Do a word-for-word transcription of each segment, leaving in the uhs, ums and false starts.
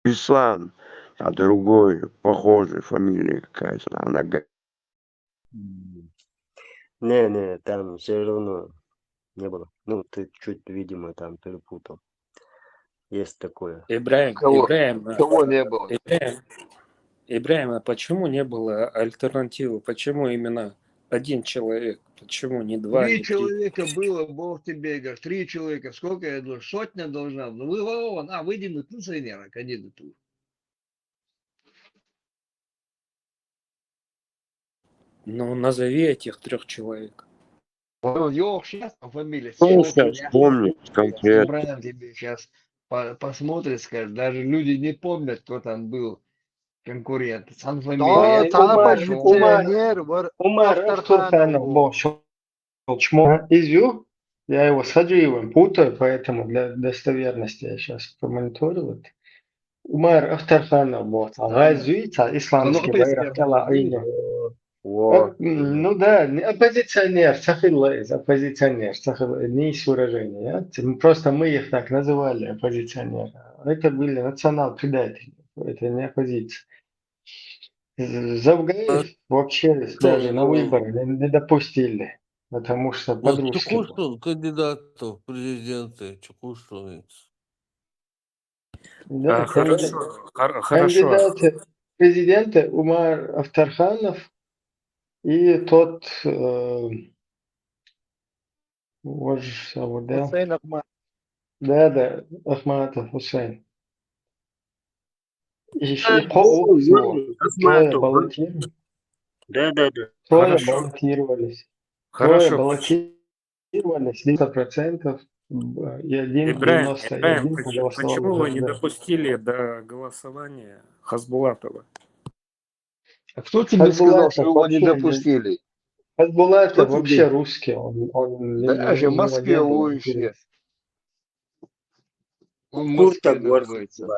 Беслан, а другой, похожей фамилии какая-то, она га- Не, не, там все равно не было. Ну, ты чуть, видимо, там перепутал. Есть такое. Ибраим, Кого? Ибраим, Кого не было? Ибраим, Ибраим, а почему не было альтернативы? Почему именно один человек? Почему не два, Три не три? Человека было, Бог тебе говорит, три человека. Сколько я должен? Сотня должна. Ну, вы вон, а, выдвинуть, ну, сенера, кандидатуру. Ну, назови этих трех человек. Ну, ёх, сейчас по фамилии. Ну, Сенера, сейчас вспомнить конкретно. Ибраим тебе сейчас посмотрит, скажет, даже люди не помнят, кто там был конкурент. Сан Да, фамилия. там Умар, оппозиционер, вар- Умар Ахтарханов Ахтарханов был. был. Щелчмо. Изю, я его с Хаджиевым путаю, поэтому для достоверности я сейчас промониторю. Вот. Умар Ахтарханов был. Газуица, исламский Ну, байрак тала айна. Во. Ну да, не оппозиционер, сахил из оппозиционер, сахил не из выражения. Просто мы их так называли, оппозиционеры. Это были национал-предатели. Это не оппозиция. Завгаев вообще даже на выборы не, не допустили, потому что Вот подружки. Чукушин кандидатов в президенты, Чукушин. Да, А, хорошо, хор- хорошо. Кандидаты президента Умар Ахтарханов и тот, э, вот же самый, да? Хусейн Ахмат. Да, да, Ахматов Хусейн. И, и А, Кол- ну, Трое Ахматов, баллотировались. Да, да, да. Трое Хорошо. Баллотировались. Трое Хорошо. Баллотировались, девяносто процентов, и один Ибраим, девяносто Ибраим, один поч- проголосовал почему вы за, не да. Допустили до голосования Хасбулатова? А кто тебе сказал, Хасбулатов что его не вообще, допустили? Хасбулатов Кто тебе? Вообще русский, он, он не- Даже у в него Москве не было вообще. интереса. Он в Курта Москве Горд. находится.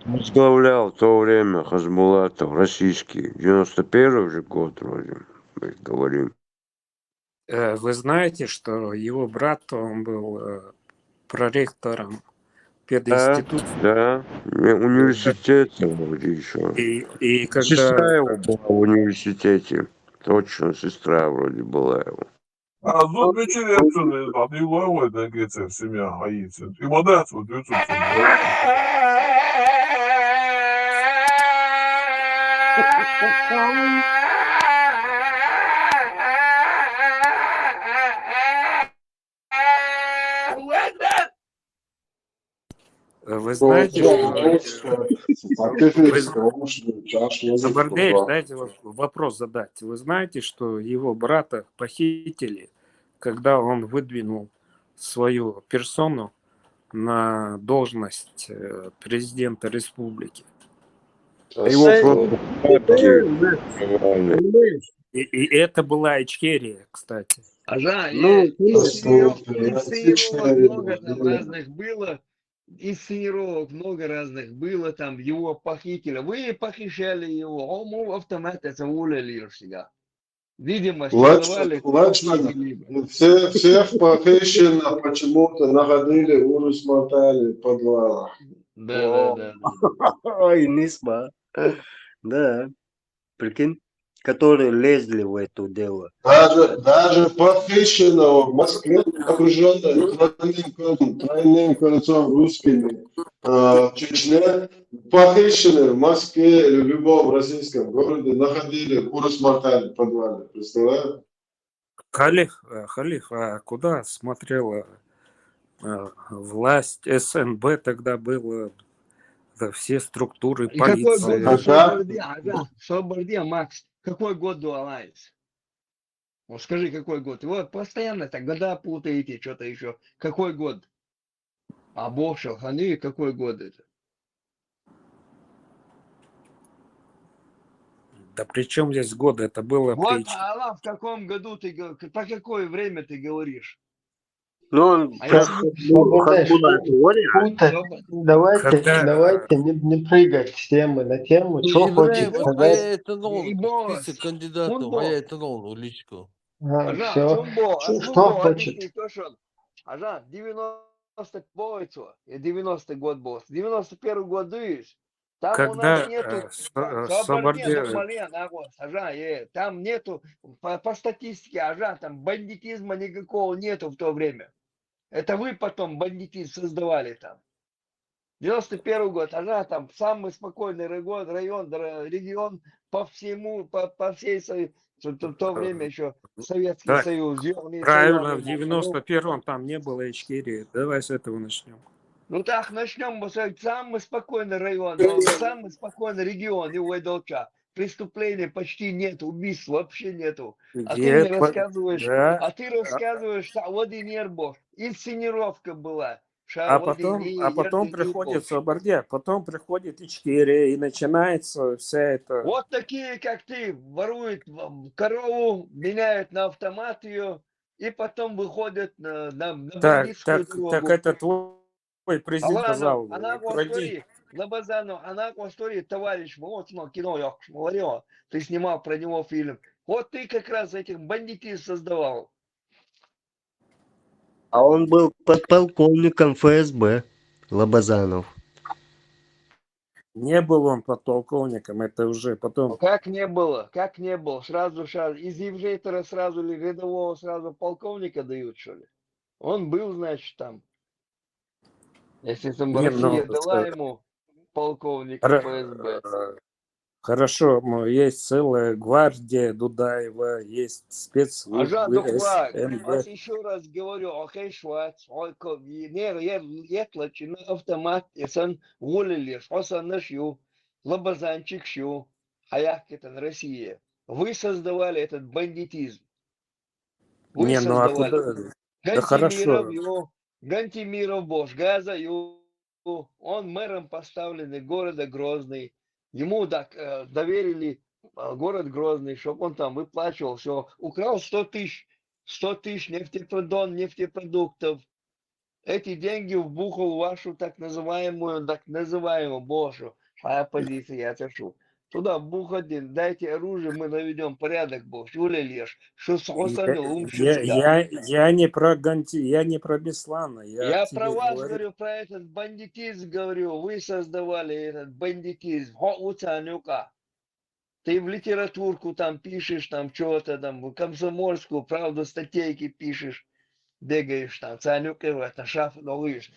Возглавлял в то время Хасбулатов, российский, девяносто первый же год вроде, мы говорим. Э, Вы знаете, что его брат, он был э, проректором Да, пединститута? Да, не, университет вроде еще. И, и когда Сестра его была в университете. Точно, сестра вроде была его. А зуб вечеринцыны там и ловой на гецер семья хаицын. И мадацу дюцу. Вы знаете, что... Забардеев, дайте вопрос задать. Вы знаете, что его брата похитили, когда он выдвинул свою персону на должность э, президента республики? Его просто... И, и это была Ичкерия, кстати. А да, ну, инсценировок много там разных было. Инсценировок много разных было, там его похитили. Вы похищали его, он автомат это уволили всегда. Видимо, Лач-, лачно, все, всех похищенных почему-то находили у Русматали в подвалах. Да, да, да. Ой, Нисма. Да. Прикинь, которые лезли в это дело. Даже, даже похищенного в Москве, окружённый тройным кольцом, тройным кольцом русскими, э, в Чечне, похищенный в Москве или в любом российском городе, находили у Русматали в подвале. Представляешь? Халиф, э, Халиф, а куда смотрела э, власть? СНБ тогда было, да, все структуры И какой полиции. год? Собарди, ага, Собарди, Макс, какой год до Алайс? Вот скажи, какой год? Вы вот постоянно так года путаете, что-то еще. Какой год? А Бог шалханы, какой год это? Да при чем здесь годы? Это было Вот, при... Алан, в каком году ты, го- по какое время ты говоришь? Ну, он А про если Хасбулат говорит. Собар- Давайте, Когда- давайте не, не прыгать с темы на тему. Ну, Что Ибраим, хочет а сказать? это, ну, И Бог, список кандидатов, Бог. А я это, ну, личку. А, Ажа, все. Сумбо, Что, Сумбо, что хочет? Адитий Тошон. Ажа, девяносто девяносто первый год был, девяносто первый год, дуешь? Там у Когда нас нету, э, с- э, Кабардино, Соборде... Мали, Анакос, Ажа, э, там нету, по, по статистике, Ажа, там бандитизма никакого нету в то время. Это вы потом бандитизм создавали там. Девяносто первый год, Ажа, там самый спокойный район, район, ра- регион по всему, по, по всей Союзу. В то, в то время еще Советский Так, Союз, Южный Правильно, Союз, в девяносто первом там не было Ичкерии. Давай с этого начнем. Ну так, начнем. Самый спокойный район, ну, самый спокойный регион, Юго-Долча. Преступлений почти нет, убийств вообще нету. А ты мне Нет, по- рассказываешь, да. А ты рассказываешь, что воды не было, инсценировка была. А потом, а потом приходит Соборде, потом приходит Ичкерия, и начинается вся эта... Вот такие, как ты, воруют м, корову, меняют на автомат ее, и потом выходят на, на, на Так, бандитскую так, дорогу. Так это твой президент Алан, сказал. Анакос, Укради. Смотри, Лабазанов, Анакос, смотри, товарищ, вот, ну, кино, я говорил, ты снимал про него фильм. Вот ты как раз этих бандитизм создавал. А он был подполковником ФСБ, Лабазанов. Не был он подполковником, это уже Ну потом. как не было, как не было, сразу, сразу, из ефрейтора сразу или рядового сразу полковника дают, что ли? Он был, значит, там. Если там Не, ну, Россия дала э, ему полковник Ра- ФСБ. э, Хорошо, м, есть целая гвардия Дудаева, есть Ажа, спецслужбы, докладно. СНБ. Аз еще раз говорю, окей, швац, ой, ко- не, не, етлачи на автомат, и сан волили, что сан наш ю, Лабазанчик шу, а я это Россия. Вы создавали этот бандитизм. Вы Не, ну а создавали. куда? Да хорошо. Гантимиров, ё, Гантимиров, Бош, Газа, ё, он мэром поставленный города Грозный. Ему так э, доверили э, город Грозный, чтобы он там выплачивал все. Украл сто тысяч, сто тысяч нефтепродон, нефтепродуктов. Эти деньги вбухал в вашу так называемую, так называемую Бошу. Моя позиция, я это шу. Туда вбухайте, дайте оружие, мы наведем порядок, Бош. Юля Леш, что с Я, Хосами лучше я, всегда. я, я не про Ганти, я не про Беслана. Я, Я тебе про вас говорю. Говорю, про этот бандитизм говорю. Вы создавали этот бандитизм. Хо уцанюка. Ты в литературку там пишешь, там что-то там, в комсомольскую правду статейки пишешь, бегаешь там, цанюка, это шаф, ловишь,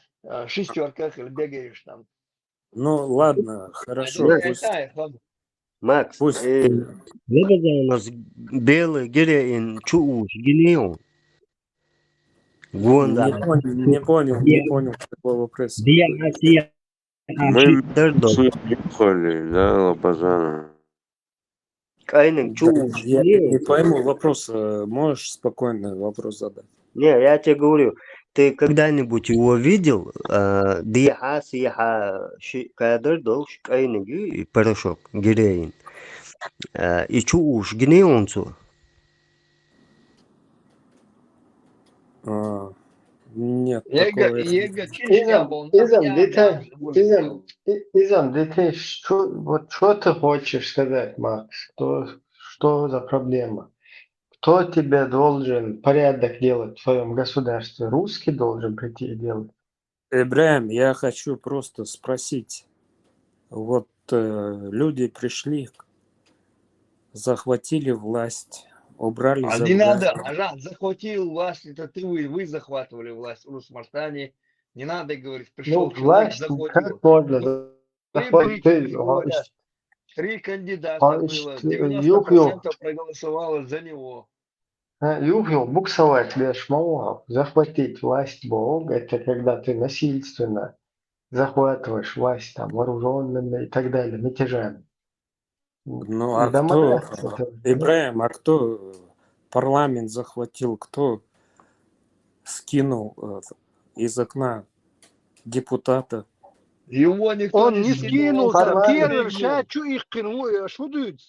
шестерках или бегаешь там. Ну, ладно, хорошо. Ну, Пусть, это, ладно. Макс, пусть. э, Лабазанов белый гиреин чууш гинеон. Не Гуонда. понял, не понял, не понял твоего вопроса. Диа асия Мы дердо. с ним нюхали, да, Лабазана? Кайнинг чууш Я не гинеон. Пойму вопрос. э, Можешь спокойно вопрос задать? Не, я тебе говорю, ты когда-нибудь его видел? Диа асия кадр долш кайнинг и порошок гиреин. Э, И чууш гинеон цу. А, Нет, Ега, такого. Ега, чисто Изам, был, нам изам, я дитя, даже больше изам, был. и- изам, дитя, что, вот что ты хочешь сказать, Макс? Что, что за проблема? Кто тебе должен порядок делать в своем государстве? Русский должен прийти и делать. Ибраим, я хочу просто спросить. Вот э, люди пришли, захватили власть, убрали А за не надо, власть. Ажа, захватил власть, это ты, вы, вы захватывали власть в Русмартане. Не надо говорить, Ну, пришел человек, власть, захватил. как можно Три захватить? причины Ты, говорят. а, Три кандидата а, было, ещё, девяносто Юхил, процентов проголосовало за него. а, Юхил, буксовать беш мауа, захватить власть Бог, это когда ты насильственно захватываешь власть там вооруженными и так далее, мятежами. Ну, а Да кто, молодец, это- Ибраим, а кто парламент захватил, кто скинул э, из окна депутата? Его никто Он не не скинул, скинул, он там сам Парламент. первый скинул. Ша чу их кин, э, что дают?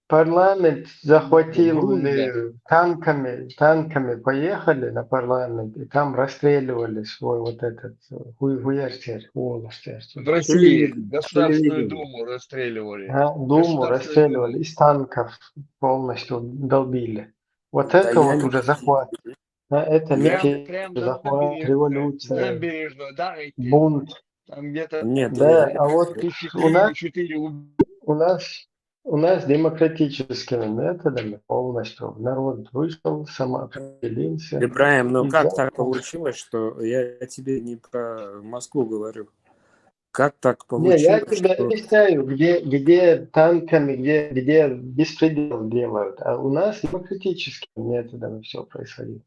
Парламент захватил Грузия. э, танками, танками поехали на парламент, и там расстреливали свой вот этот э, хуй- хуярчер, хуоларчер. В России Телевидение, Государственную телевидение. Думу расстреливали. А, Думу Государственную расстреливали, Думу. Из танков полностью долбили. Вот Да это я вот не, уже захват. это Прям, мятеж, прям до захват, Набережной, революция, Набережной, да, идти. Бунт. Там где-то Нет, Да, э, а вот тысячи у нас, три-четыре уб- у нас, у нас демократическими методами полностью народ вышел, самоопределился. Ибраим, ну И как за- так получилось, что я тебе не про Москву говорю? Как так Не, я получилось, тебе что объясняю, где, где танками, где, где беспредел делают. А у нас демократическими методами все происходило.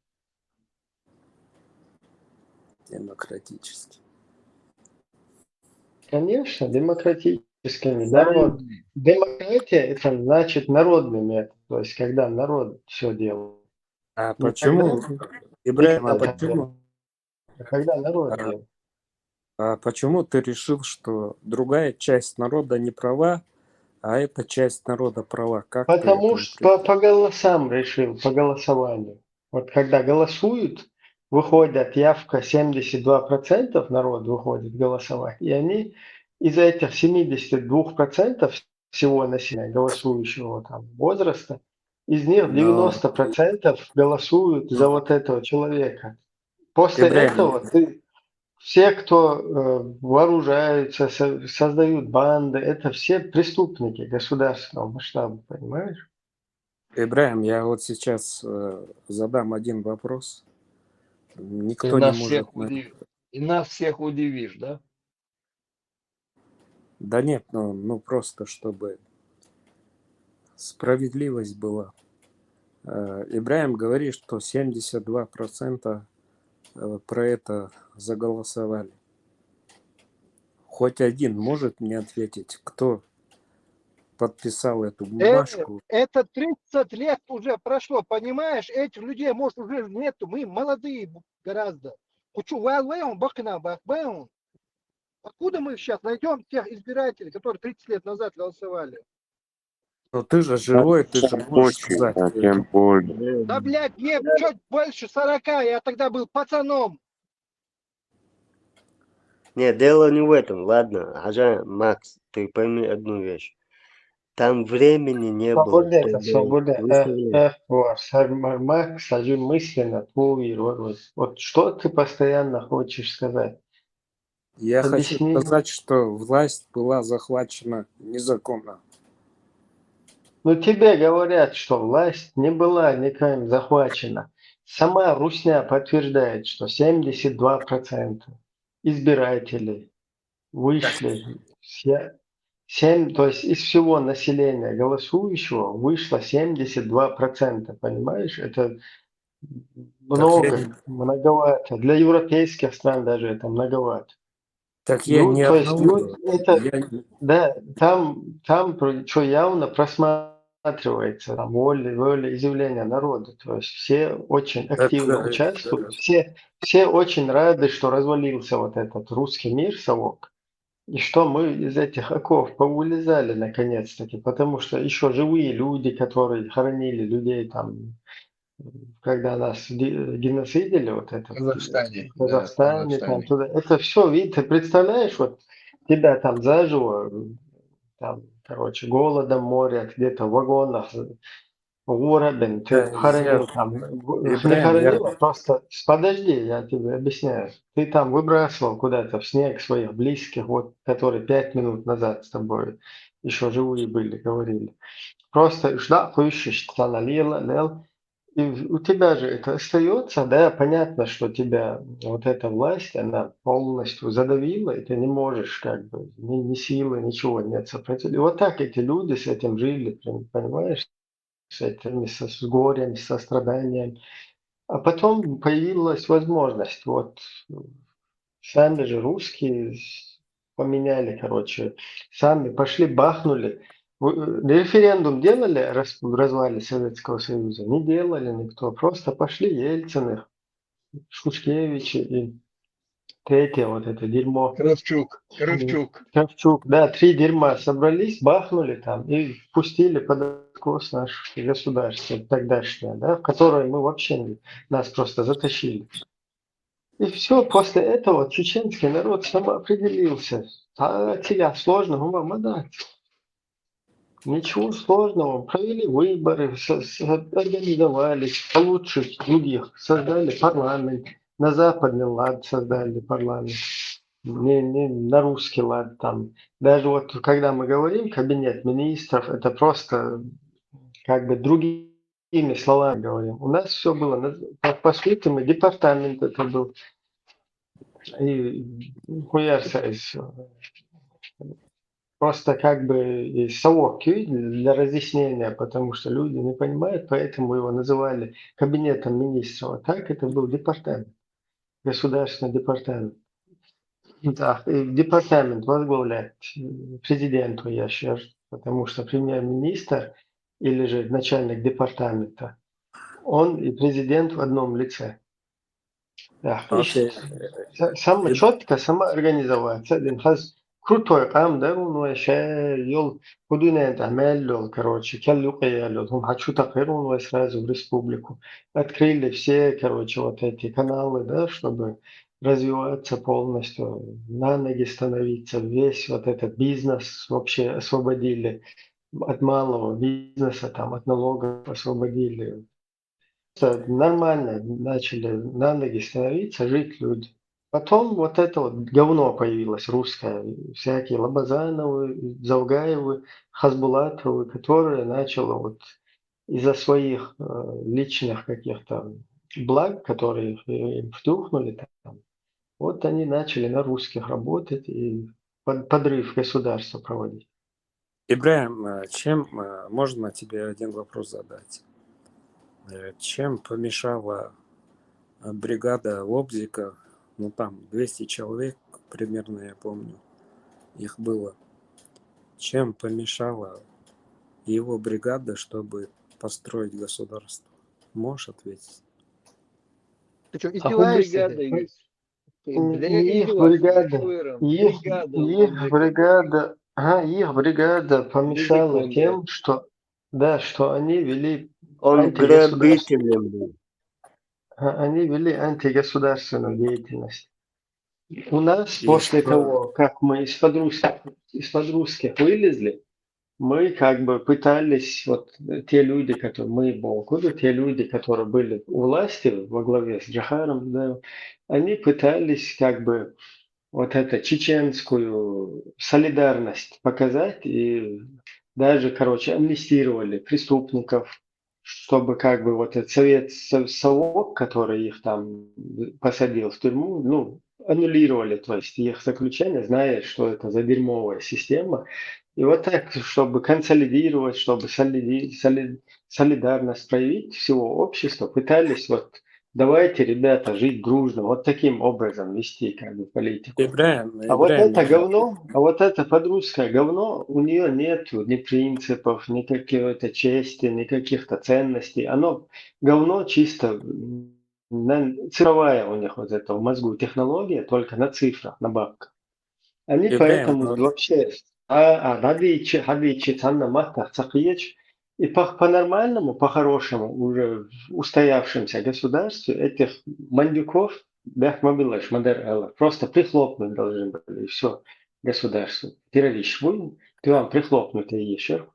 Демократически? Конечно, демократическими. Народ. Демократия — это значит народный метод. То есть, когда народ все делает. А Ну, почему, тогда Ибраим, а это почему, А когда народ а, делает? а почему ты решил, что другая часть народа не права, а эта часть народа права? Как ты это Потому что по, определил? По голосам решил, по голосованию. Вот когда голосуют, выходят, явка семьдесят два процента, народ выходит голосовать, и они из этих семидесяти двух процентов всего населения, голосующего там возраста, из них Но, девяносто процентов голосуют за ну, вот этого человека. После Ибраим, этого ты, все, кто э, вооружаются, со- создают банды, это все преступники государственного масштаба, понимаешь? Ибраим, я вот сейчас э, задам один вопрос. Ты Никто не нас всех может на... удив- И нас всех удивишь, да? Да нет, ну, ну просто чтобы справедливость была. Э, Ибраим говорит, что семьдесят два процента э, про это заголосовали. Хоть один может мне ответить, кто подписал эту Э, бумажку? Это тридцать лет уже прошло, понимаешь? Этих людей, может, уже нету. Мы молодые бу- гораздо. Хочу валвеон, бакна бакбеон. Откуда мы сейчас найдем тех избирателей, которые тридцать лет назад голосовали? Ну ты же живой, ты же можешь Очень, сказать. да, э, тем более. Да, блядь, мне чуть больше сорока, я тогда был пацаном. Не, дело не в этом, ладно. Хажа, Макс, ты пойми одну вещь. Там времени не было, Свободнее, это чтобы свободнее. Э, выставлять. э, вот, сэр, М- Макс, один мысленно, твой, вот, вот, вот что ты постоянно хочешь сказать? Я хочу Объясни. Сказать, что власть была захвачена незаконно. Ну, тебе говорят, что власть не была никем захвачена. Сама Русня подтверждает, что семьдесят два процента избирателей вышли. Се- семь, то есть из всего населения голосующего вышло семьдесят два процента, понимаешь? Это много, я- многовато. Для европейских стран даже это многовато. Так я Ну, не то есть, одного. ну, это, Я не- да, там, там что явно просматривается там воля, волеизъявление народа. То есть все очень активно Это, участвуют, э, все, все очень рады, что развалился вот этот русский мир, совок. И что мы из этих оков повылезали наконец-таки, потому что еще живые люди, которые хоронили людей там, когда нас ди- геноцидили, вот это В Казахстане, в Казахстане, да, в там Казахстане. Туда, это все, видите, представляешь, вот тебя там заживо, там, короче, голодом морят, где-то в вагонах, угробен, ты Да, хоронил я- там, в- не Ибраим, я- хоронил, а просто, подожди, я тебе объясняю, ты там выбрасывал куда-то в снег своих близких, вот, которые пять минут назад с тобой еще живые были, говорили. Просто ждал, хующий, что она лила, лел, и у тебя же это остается, да, понятно, что тебя вот эта власть, она полностью задавила, и ты не можешь, как бы, ни, ни силы, ничего нет сопротивления. И вот так эти люди с этим жили, понимаешь, с этими, со, с горем, со страданием. А потом появилась возможность, вот, сами же русские поменяли, короче, сами пошли, бахнули. Референдум делали в развале Советского Союза? Не делали никто. Просто пошли Ельцины, Шушкевичи и третье вот это дерьмо. Кравчук, Кравчук. Кравчук, да, три дерьма собрались, бахнули там и пустили под откос наше государство тогдашнее, да, в которое мы вообще, нас просто затащили. И все, после этого чеченский народ самоопределился. А тебя сложно, ума мадать. Ничего сложного. Провели выборы, со- со- организовались получше других, создали парламент. На западный лад создали парламент. Не, не на русский лад там. Даже вот когда мы говорим кабинет министров, это просто как бы другими словами говорим. У нас все было, на- по, по сути, мы департамент это был. И хуярса из просто как бы и совок для разъяснения, потому что люди не понимают, поэтому его называли кабинетом министров. А так это был департамент, государственный департамент. Да, и департамент возглавляет э, президент, я сейчас, потому что премьер-министр или же начальник департамента, он и президент в одном лице. Да, и Окей. с- са- сама И- четко, сама организоваться. Один раз крутой къам да, он вообще йол худуне да мел йол, короче, кел юкъе йол, он хочу такой, он сразу в республику. Открыли все, короче, вот эти каналы, да, чтобы развиваться полностью, на ноги становиться, весь вот этот бизнес вообще освободили от малого бизнеса, там, от налогов освободили. Просто нормально начали на ноги становиться, жить люди. Потом вот это вот говно появилось русское, всякие Лабазановы, Завгаевы, Хасбулатовы, которые начало вот из-за своих э, личных каких-то благ, которые их, э, им втюхнули там, вот они начали на русских работать и под- подрыв государства проводить. Ибраим, э, чем э, можно тебе один вопрос задать? Э, Чем помешала э, бригада Лобзика, ну там двести человек примерно, я помню, их было. Чем помешала его бригада, чтобы построить государство? Можешь ответить? Ты что, Ахуй издеваешься? бригада Ты? есть. Ты, Не да не я их издеваюсь, бригада, Вера, их, бригада их Лобзика. Бригада, ага, их бригада помешала секунды. Тем, что, да, что они вели Он антигосударственную, грабителем был. а, они вели антигосударственную деятельность. У нас И после что? Того, как мы из-под русских, из-под русских вылезли, мы как бы пытались, вот э, те люди, которые мы, Болкуды, те люди, которые были у власти во главе с Джахаром, да, они пытались как бы вот эту чеченскую солидарность показать и даже, короче, амнистировали преступников, чтобы как бы вот этот совет, со- совок, который их там посадил в тюрьму, ну, аннулировали, то есть их заключение, зная, что это за дерьмовая система. И вот так, чтобы консолидировать, чтобы солиди- соли- солидарность проявить всего общества, пытались вот давайте, ребята, жить дружно, вот таким образом вести как бы политику. Ибраим, А вот Ибраим, это э, говно, а вот это подрусское говно, у нее нету ни принципов, ни какой-то чести, ни каких-то ценностей. Оно говно чисто м, на, цифровая у них вот это в мозгу технология, только на цифрах, на бабках. Они Ибраим, поэтому вот вообще а, а, радичи, радичи, цанна маттах цахиеч. И по, по-нормальному, по-хорошему, уже в устоявшемся государстве этих мандюков, бяхмабилаш, мадар Элла, просто прихлопнуть должны были, и все, государство. Террорист будем, ты вам прихлопнуть и ещё.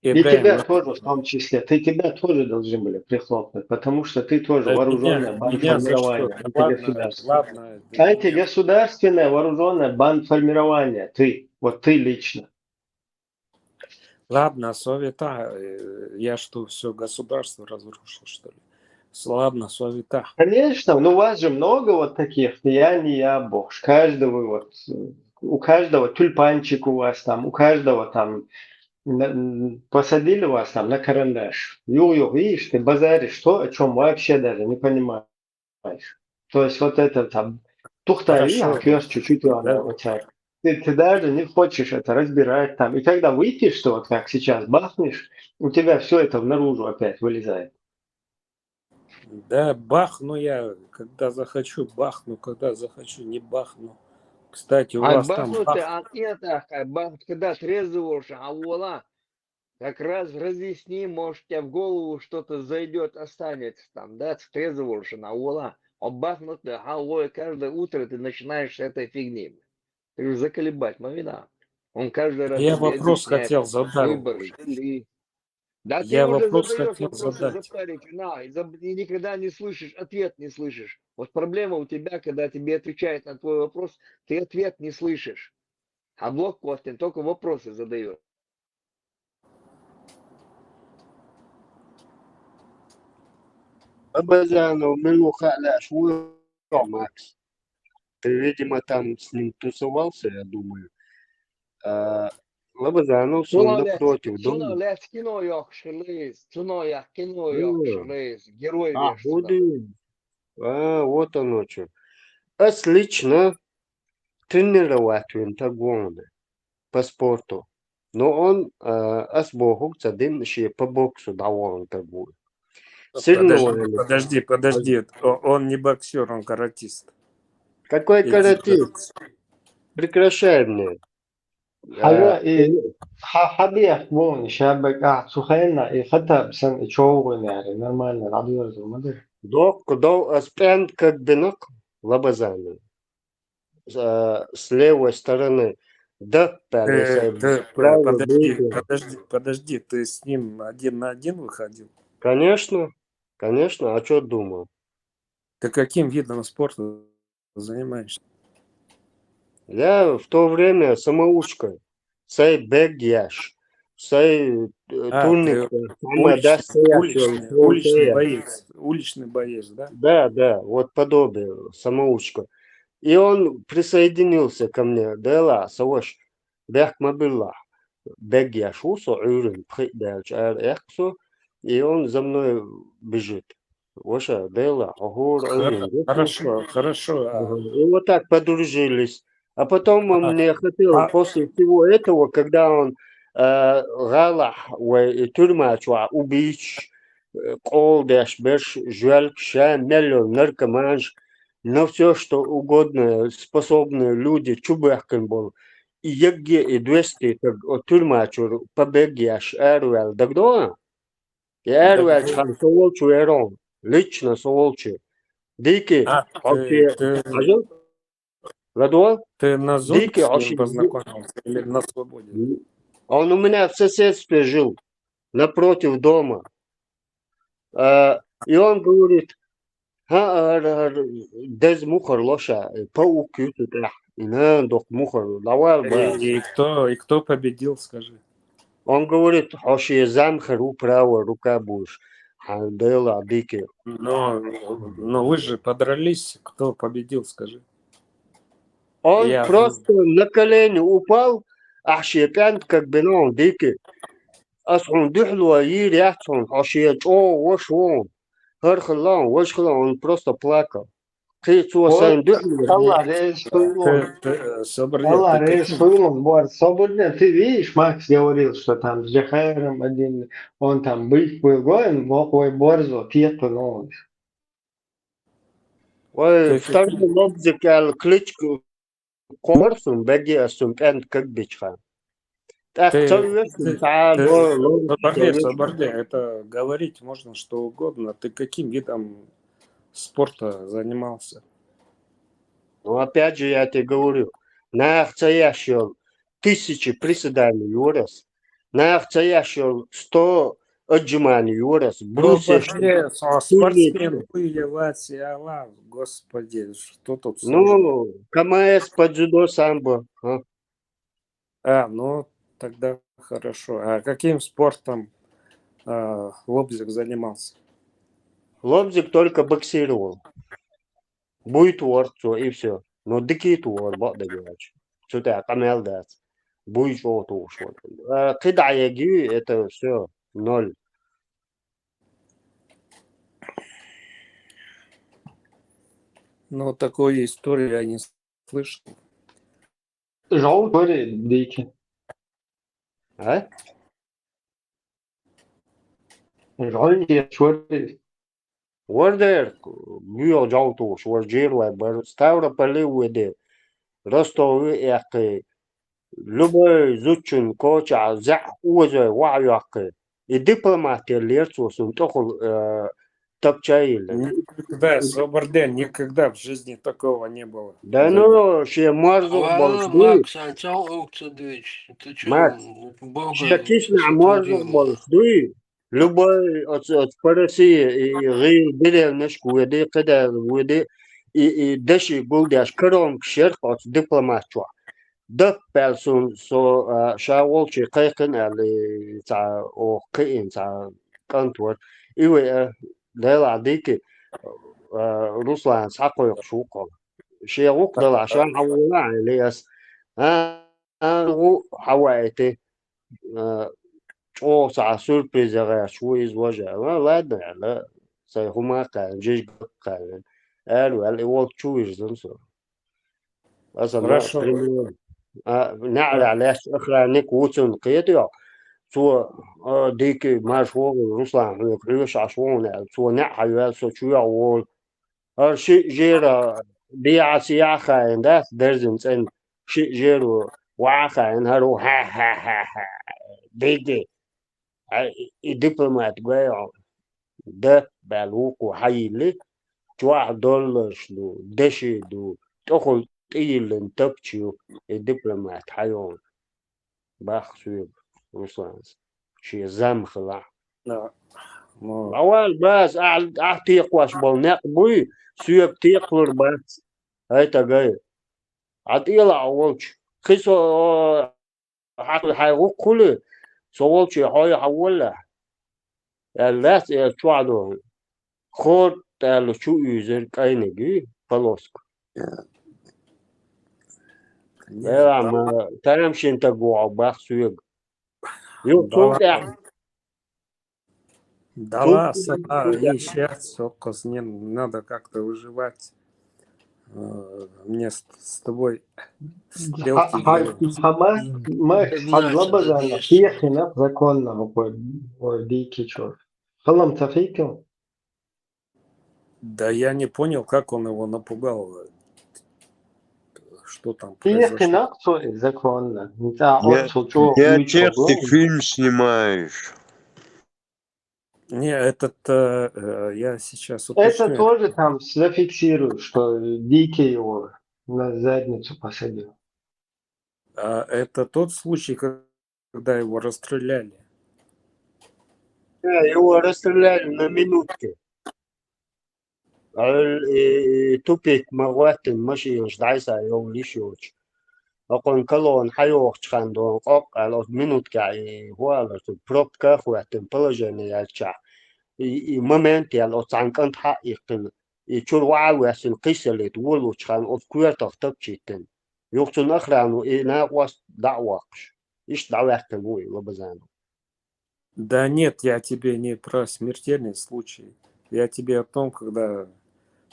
И Ибраим, тебя вот тоже в том числе, ты тебя тоже должны были прихлопнуть, потому что ты тоже э, вооруженная меня, меня за что? бандформирование, Да ладно, антигосударственное. Ладно, да меня. Антигосударственное вооруженное бандформирование, ты, вот ты лично. Ладно, совета, э, я что, все государство разрушил, что ли? С- Ладно, совета. Конечно, ну вас же много вот таких, я не я бог, каждого вот, э, у каждого тюльпанчик у вас там, у каждого там на- м, посадили вас там на карандаш. Юг, юг, видишь, ты базаришь, что, о чем вообще даже не понимаешь. То есть вот это там тухтари, Хорошо. а киос чуть-чуть Да. ладно, вот так. Ты, ты даже не хочешь это разбирать там. И когда выпьешь, что вот как сейчас бахнешь, у тебя все это наружу опять вылезает. Да, бахну я, когда захочу, бахну, когда захочу, не бахну. Кстати, у А вас там бахнуть бах... а нет, а, как бах- когда трезвый уж, а вола, как раз разъясни, может, тебе в голову что-то зайдет, останется там, да, трезвый уж, а вола. А бахнуть, а лой, каждое утро ты начинаешь с этой фигни. Ты же заколебать, мамина. Он каждый раз Я тебе вопрос объясняет, хотел там, задать. Выбор жилья. Да ты Я уже вопрос задаешь хотел вопросы задать. за старича, на, и, заб- и никогда не слышишь, ответ не слышишь. Вот проблема у тебя, когда тебе отвечают на твой вопрос, ты ответ не слышишь. А блок Костин только вопросы задает. Абазанов, минуха ляш, Макс. Ты, видимо, там с ним тусовался, я думаю. А, Лабазанов, Цуна он лец, напротив цуна дома. Лец кино йоккхуш хилла из, цуна йоккхуш кино Ну, йоккхуш хилла из, герой А, веш цуна. буду. А, вот оно что. Ас лично тренировать вин так вон по спорту. Но он, а, ас бохуг цадин ши по боксу да вон так вон. Подожди, Соревнования. Подожди, подожди. О- Он не боксер, он каратист. Какой Иди каратист? бокс. Прекращай мне. Хьажа, А, и хьа-, хьабех вон, шабак, а, цу хенна, и хата бсан, и чоугуй нари, нормально, радиорзу, мадыр. Док, док, а спенд как бинок, Лабазанов. А, с левой стороны. Да, Э, пялись, ты, правый подожди, бедренный. Подожди, подожди, ты с ним один на один выходил? Конечно, конечно, а что думал? Ты каким видом спорта занимаешься? Я в то время самоучка, сай бегьяш, сай э, А, турник, ты самая да, уличный, уличный, уличный боец, уличный боец, да? Да, да, вот подобие, самоучка. И он присоединился ко мне, да ла, саваш, бяхк ма билла. Бегьяш усо, уйрен, пхи дальч, ар эхсо, и он за мной бежит. Ваша, да ла, огур, Хор- Хорошо, хорошо. А, И вот так подружились. А потом он А, мне хотел, а- после всего этого, когда он э, гӀалахь вай тюрьма чу убийц, э, къолдеш берш, жуьлк, ша мел йола наркоманш, на все, что угодно способные люди чубехкан бол. И егге, и двести, так, о, тюрьма чур побегьяш араваьлла дагадогӀа? И араваьлча хана со волчу верон, лично со волчу. Дики, А, окей, ты, ты, хьажал? ЛадугӀа? Ты на Zoom Дики, с ним очень познакомился или на свободе? Он у меня в соседстве жил, напротив дома. А, и он говорит, ха, ар, ар, дез мухар лоша, паук юту тӀехь, и нан док мухар, давай, И, и кто, и кто победил, скажи? Он говорит, хьо шен зам хир ву, правая рука будешь, хьан дела дики. Но, но вы же подрались, кто победил, скажи. Он Я- просто на колени упал, ахьа шен пӀент как бина он дики. Ас хьуна дуьхьало йийр яц хьуна, хьо шен чӀогӀа ваша вон. ХӀара хилла он, важа хилла он, он просто плакал. Кхин цо Вот, сайна дуьхьало. Аллах реза хуьлда. Ты, ты, э, Собрде, Аллах ты реза каким- хуьлда, Борис. Собрде, ты видишь, Макс говорил, что там с Джахаиром один, он там бык был, гоин, вой Борзо, текъа, ну. Вай, Ты второй каким- лобзик аьлла кличка кхобар сона, бегге ас цун пӀент как бича хана. ТӀаккха Ты- ца веш, ты- цхьа ты- ло-, ло-, Собрде, ло-, Собрде, это говорить можно что угодно. Ты каким видом спорта занимался? Ну, опять же, я тебе говорю, нах ца еш йол тысячи приседаний йора ас. Нах ца еш йол сто отжиманий йора ас. Брусья, Собрде, со- турник. Спортсмен, хуевать, Аллах, господи, что тут сложного? Ну, КМС по дзюдо, самбо. А? А, ну, тогда хорошо. А каким спортом а, Лобзик занимался? Лобзик только боксировал. Буй тӀа вар цо, и все. Но дика тӀа вар, бакъдерг аьлча. Цу тӀа къамел дац. Буй чӀогӀа тухуш вар. А, кхидӀа егий, это все, ноль. Ну, такой истории я не слышал. ЖӀовта вар дика. А? ЖӀовта вар. Вар дер, буьйха жӀовта тухуш, вар жер вай бар, Ставрополе а веде, Ростове а эккхе, любой зудчун коча а зӀе озой ваха йоккхе. И дипломат еллера цо сона тӀехула, э, тапча йиллина. Никогда, Собарден, никогда в жизни такого не было. Да ну, шен марзух болуш Ва, дуй. Макс, а цо оцу дуйч. Ты чё, Макс, бога, шен кисна марзух болуш дуй. Любой оцу, оцу по России, и, и гӀийла деревнашка воьди, кхидӀа воьди, и, и деши гулдеш, коронкаш яр-кх оцу дипломат чохь. Даппаьлла суна, со, а, ша волчу кхайкхина аьлла, и цхьа оха кхиъна цхьа кӀант вара. И вай, а, Делахь дийти, а, Руслан схьакхойкхуш ву-кх хьо. Шен гӀуллакх далахь, ша хьан волахь, аьлла ас. А, а, гӀу хьан ваийти? А, чӀогӀа цхьа сюрприз ян гӀерташ ву иза, вожа. А, ладно, аьлла, сайн хӀума а кхаьллина, жижиг а кхаьллина. Аьлла ваьлла, и волчу чу вирзина со. Аса Хорошо. А, неӀарехь лаьтташ охранник ву цунна кхетий хьо. Цо, а, дийкий марш вогӀу, Руслан, хьоьга хьоьжуш Ӏаш ву хьуна аьлла. Цо неӀ хьайоьлла, со чу йогӀу волу. ХӀара шиъ жера дехьа-сехьа хаийна дац, дерзина цӀена шиъ жеро ваха хаийна, хӀара ву, хьа-хьа-хьа-хьа, дийкий. Хьай, и дипломат гой хьо. Да, баьлла вукхо хьайилли, чохь долларш ду, деши ду, тӀехула тӀейиллина тапча ю, и дипломат хьайогӀу. Бах соьга, Русланас. Шен зам хилахь. Да. Ну, Авал баз, ахь, ахь текхош болу некъ буй, соьга текхалур бац. ХӀай тагай. Хьан тӀелахь волчу. Кхин со, хьан, хьайн гӀуллакх хуьлу, со волчу хьой хьан воллахь? Аьлла, лаьцна эр чохь доху. Хорта аьлла чу уьйзира кӀайниг, полоска. Делахь ма тамашийна таг ву хьо, бах соьга. Юха цул тӀаьхьа Дала сама и сейчас, не надо как-то выживать. Э, Мне с, с тобой стрелки делать. Хьан, Макс, хьан лабазанах кхехьина законно хӀокхо, ой, дийкичо. Халам ца хийтина? Да я не понял, как он его напугал. Что там произошло? Кхехьина цо и законно. НцӀа Я, оццул чӀогӀа я вуьйцу тех ты хӀума. фильм снимаешь. Не, этот, э, э, я сейчас Это уточню. тоже там зафиксируют, что Дикий его на задницу посадил. А это тот случай, когда его расстреляли. Да, его расстреляли на минутке. Ӏуьллу и, и тупик ма гӀоьттина машинаш дӀасайовлуш йолчу. Окхунна колонна хьайохучу хан дона къокъ аьлла, оцу минуткехь и хӀу алар цу пробка а хӀоьттина, положение яьлчахь. И, и момент яьлла, оцу цхьана кӀант хьа а иккхина. И чуьра ваха а воьссина, кхийсаллита волучу хан оцу коьртах тапчийтина. Юха цунна охрано и накъост дӀа а воккхуш. Иштта дӀаваьккхина ву и Лабазанов. Да нет, я тебе не про смертельный случай. Я тебе о том, когда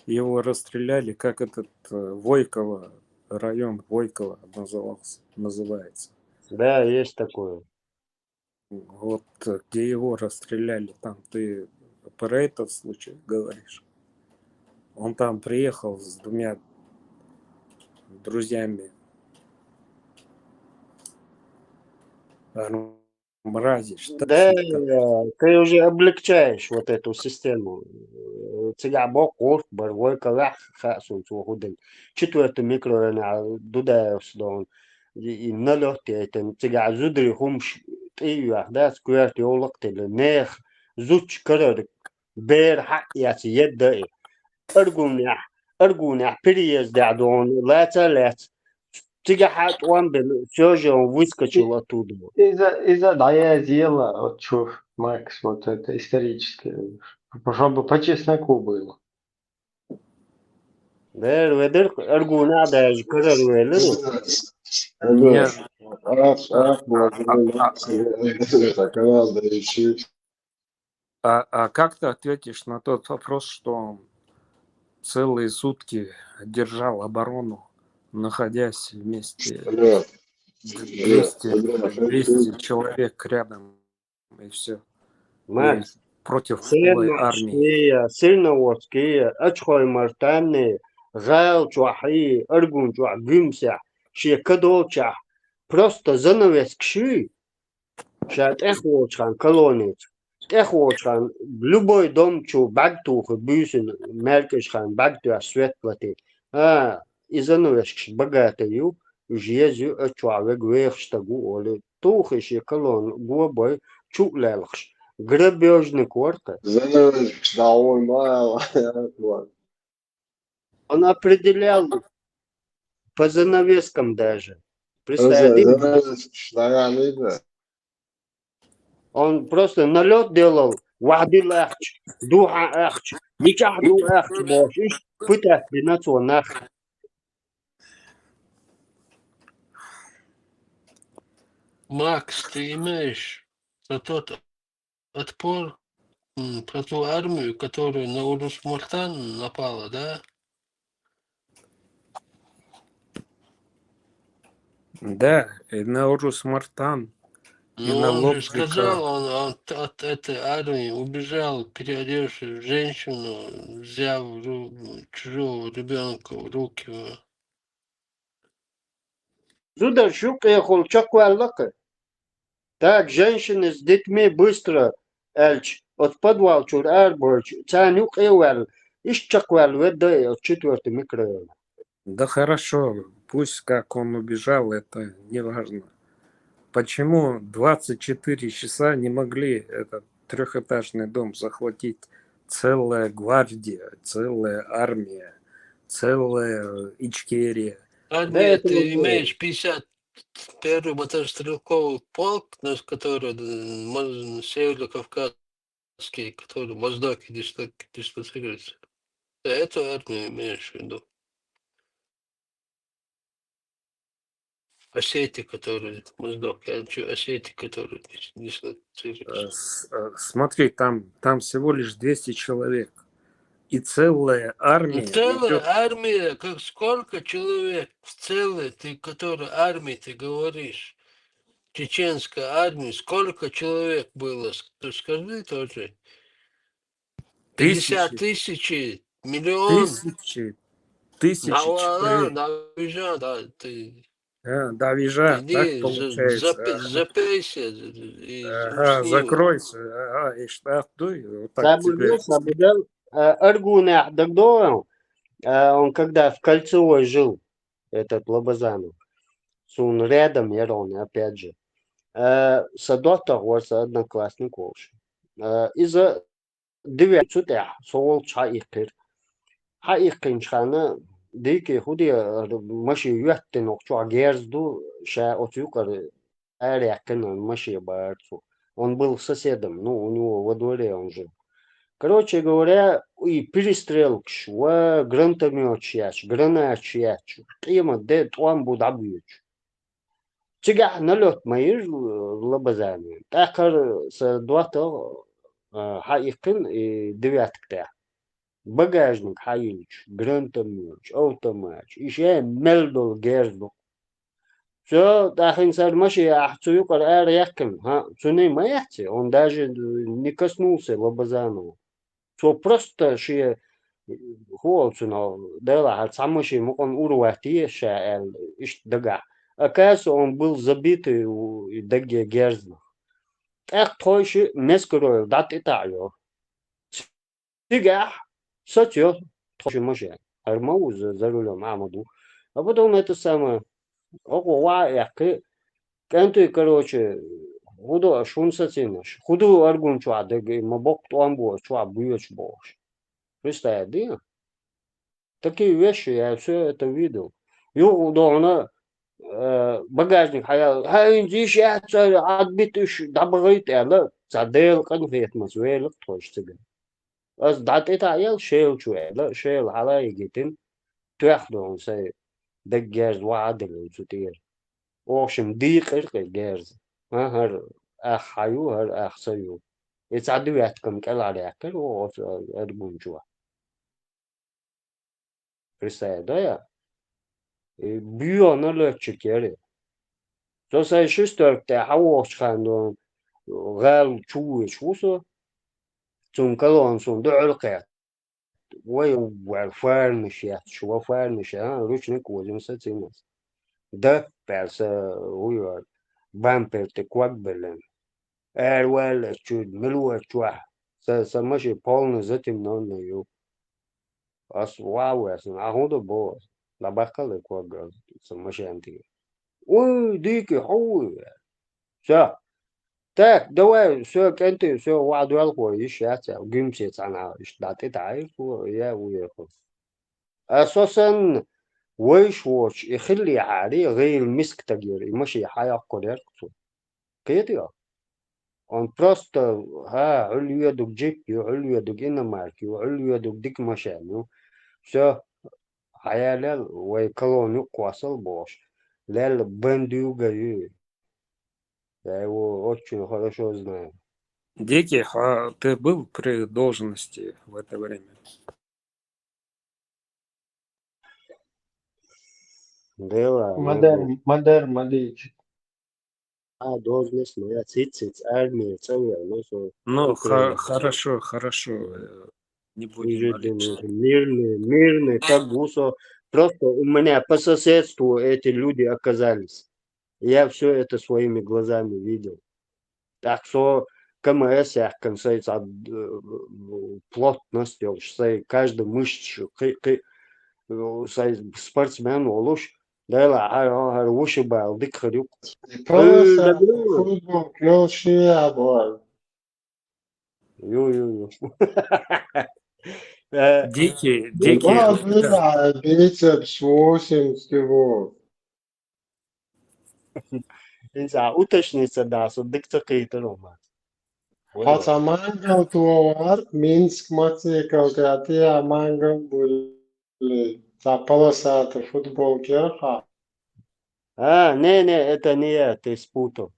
его расстреляли, как этот э, Войково, район Войково назывался, называется. Да, есть такое. Вот э, где его расстреляли, там ты про этот случай говоришь. Он там приехал с двумя друзьями. А, ну, мрази, что Да, ты э, ты уже облегчаешь вот эту систему. Э, Цигахь боккха гӀуллакх бара, Войковехь хаьа суна цо хӀу дина. Четвёртый микрорайонехь Дудаевс долу. И, и налёт яйтина. Цигахь зударий хӀумаш тӀе а йоьхна, дац, коьрта йовлакх а тилла. Нехан зудчун карара бер хьа а эцна едда и. Аргунехь, Аргунехь переездехь долу лаца а лаьцна. Цигахь а тӀом бина, всё же он выскочил оттуда. Иза, иза дӀаязъела, вот чё, Макс, вот это историческое. Чтобы по чесноку было. Дера, ведар, Аргунехь даже карара велира. Не. Ах, ах, Владимир, Макс, это канал, да ещё. А, а как ты ответишь на тот вопрос, что он целые сутки держал оборону, находясь вместе Да. двести, двести человек рядом, и все. Макс, Против целой сирна армии. шкия, сирна вот шкия, ачхой мартанни, гӀала чохь и, Аргун чохь гуьмсехь, шен кадолчахь, просто занавеска шуй, ша тӀех волчу хан колоница. тӀехволчхьан, любой дом чу бӀаг туху, буьйсина, маьркӀажхьан бӀаг тоьхна, свет лати. А, и занавескаш богатый ю, уж еза ю, оцу чохь верг вехаш стаг ву олий. Тухий шен колонна, го бой, чу а лелхаш. Грабёжник вара-кх. Занавескаш дӀа вон ма ала. Он определял по занавескам даже. Представь, один, он просто налёт делал, вахдил ахча, духа ахча, ничего ду ахча бохуш, иштта пытать дина цо нах. Макс, ты имеешь про тот отпор, м, про ту армию, которая на Урус Мартан напала, да? Да, и на Урус Мартан, и на Лобзика. Ну, он же сказал, он, он т-, от этой армии убежал, переодевшись в женщину, взяв ру-, чужого ребёнка в руки. Зударша юкъехула чекхваьлла-кх. Так, женщины с детьми быстро, аьлча, оцу подвал чуьра арабевлча, царна юкъе а ваьлла, иштта чекхваьлла ведда и оцу четвёртый микрорайон. Да хорошо, пусть как он убежал, это не важно. Почему двадцать четыре часа не могли этот трёхэтажный дом захватить целая гвардия, целая армия, целая Ичкерия? Армия, да, это ты имеешь пятьдесят первый мотострелковый полк, на с-, который, м, моз-, северо-кавказский, который моздоки дисло-, дислоцируется. Да, эту армию имеешь в виду? Осети, который моздок, я чё, осети, который дис-, дислоцируется. Э, с-, э, смотри, там, там всего лишь двести человек. И целая армия. Ну, целая армия, как сколько человек в целой, ты, которой армии ты говоришь? Чеченской армии, сколько человек было? С-, ты скажи тоже. Пятьдесят тысяч, миллион. Тысячи, тысячи человек. Да, ладно, да, уезжай, да, ты А, да, вижа, иди, так за-, получается. Запи-, запейся, и ага, усни. Закройся, ага, и штраф дуй, вот так тебе. Сабудел, сабудел. А, Аргунах дагдо, а, он когда в Кольцевой жил, этот Лобазанов, сун рядом яр он, опять же. А, са доттагӀа вара, са одноклассник волуш. А, иза диве цу тӀехь, со волчу хьаиккхира. Хьаиккхинчу ханна дийке хӀун де, машин йоьттина, чохь герз ду, ша оцу юкъара араяьккхина машин бара цо. Он был соседом, ну, у него во дворе он жил. Короче говоря, и перестрелкаш, ва гранатомёташ яц, гранаташ яц, къемат де тӀом бу дӀабоьдуш. Цигахь налёт ма йира Лабазанин. ТӀаккха хӀара сан доттагӀа, а, хьаиккхина и девятка тӀехь. Багажник хьайиллича, гранатомёташ, автоматаш, и шен мел долу герз ду. Всё, тӀаккха хӀинца хӀара машен ахь цу юкъара ара яьккхина. ХӀаъ, цуьнан ма яц и, он даже не коснулся Лабазанова. Цо просто шен, хӀун олу цунах, делахь, цхьа машен мукъана урвать е ша аьлла, иштта дагахь. Оказывается, он был забитый у, и дагге герзна. ТӀаккха тхойша Мескаройл дӀатӀетаӀайо. Цигахь сацайо тхойша машен. ХӀара ма ву за, за рулём Ахьмад ву. А потом это самое, оха ваха а эккхи, кӀентий, короче, хӀун до аш, хӀунда сацийна аш? ХӀун ду Аргун чохь дерг, и ма боккха тӀом бу ас чохь боьдуш бохуш. Представь, дина? Такие вещи, я всё это видел. Юха дохуна, э, багажник хьаял, хьа, хӀинца йиш яц, Ӏадбита уьш дӀабахийта аьлла, цхьа Делан къинхетамца велира тхойша цигара. Ас дӀатӀетаӀаяьлла, шелачу аьлла, шела хьала а йигийтина, тоьхна дохуна сайн даггерз ваха а делла цу тӀера. Оха шимма дийкъира кхин герз. ХӀан, хӀара ах хьан ю, хӀара ах сан ю. И цхьа девяткам кӀелхьаръяьккхира оха оцу Аргун чохь. Представь, да, я? И буьйхана летчик яра. Со сайн шестерка тӀехь хьан вохучу ханна гӀала чу вуьйцуш ву со. Цунна колонна суна дуьхьал кхетта. Вай ваьлла фарнаш етташ, ва фарнаш, а, ручник возина сацийна ас. Дап аьлла сан, хӀун йора, бампер тӀе ког биллина. Эр ваьлла чуьйда, мила ваьлла чохь. Сан, сан машен полный затемнённый ю. Ас ваха ваьсна, ахьа хӀун ду боху ас? ДӀабаккхал и ког, сан машен тӀе. Уй, дийки, хьо вуй? Всё. Так, давай, всё, кӀентий, всё, ваха доьлху вай, йиш яц, гуьмсе цхьаьна, иштта дӀа тӀе таӀийра цо, я вуй яхо. А со санна, вайша воцуш, и хиллехьара, гӀийла миска тагера, и машен хьайоккхур яра цо. Кхетий хьо? Он просто, хьа, хьуьлла йоьдуг джип ю, хьуьлла йоьдуг иномарка ю, хьуьлла йоьдуг дика машен ю. Всё, хьаялел, вай колонна юкъа кхоссал бохуш. Лелла бандюга ю. Я его очень хорошо знаю. Дикий, а ты был при должности в это время? Дела, Мадар, Мадар Малич. А, должность моя, циц-циц, армия целая, ну, со, Ну, Украина. Хо-, хорошо, хорошо, э, не будем Уже орать. Думаю, мирный, мирный, как гусо. Просто у меня по соседству эти люди оказались. Я всё это своими глазами видел. Так что К М С яьккхина сай цхьа, э, плотность йолуш, сай каждый мышца кхи-, кхи-, э, сай спортсмен волуш, Дела, хьара, хьара вуьшта бала дика хир ю. И полоса Э, да, футбол, кроссовки, а, бывает. Ю, ю, ю. Э, Дикий, ну, дикий. Ладно, да, бицепс восемьдесят кило. ХӀинца уточниться дан, со дика ца кхийтира хӀума. Хьо ца мангал товар, Минск мотоцикл тӀе, а мангал були, цхьа полосатый футболка яра хьа. А, не, не, это не я, ты спутал.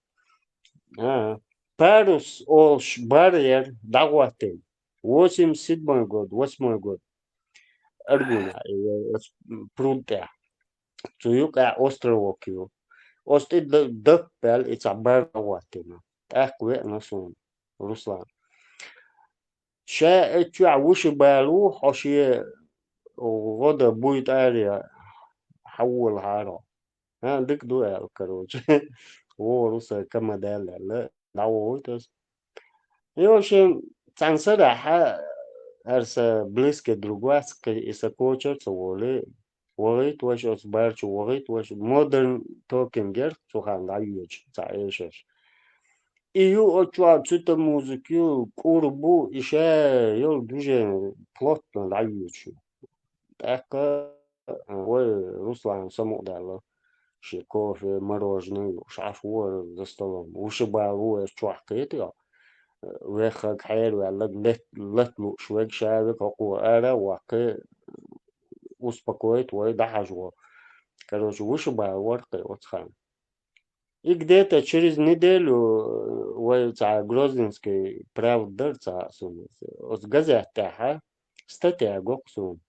А, Парус олуш бар яра дӀахӀоттийна. Восемьдесят седьмой год, восьмой год. Аргуна, э, пруд тӀехь. Цу юкъахь островок ю. Оцу тӀе д-, даппаьлла и цхьа бар дӀахӀоттийна. ТӀаккха веана суна Руслан. Ша оцу чохь вуьшта бала ву, хьо шен гӀо дан буьйта аре хьан волахьара. А, дика ду аьлла, короче. ВогӀур ву сан, КМД аьлла, дӀавогӀуьйту аса. И, в общем, цхьана сарахь, хӀара сан близкий друг вац, кхин и сан кочара ца волий, вахийта вайша оцу бар чу, вахийта вайша. Modern Talking яра цу ханна дӀайоьдуш, цхьа эшарш. И ю оцу чохь цуьта музыка ю, кӀур бу, и ша йолу движение плотно дӀайоьдуш ю. ТӀаккха вай Руслан самукъадаьлла, шен кофе, мороженое юуш, Ӏаш ву вара за столом. Вуьшта бала ву вай чохь кхетий хьо. Веххарг хьераваьлларг лет-, лата лууш верг ша верг хӀокхо ара а ваккхий, успокоить вай, дӀахьажа гӀо. Короче, вуьшта бала вара кхин оцу ханна. И где-то через неделю, э, вай цхьа Грозненский правда дара цхьа а суна. Оцу газет тӀехь статья го-кх суна.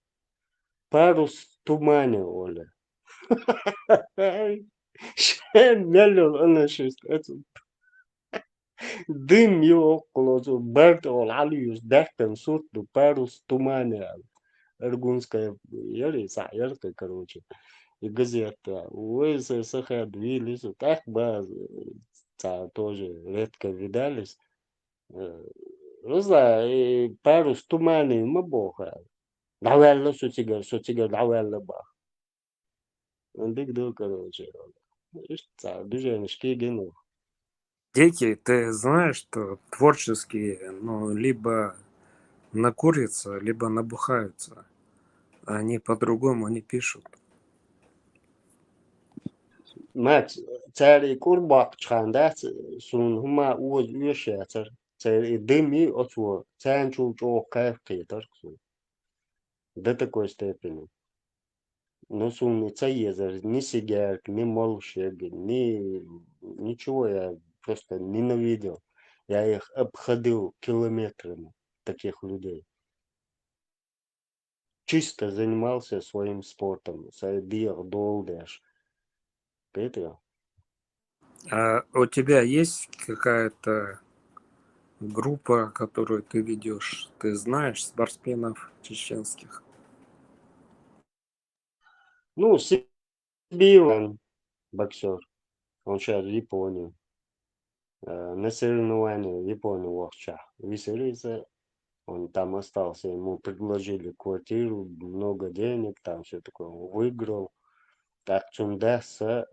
«Парус в тумане», олу. Шен мел йолу анашист оцу. Дым ю оккхул оцу, барт олу хьалуьйш, даьккхина сурт ду, «Парус в тумане» аьлла. Аргунская яра, схьа яра кхин, короче, и газетта. Вай сан сахад вийли со, тӀаккха база, цхьа тоже редко видались. Э, Руза, и «Парус в тумане» ма боху аьлла. ДӀаваьлла со цигара, со цигара дӀаваьлла баха. Дика ду, короче. Иштта цхьа движенеш кегина ву. Дикий, ты знаешь, что творческие, ну, либо накурятся, либо набухаются. Они по-другому не пишут. Макс, цара и кӀур боккхучу ханна дац, суна хӀума оза оьшуш яцара. Цара и дым йи оцо, царна чул чӀогӀа кайф кхетара суна. До такой степени. Но суна ца езара ни сигарка, ни молушек, ни ничего, я просто ненавидел. Я их обходил километрами, таких людей. Чисто занимался своим спортом, сай дегӀ дола деш. Кхетий? А у тебя есть какая-то группа, которую ты ведёшь? Ты знаешь спортсменов чеченских? Ну, Сибиван боксёр. Он щас в Японии. э, на соревнования в Японию вахча. Висариза, он там остался, ему предложили квартиру, много денег, там все такое. Он выиграл. Так цун дас, э,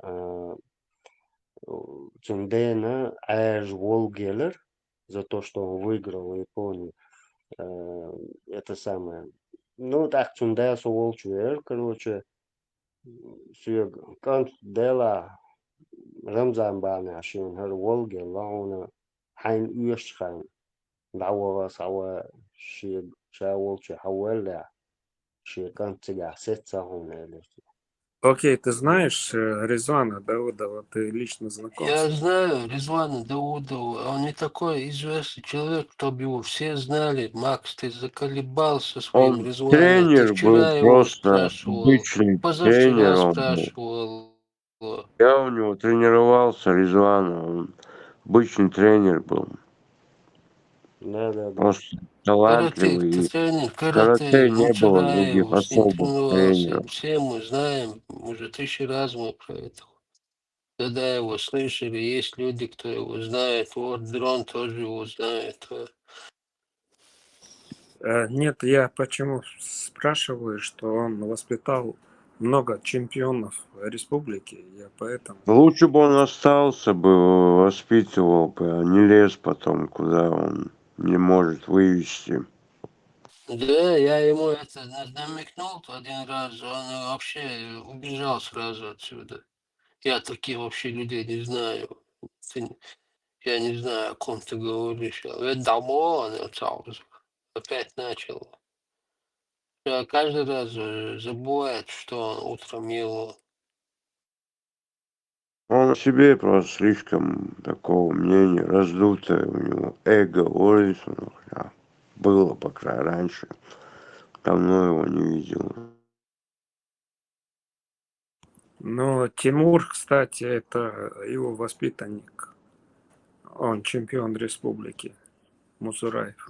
цун дена Ӏаьржа волга елар за то, что он выиграл в Японии. Э, это самое. Ну, так цун дас волчу вер, короче, соьга кӀант дела Рамзан бана шен хӀара волга елла хьуна хьайн уьш хьайн. ДӀаваха схьава шега ша волчу хьавелла, шен кӀант цигахь сецна хьуна элира. Окей, ты знаешь, э, Ризвана Даудова, ты лично знаком с Я ним? Знаю Ризвана Даудова, он не такой известный человек, чтобы его все знали. Макс, ты заколебался своим Он Ризваном. Ты тренер был, вчера его просто спрашивал, обычный позавчера тренер он был. Спрашивал. Я у него тренировался, Ризвана, он обычный тренер был. Да, да, да. Просто Каратэ, талантливый. И тренер каратэ каратэ, не было Муцураев, других с ним особых тренировался. тренеров. Все мы знаем, уже тысячи раз мы про это. Тогда его слышали, есть люди, кто его знает. Вот Дрон тоже его знает. Э, Нет, я почему спрашиваю, что он воспитал много чемпионов республики, я поэтому. Лучше бы он остался бы, воспитывал бы, а не лез потом, куда он не может вывести. Да, я ему это на- намекнул один раз, он вообще убежал сразу отсюда. Я таких вообще людей не знаю. Ты н- Я не знаю, о ком ты говоришь. Я говорю, домой он отправился. Опять начал. Я каждый раз э, забывает, что он утром ел. Он о себе просто слишком такого мнения, раздутое у него эго, говорит он, а, было, по крайней мере, раньше. Давно его не видел. Но Тимур, кстати, это его воспитанник. Он чемпион республики. Муцураев.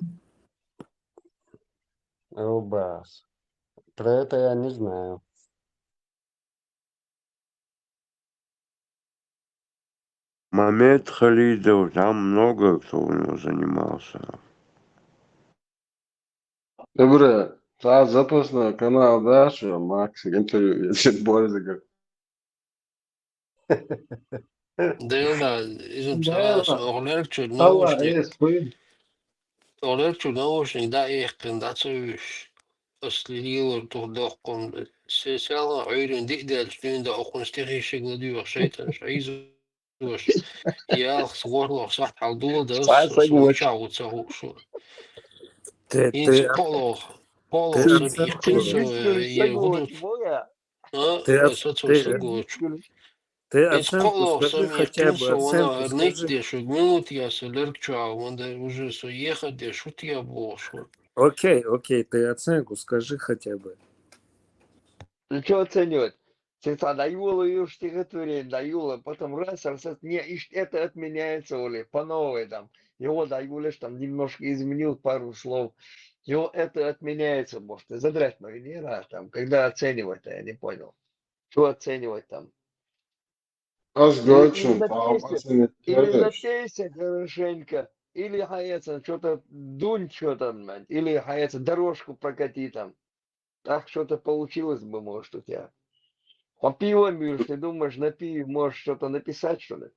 Обас. Про это я не знаю. Мамед Халидов, там много кто у него занимался. Добре, та запасной канал дальше, Макс, интервью, если Борзиков. Дела, изум Дела. царас оглерчур Алла, наушник. эс, хуй. Оглерчур наушник, да, эхкин, да, цавиш. Аслилор тух дохкун. Сесяла, уйрин дидел, стюн да охун стихи шигла дюх, шайтан, шайзу. Ялх сгорлох сахт халдул да, Сай, сай, гуч. Чау цаху шу. Ты, Инс ты, полох, ты полох сам оценку, ихтин со, е, гудут. А, ты, оц- со цо ты, шугуч. Ты Инс оценку полох скажи сам хотя ихтин бы, со, вона оценку скажи. Нить деш, минут я со лерк чуа, вон да уже со ехать деш, шут я бошо. Окей, окей, ты оценку скажи хотя бы. Ну что оценивать? Цеца даюла, её стихотворение даюла, потом раз, раз, раз, не, иш- это отменяется, Оля, по новой там. Его даюлеш там немножко изменил пару слов. Его это отменяется, может, и задрать, но и не раз там. Когда оценивать-то, я не понял. Что оценивать там? Аз Или, или гочун, там напейся, оценить или будешь. Напейся хорошенько, или хаяца, что-то дунь, что там, мать, или хаяца, дорожку прокати там. Так что-то получилось бы, может, у тебя. А пиво, Миш, ты думаешь, на пиве можешь что-то написать, что ли?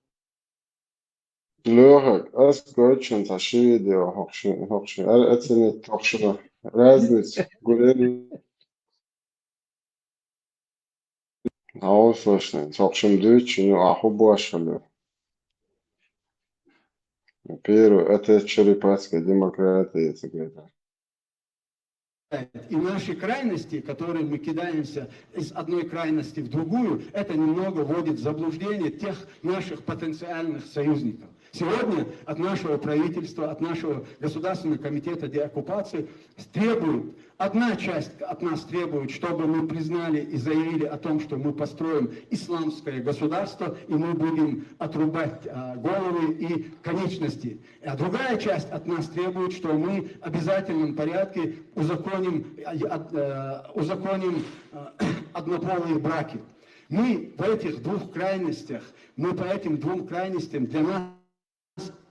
Лёха, аз гочун, та ши видео, хокши, хокши, а, оценить, хокши, разница, гулери. Аусошный, хокшим дучи, ну, а хубошали. Первый, это черепахская демократия, это говорит. И наши крайности, которые мы кидаемся из одной крайности в другую, это немного вводит в заблуждение тех наших потенциальных союзников. Сегодня от нашего правительства, от нашего Государственного комитета деоккупации требуют, одна часть от нас требует, чтобы мы признали и заявили о том, что мы построим исламское государство, и мы будем отрубать а, головы и конечности. А другая часть от нас требует, что мы в обязательном порядке узаконим, э, от- э, узаконим э, однополые браки. Мы в этих двух крайностях, мы по этим двум крайностям, для нас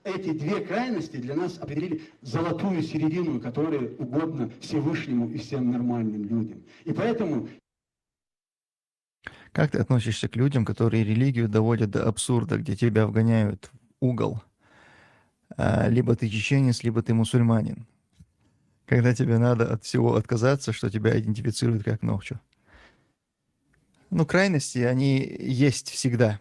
эти две крайности для нас определили золотую середину, которая угодна Всевышнему и всем нормальным людям. И поэтому Как ты относишься к людям, которые религию доводят до абсурда, где тебя вгоняют в угол? А, либо ты чеченец, либо ты мусульманин. Когда тебе надо от всего отказаться, что тебя идентифицирует как нохчу. Ну, крайности, они есть всегда.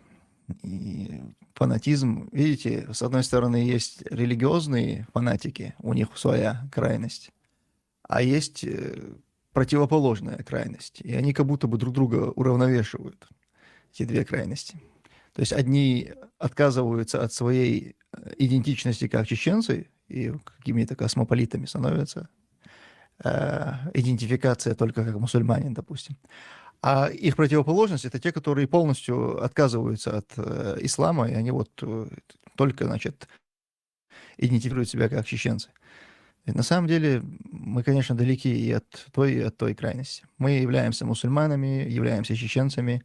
И фанатизм, видите, с одной стороны, есть религиозные фанатики, у них своя крайность, а есть э, противоположная крайность. И они как будто бы друг друга уравновешивают, эти две крайности. То есть одни отказываются от своей э, идентичности как чеченцы и какими-то космополитами становятся, э, идентификация только как мусульманин, допустим. А их противоположность — это те, которые полностью отказываются от э, ислама, и они вот э, только, значит, идентифицируют себя как чеченцы. Ведь на самом деле мы, конечно, далеки и от той, и от той крайности. Мы являемся мусульманами, являемся чеченцами.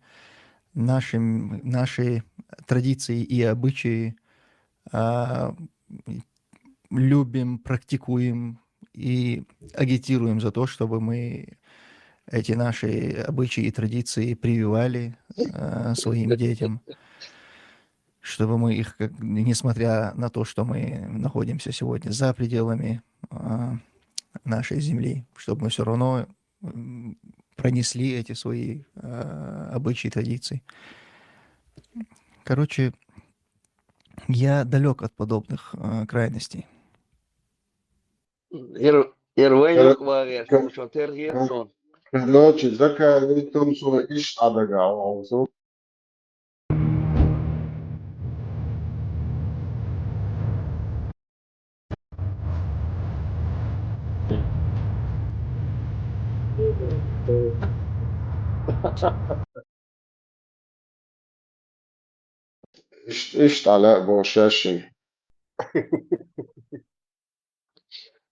Наши, наши традиции и обычаи а, любим, практикуем и агитируем за то, чтобы мы эти наши обычаи и традиции прививали а, своим детям, чтобы мы их, как, несмотря на то, что мы находимся сегодня за пределами а, нашей земли, чтобы мы все равно м, пронесли эти свои а, обычаи и традиции. Короче, я далек от подобных а, крайностей. Ир- Ирвен Кор- юкъвагъ яшму шун, тергъи яшму шун. Короче, закай тумсу иш адага олсун. Иш- Иштӏала бошаши.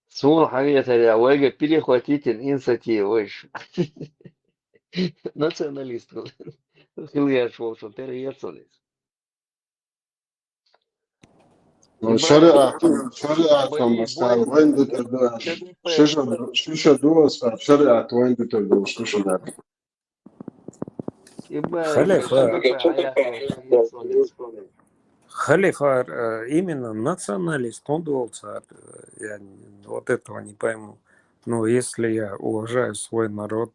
Сун гьамиятара вайга перехватить ийин са тир вайш. Националист хила яш вол шун, тергъи яшму шун. Ну, шариат, шариат там баскар, вайн дутер да. Шиша, шиша дуас, шариат вайн дутер да, шиша да. Иба, Халифа. иба, иба, аяхъ. Халифа, э, именно националист, он был царь. Э, Я не- вот этого не пойму. Ну, если я уважаю свой народ,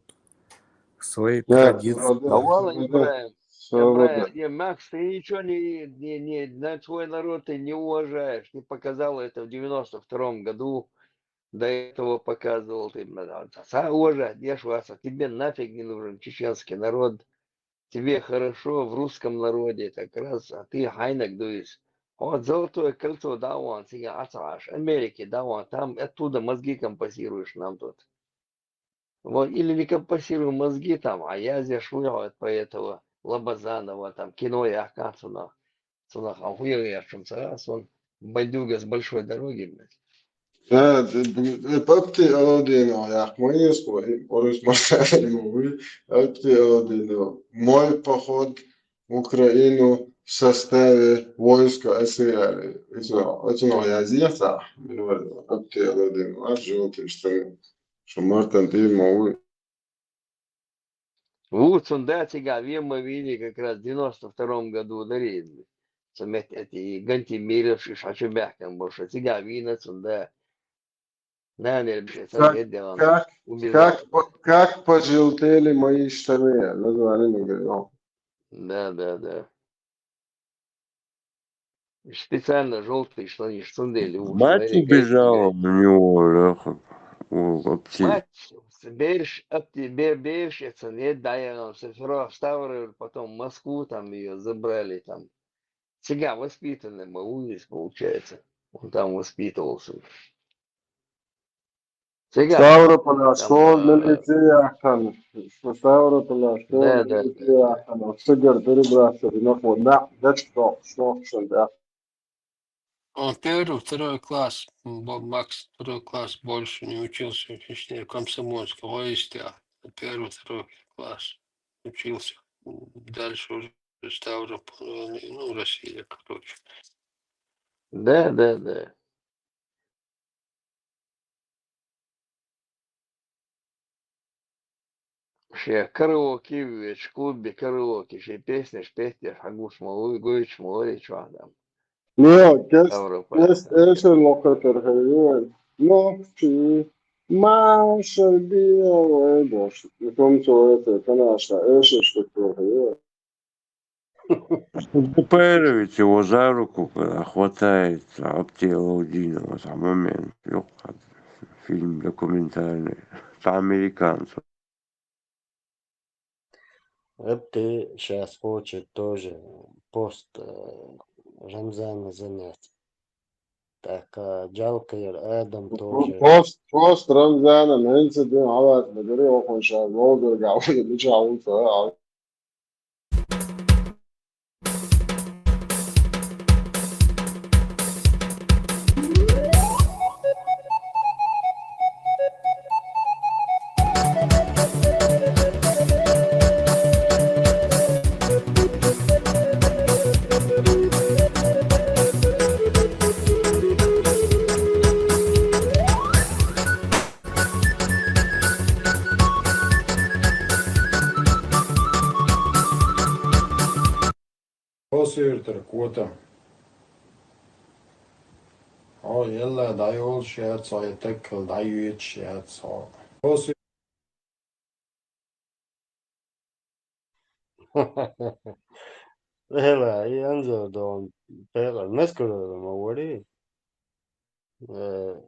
свои Да, традиции. да, да, Давала, да, Ибраим. всё, Ибраим, да. не, Макс, ты ничего не, не, не, на свой народ ты не уважаешь. Ты показал это в девяносто втором году. До этого показывал ты. М, да, да, са уважать, я ж вас, а тебе нафиг не нужен чеченский народ. Тебе хорошо в русском народе, как раз, а ты хайнак дуйс. Вот золотое кольцо дӀаван, цига ацӀаш, Америке дӀаван, там оттуда мозги компенсируешь нам тут. Вот, или не компенсируй мозги там, а я здесь шуйгӀат по этого Лабазанова, там, кино я цунах. Цунах, а хуя я чем раз, он бандюга с большой дороги, блядь. Да, д- д- д- апти аладино, я моиско, орус марсалино, апти аладино. Мой поход в Украину в составе войска СВР. Это, это, ну, я здесь, а, апти аладино, а живу ты что ли? Что Мартин, ты мой. Вот цунда цига вема вини как раз в девяносто втором году дари. Цу мет эти ганти милеш шачу бяхкан больше. Цига вина цунда. Наверное, биши Как, цунда делан. как, Убивал. как, по- как пожелтели мои штаны, назвали, ну, говорю, ну. Да, да, да. Специально желтые штаны, штаны. Мать убежала на него, бляха. О, вообще. Мать, берш, апти, бер, берш, это не даялом, Ставрополь, потом в Москву там ее забрали, там. Цига воспитанный Маулис, получается. Он там воспитывался. Цига. Ставрополя, Там, что э, милиция яхтан? Что Ставрополя, что Да, да. милиция яхтан? Что гер перебраться, вино, да, да, что, что, что, да. Он первый, второй класс, м, Бо- Макс, второй класс больше не учился в Чечне, в Комсомольске, в Ойске. Первый, второй класс учился. М, Дальше уже Ставрополь, ну, Россия, короче. Да, да, да. Ше караоке вуьйцу, клубе караоке, ше песнеш петдеш, хьагуш ма ву, гуьйцуш ма варий чохь там. Ну, кес, Европа. Кес эшар локхуьйтур хьуна. Нохчий, машар бе вай дош. Ком цо это, конечно, эшар штук хьуна. Пейровец его за руку, э, хватает Абти Алаудинова, там момент, ну, фильм документальный, про американцев. Абти щас хочет тоже пост, э, Рамзана занять. Так, а, Джалкер Адам тоже. Пост, пост Рамзана, мен ца дин алат, ма дари охун ша, волдер гавы, лича улса, а. Хьо суьртара котам. Хьо елла дӀайолуш яц хьо, я таггал дӀайоьдуш яц хьо. Хьо суьртара Эла, и Анзор догӀун пекъар Москвара ма варий. Э,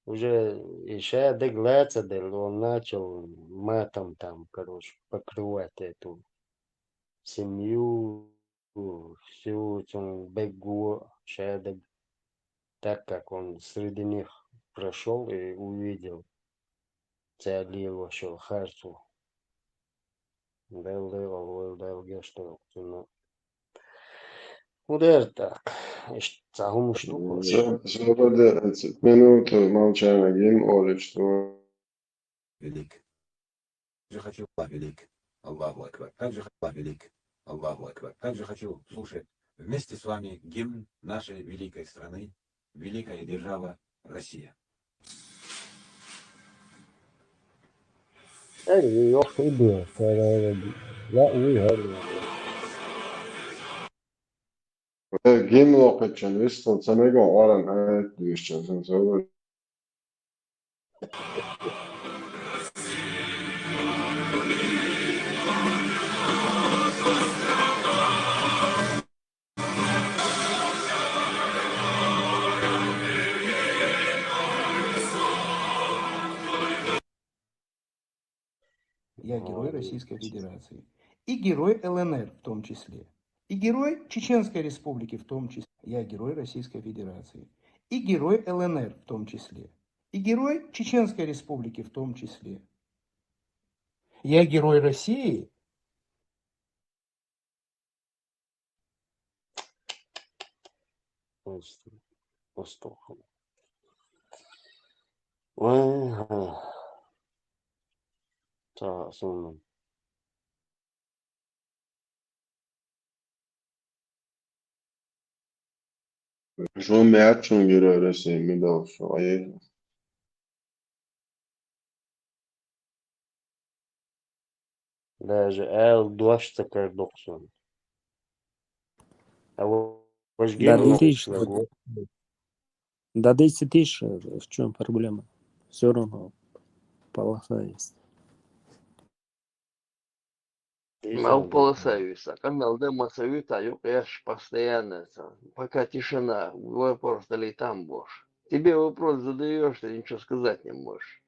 уже и ша дег лаца делла, он начал матом там, короче, покрывать эту семью, всю цун бегу ша дег. Так как он среди них прошёл и увидел, цара лелош йолу харцо. Дала декъал войла, Дала гечдойла цунна. ХӀун дера тӀаккха? Иштта цхьа хӀумаш ду. Зо-, зобада, минута молчания гимн олуш ду. Велик. Же хочу Аллах велик. Аллаху акбар. Как же Аллах велик. Аллаху акбар. Как же хочу слушать вместе с вами гимн нашей великой страны, великая держава Россия. Эй, ох, иди, я уйгар. Э, гимн локхуччун вистхула ца меган оран аят дуьйцучун сан сов. Я герой Российской Федерации. И герой Л Н Р в том числе. И герой Чеченской Республики в том числе. Я герой Российской Федерации. И герой Л Н Р в том числе. И герой Чеченской Республики в том числе. Я герой России. Астагфируллах. Вай, ха. Та, сунна. Шун мячун гира Россия медаль шо, ай. Даже эл дош ца кар доккху суна. А во-, ваш гимн Дадитиш, лохуш вай. Дадитиш, в чём проблема? Всё равно полоса есть. Мел полоса виса, канал де маса вита, юкъеш постоянно ца. Пока тишина, вопрос долетам бош. Тебе вопрос задаёшь, ты ничего сказать не можешь.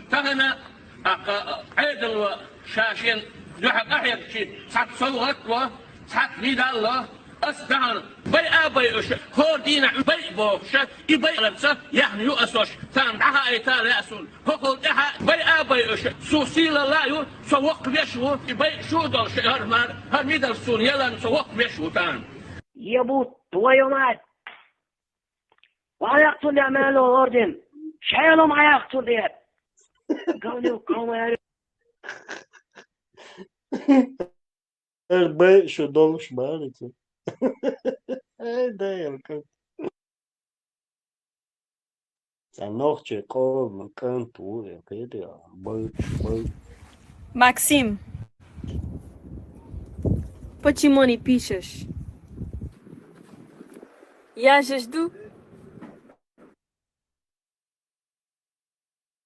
Тахана, а, а, Ӏедало ша шен дуьхьа къахьегчи, цхьацца совгӀат ло, цхьацца мидал ло, ас дахьана байа а байуш, хӀора дийнахь байа бохуша, и байаларца яхна ю асош, царна дӀахаийта лаьа суна. ХӀокхул тӀаьхьа байа а байуш, со сийлалла а ю, со воккха веш ву, и байа шу а долуш, хӀара мар, хӀара мидал суна яларна со воккха веш ву царна. Ебут, твою мать! Хьан яхцун де мело орден? Шелом хьан яхцун де? Говнюк, хьо ма яри. Эр бай шу долуш баьрца. Эй, да, я как. Цхьа нохчий къоман кӀант ву, я кхетий, бай, бай. Максим, почему не пишешь? Я же жду.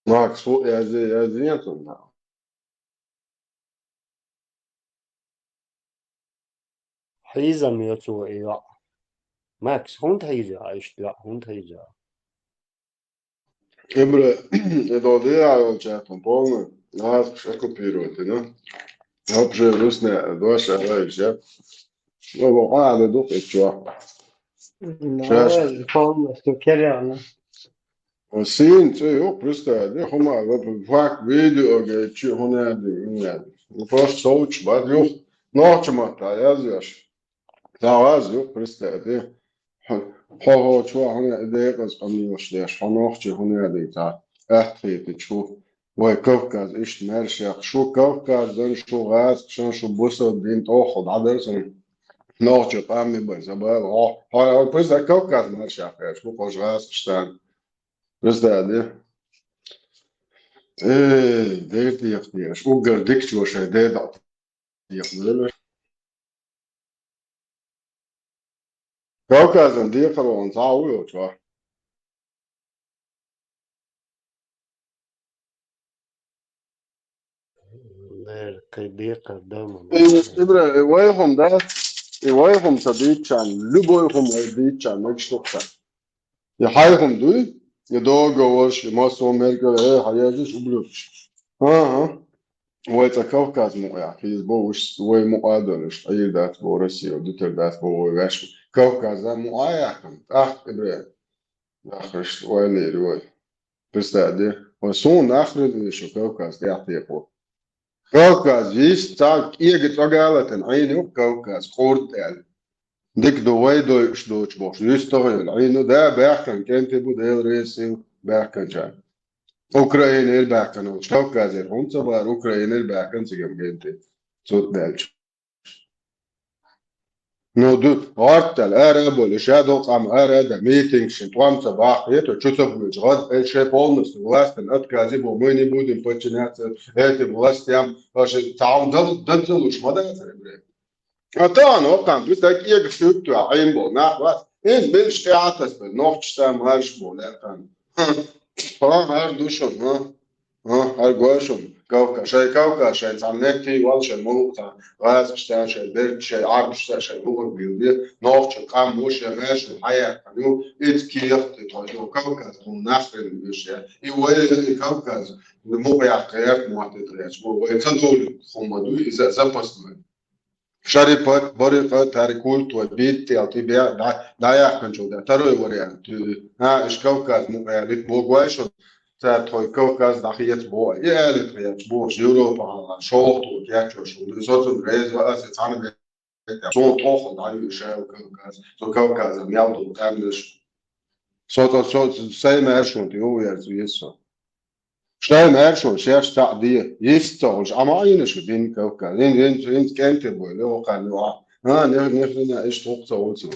Макс, фу, я же, я же нету, да. Хьийзам йо цо и йоӀ. Макс, хӀунда хьийза, а иштта йоӀ, хӀунда хьийза? Ибра, и дол дера йолчаьртан полный, нас оккупировать, да? Вообще, русские, дош, а, вообще. Ну, вот, а, да, дух, и чё? Да, Сейчас. Полностью керяно. Син цӀи ю, представь, де, хӀума, вот, факт, видео, ге, чи, хӀуна, де, хӀуна, де. Ну, просто соуч, бад, ю, нохча матта, я здесь. Цхьа ваз ю, представь, де. Хьо, хьо, хьо, чу, хӀуна, декъаз къамийлаш деш, хьо нохчи, хӀуна, де, цхьа, аьттхетичу. Вай Кавказ, иштта маьршах, шу Кавказан, шу гӀазкхашан, шу бусалба дин тӀохал дӀадарсан. Нохча къамми бай, забал, хьо, хьо, хьо, представь, Кавказ маьршах, шу къош гӀазкхаштан. Представь, де. Э, дер дехтеш, уггар дикачо шай дедал дехтеш. Кавказан декхар вон цхьа ву йолчо. Нер, кхы декхар дома. Ибра, и вай хӀума да, и вай хӀума ца дийцчан, любой хӀума вай дийцчан, мегаш тухса. И хьай хӀума дуй, и договорш, и массо меркал, э, хьаязуш, ублюдкаш. Ага. Вай цӀа Кавказ мукъа яхь, хӀинца бо уж вай мукъа а долуш, Ӏийр дац бо Россия, дутар дац бо вай ваьш. Кавказа мукъа а яхкана, тӀаккха Ибра. Дахарш вай лийр вай. Представь, де? Вай суна нах рилли шу Кавказ тӀехь текхо. Кавказ йист цхьа кӀега цӀогалатан Ӏийна ю Кавказ, къурд аьлла. Дика ду вай дойуш доцуш бохуш, юьстагӀа йолу Ӏийна ю, да, баьхкан кӀентий бу, Дела реза хила баьхканчарна. Украинера баьхкан волчу Кавказера хӀунда ца бахара, Украинера баьхкан цигам кӀентий, цуьнан даьлча. Ну, ду, гӀортал ара а болу, ша долу къам ара а дан, митингашна тӀом ца баккха, хета, чу ца буьйцу, гӀад, э, шайн полностью властан отказе бу, мы не будем подчиняться этим властям, аш цхьа хӀума дал-, дадзалуш ма дацара, бре. А тахана, окхан, бу сан кӀега шуьтту, а Ӏийна болу нах вац, иза милаш тӀе а тасбелла, нохчашца марш болу, лаьттан. Хьо хӀара ду шуна, хӀа? А, хӀара гой шуна, Кавказ, шайн Кавказ, шайн цхьана меттий вал, шайн муха цхьана гӀазкхашца, шайн берташца, шайн Ӏарбашца, шайн мухӀар билде, нохча къам ву, шайн маьрша хьаяьккхина ю, иза кехат тхо ду, Кавказ тхуна нах хилла вуьш я. И вай, и Кавказ, мукъа яккха гӀерта мотт тӀе гӀерташ бу, вай ца довлуьйту хӀума ду, иза запасной. Шарипат, Барикат, хӀара культура, биттел, тӀе бе-, дӀа-, дӀаяьккхинчул тӀе, второй вариант. А, иш Кавказ мукъа ялийта богу вай шуна, цара тхой Кавказ дӀахеца боху. И алита хеташ бохуш, Европа хьалха, шолгӀа тхо кечвеш ву. Со цунна реза вац, аса цхьаьна ве-, суна тӀохал дӀаюьйш аьлла Кавказ. Со Кавказан мел долу къаьмнаш. Со цо, со, сайн маьршонна тӀе юхаверза веза со. Шайн маьршо шаьш цхьаъ де, йист ца хуьлуш, Ӏа ма Ӏийна шу дин Кавказ. Ин, ин, ин кӀентий бойла, окхан ю Ӏа. А, не, не хрена, иштта хӀокху ца хуьлу ца.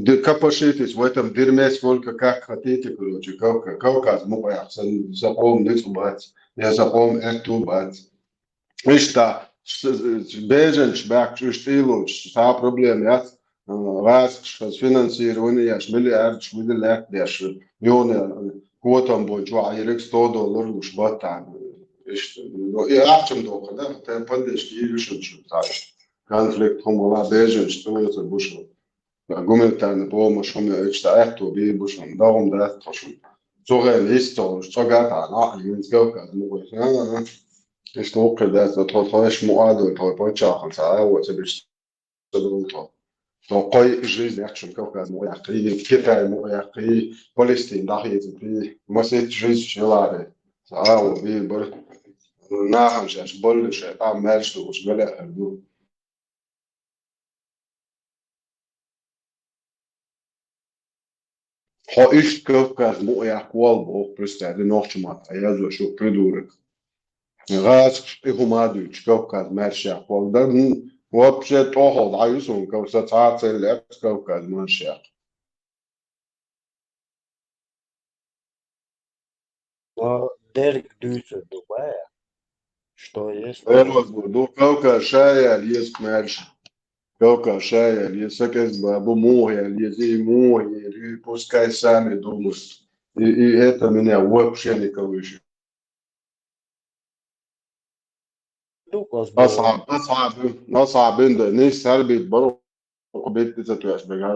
Д-, копошитесь в этом дерьме сколько как хотите, короче, Кавка-, Кавказ мукъа яккха, сан, сан къоман ницкъ бац, я сан къоман аьтту бац. Иштта, с-, с-, беженцаш баьхкича уьш тӀе а лоцуш, цхьа а проблема яц. ГӀазкхаша финансирование еш, миллиардаш, миллиард деш, юна котам бончу ваӀ ерриг сто доллар луш баттахь. Иштта, и ахчам доху, да, тайн поддержка йийр ю шуна шу, цхьа иштта. Конфликт хӀума ла, беженцаш тӀелоцур бу шу. Гуманитарный помощь хӀума, иштта аьтту бийр бу шуна, догӀум дац тхо шуна. Цу хенахь йист ца хуьлуш, цӀогатахь, нах, Кавказ мукъа. Иштта вукхуьр дац, тхо, тхо, иштта мукъа а ду, тхо паччахьна ца а, вот, ца беш ца долу тхо. Тхо кхой жизнь яхчун Кавказ мукъа яккхий, Китай мукъа яккхий, Палестина дӀахеций, масийтта жизнь шеларе. Ца а, вот, бийр бара. Нахана шаьш балли шайн къам маьрша долуш, галехьар ду. Хьо иштта Кавказ мукъа яккха волу боху, представь, нохча матта язо шу, придурок. ГӀазкхаша и хӀума а дуьйцуш, Кавказ маьрша яккха волу. Да, м, Вообще тӀохал дӀаюсун кавса цхьа а цӀен лаьцна Кавказ маршех. Но дерг дуьйцур ду бая, что есть. Эрваз ду Кавказ шаял еза маьрша. Кавказ шаял еза, сакӀеза бу муха ял еза, и муха ери, пускай сами думают. И, и это меня вообще не колышет. Асхьаб, асхьаб, асхьабин да, нийса сарбит бару, битти ца туяш бега,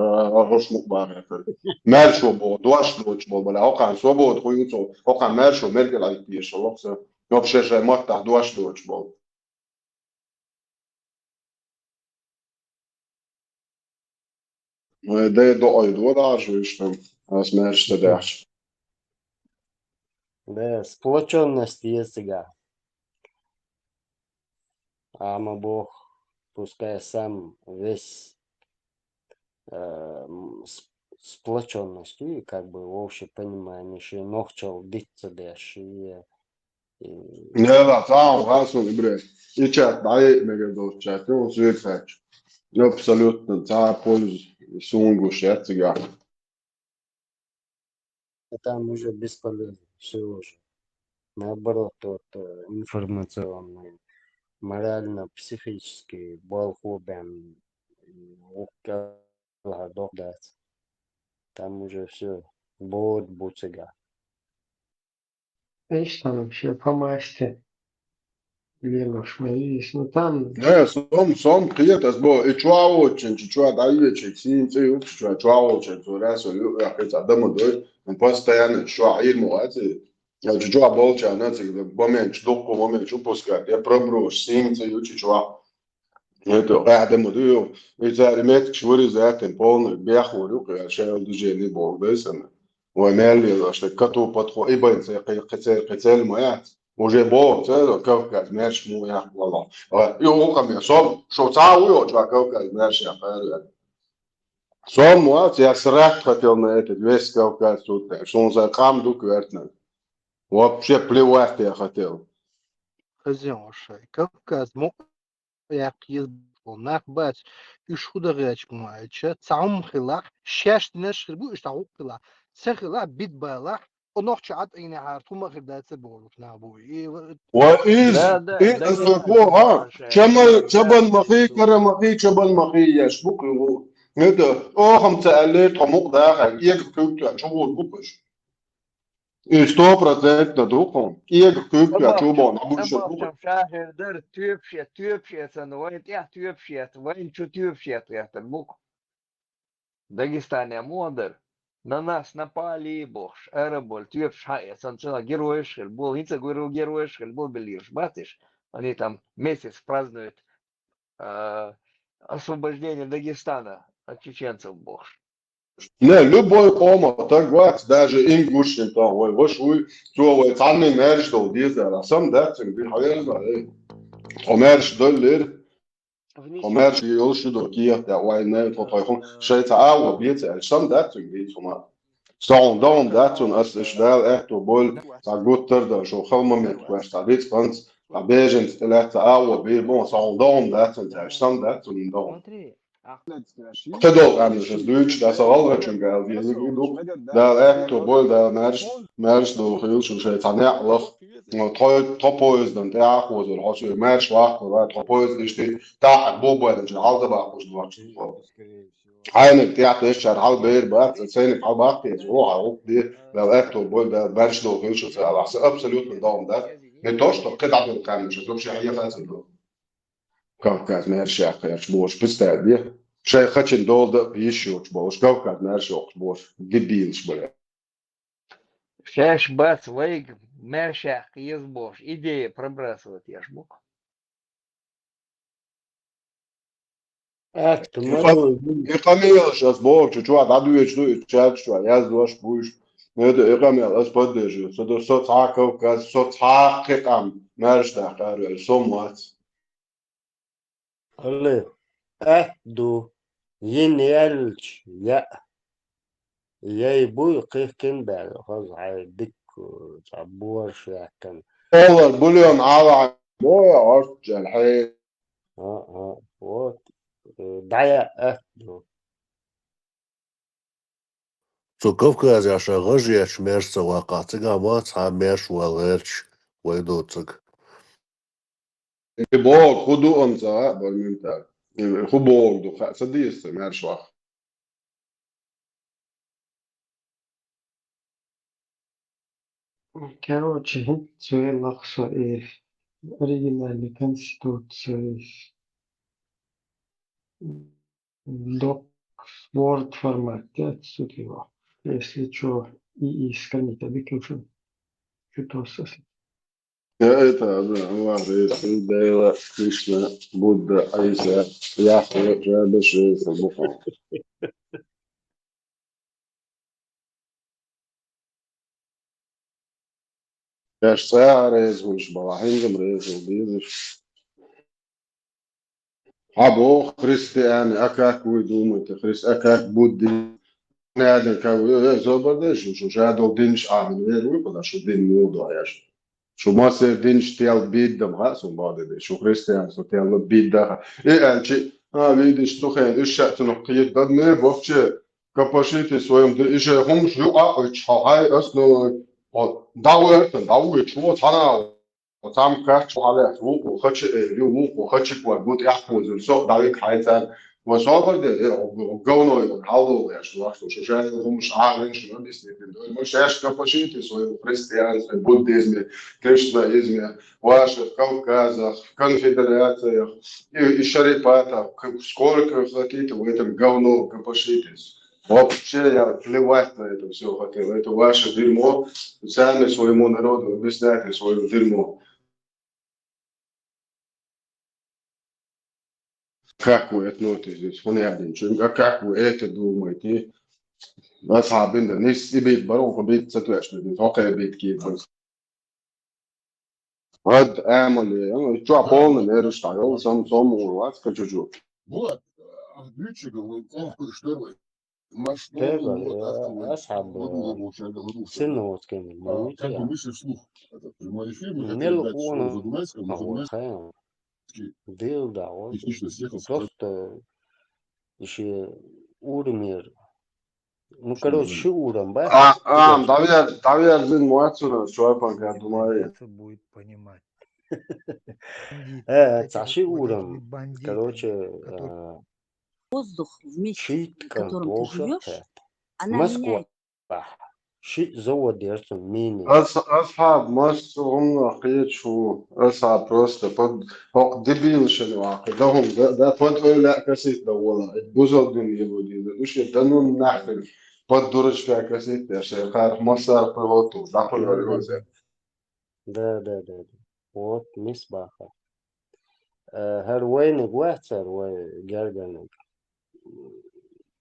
хош мукъ бахар. Маьршо бо, дош лоч бо, бала, хокан свобода хуй уцо, хокан маьршо меркел айтиеш, локса. Вообще шай маттах дош лоч бо. Вай дай доӀой додаш вуйш там, ас маьрша ца дахьаш. Да, сплочённость есть цигахь. Амма Бог, пускай сам весь, э, м, с-, сплочённостью, как бы, в общем понимании, ши нохчал дицца деш, и Нела, цхьа хьан хасун ибре. И чат дӀае мегар долчу чат, он соьца хаьттича. Абсолютно цхьа а польза суна гуш яц цигахь. А там уже бесполезно, всё уже. Наоборот, вот, э, информационный, морально-психический балхо бен, м, уккалха дохдац. Там уже всё, бод бу цигахь. Эш там вообще по масти. Лелош ма йийс. Ну, там Да, сом, сом кхета, ас бо, и чуа волчун, чу чуа дӀайечи, сийна цӀе ю, чу чуа, чуа волчун, цо рясо ю, я кхета, дама дой, ну, постоянно чу чуа хьийр ма вац и. Я чу чуа болчарна, цига, момент, дуккху момент, упускать, я проброш, сийна цӀе ю, чу чуа. Это, къаьхьа дама ду, и цара и меттигаш вырезать, полный бехур ю, кху шайла движение боху, дай санна. Вай мел лелош, тӀе кату патхо, и байн цӀе, кхи-, кхи-, цӀе, кхи-, цӀе ма яц. Уже бо, цӀе, Кавказ, маьрша ма яхь вала. А, и укхам я, сом, шо цхьа а ву йо, чуа Кавказ, маьрша яхь, аьлла. Сом вац, я срать хотел на этот весь Кавказ тут, так, что он за кам ду квертна. Вообще плевать я хотел. Хазин шай. Кавказ, мо яккха еза болу нах бац, уьш хӀун дан гӀерташ ма аьлча, цхьа хӀума хилахь, шаьш динарш хир бу, уьш цхьа гӀуллакх хилахь, ца хилахь, бит балахь, о нохча Ӏад Ӏийнехьара хӀума хир дац а бохуш нах бу. И ва- Ва из, Да, да, из да, аса не кхо, ха? Чамал, чабан махий, кара махий, чабан махий, еш бу кхуьгу. Это, охам ца аьллера, тхо мукъа дахар, эга кхуьгту, чугӀур бу кхуьш. И сто процентов ду хьуна. КӀега кхуьйкху я чу боху, набуьйша бу. Шахир дара, тоьпаш я, тоьпаш я санна, вайн тӀехь тоьпаш я, вайн чу тоьпаш я гӀертар бу-кх. Дагестане муха дара? На нас напали бохуш, араб вара тоьпаш хьаэцна, цунах героеш хир бу, хӀинца гуро героеш хир бу, беллераш бац уьш. Они там месяц празднуют, а, освобождение Дагестана от чеченцев бохуш. Не, любой къомах таг вац, даже ингушин тӀе вай ваша вуй, цо вай цхьанна маьрша долу дезара. Сам дац цуьнга, хьаверза, эй. Тхо маьрша доллера. Тхо маьрша йолуш ю до кехат, вай не, тхо тхойхун шайн цхьа агӀо беца аьлча, сам дац цуьнга дийца хӀума. Со хьуна догӀум дац цунна, ас иштта Дала аьтто бойла, цхьа гуттар а дан, шо хала момент кхоьссина, цхьа дицкъанца, цхьа беженца тӀе лаьцна агӀо бийр бу, со хьуна догӀум дац цунна аьлча, сам дац цунна догӀум. Кхидолу къаьмнаш аса дуьйцуш, аса гӀалгӀачуьнга аьлла дезиг и ду. Дала аьтто бойла, Дала маьрша, маьрша долу хилла шу шайн цхьа некъ лаха. Тхо, тхо поездан тӀе а хозур, хьо соьга маьрша ваккхалла, тхо поезд иштта тӀаьхьа бобойначун хьалда баккхуш доцуш. Хьайниг тӀехь тешчара хьал бер бац, цайниг хьал баккхийца, вон хьан гӀуллакх де, Дала аьтто бойла, Дала маьрша долу хилла шу ца алахь. Сан абсолютно догӀум дац. Не то, что кхидӀа долу къаьмнаш, аса вообще хьехаца ду. Кавказ маьрша яккха гӀерташ болуш, представь де, шайн хачийн дола дан а йиш йоцуш болуш, Кавказ маьрша йоккхуш болуш, дебилаш бара. Шаьш бац вайга маьрша яккха еза болуш, идея пробрасывать еш бу-кх. Атта И ма къа-, ду. И къамелаш ас бохучу чохь дӀадоьдуш ду, и чат чохь яздош буйш. Это и къамел ас поддерживаю. Со до, со цхьа а Кавказ, со цхьа а кхин къам маьрша даккха ара ваьлла, со ма вац. Алле, атта ду, йина яьллачу яа. Яй буй кхихкина баьлла, хаза хьай дикка, цхьа бораш яьккхина. Олар бульон Ӏала бо я, орцчел хье. А, а. Вот, э, дӀаяа атта ду. Цу Кавказехь ша гӀажъечу маьрша ца ваккхахь, цигахь ма цхьа маьрша вала гӀерташ вай доцург. И боху, хӀун ду амма ца хаьа бара ментал. И хӀун боху ду, хаа ца деза ца маьрша ваха. Короче, хӀинца цу лахса и оригинальный конституция, док Word формат, да, цу типа. Если чё, и, и сканить, а бикюшин. Чё то сосед. Я это, да, Аллах, Иисус, Дела, Кришна, Будда, Айса, Яхве, Жабеши, Сабуха. Аш цӀа а реза вуьйш бала, хьингам реза ву безаш. Хьан боху христиане, а как вы думаете, христ-, а как буддизм? Надо, как вы, э, зобар деш, шу жадал динаш а, вер вы, куда шу дин муха до еш. Шу массер динаш тел биддам, ха, сун баде де, шу христиан, шу тел бидда, ха. И аьлчи, а, видишь, цу хен, уьш ша цунах кхета, да не, вообще, копошите в своём де, и же хумш ю а, ой, чхо, хай, основной, вот, да вы это, да вы, чего, цхьана, вот там как, чхо, алех, ву, ву, хачи, э, ву, ву, хачи, квар, вот, я, хозим, со, да вы, хай, цан, вот, собар де, э, говно, хало, я, что, что, что, что, хумш, а, ген, что, объясните, да, мы, шеш, копошите в своём христианстве, буддизме, кришнаизме, ваших Кавказах, конфедерациях и, и шарипатах, к-, сколько хотите в этом говно копошитесь. Вообще я плевать на это все хотел. Это ваше дерьмо. Сами своему народу объясняйте свое дерьмо. Как вы относитесь? А как вы это думаете? Асхьабин да, нис и бит бару, бит сатуэш, бит хокхе бит ки. Ад амале, чё полный мерыш та, йол сам, сам улац, ка чё-чё. Вот, а, ключик, он, он, что ли? Теба, э, асхьаб, э, син вот кем, а, как бы мысли вслух. Этот прямой эфир, мы хотели дать слово Задунайскому, но Задунайский дил да, вот. Технично съехал, просто ещё уровень. Ну, короче, ши урам бац. А, а, давай, давай, зин муацура, чё я пока думаю. Будет понимать. Э, ца ши урам. Короче, э, воздух, в месте, в котором ты живёшь, она меняется. Ши завод яр цунна мини. Ас, асхьаб, мас цу хӀуманах кхеташ ву. Асхьаб просто под, хӀокху дебилашна ваккха. Да хӀума, да, да, под ойла касит да вола. Бузал дуьне его деза. Уьш дан нун нахь хир. Под дурочка касит да, шайн харах массарах пилоту, да, хӀума вари ваза. Да, да, да, да. Вот, мис баха. Э, хӀара вайниг вац хӀара вай гергарниг.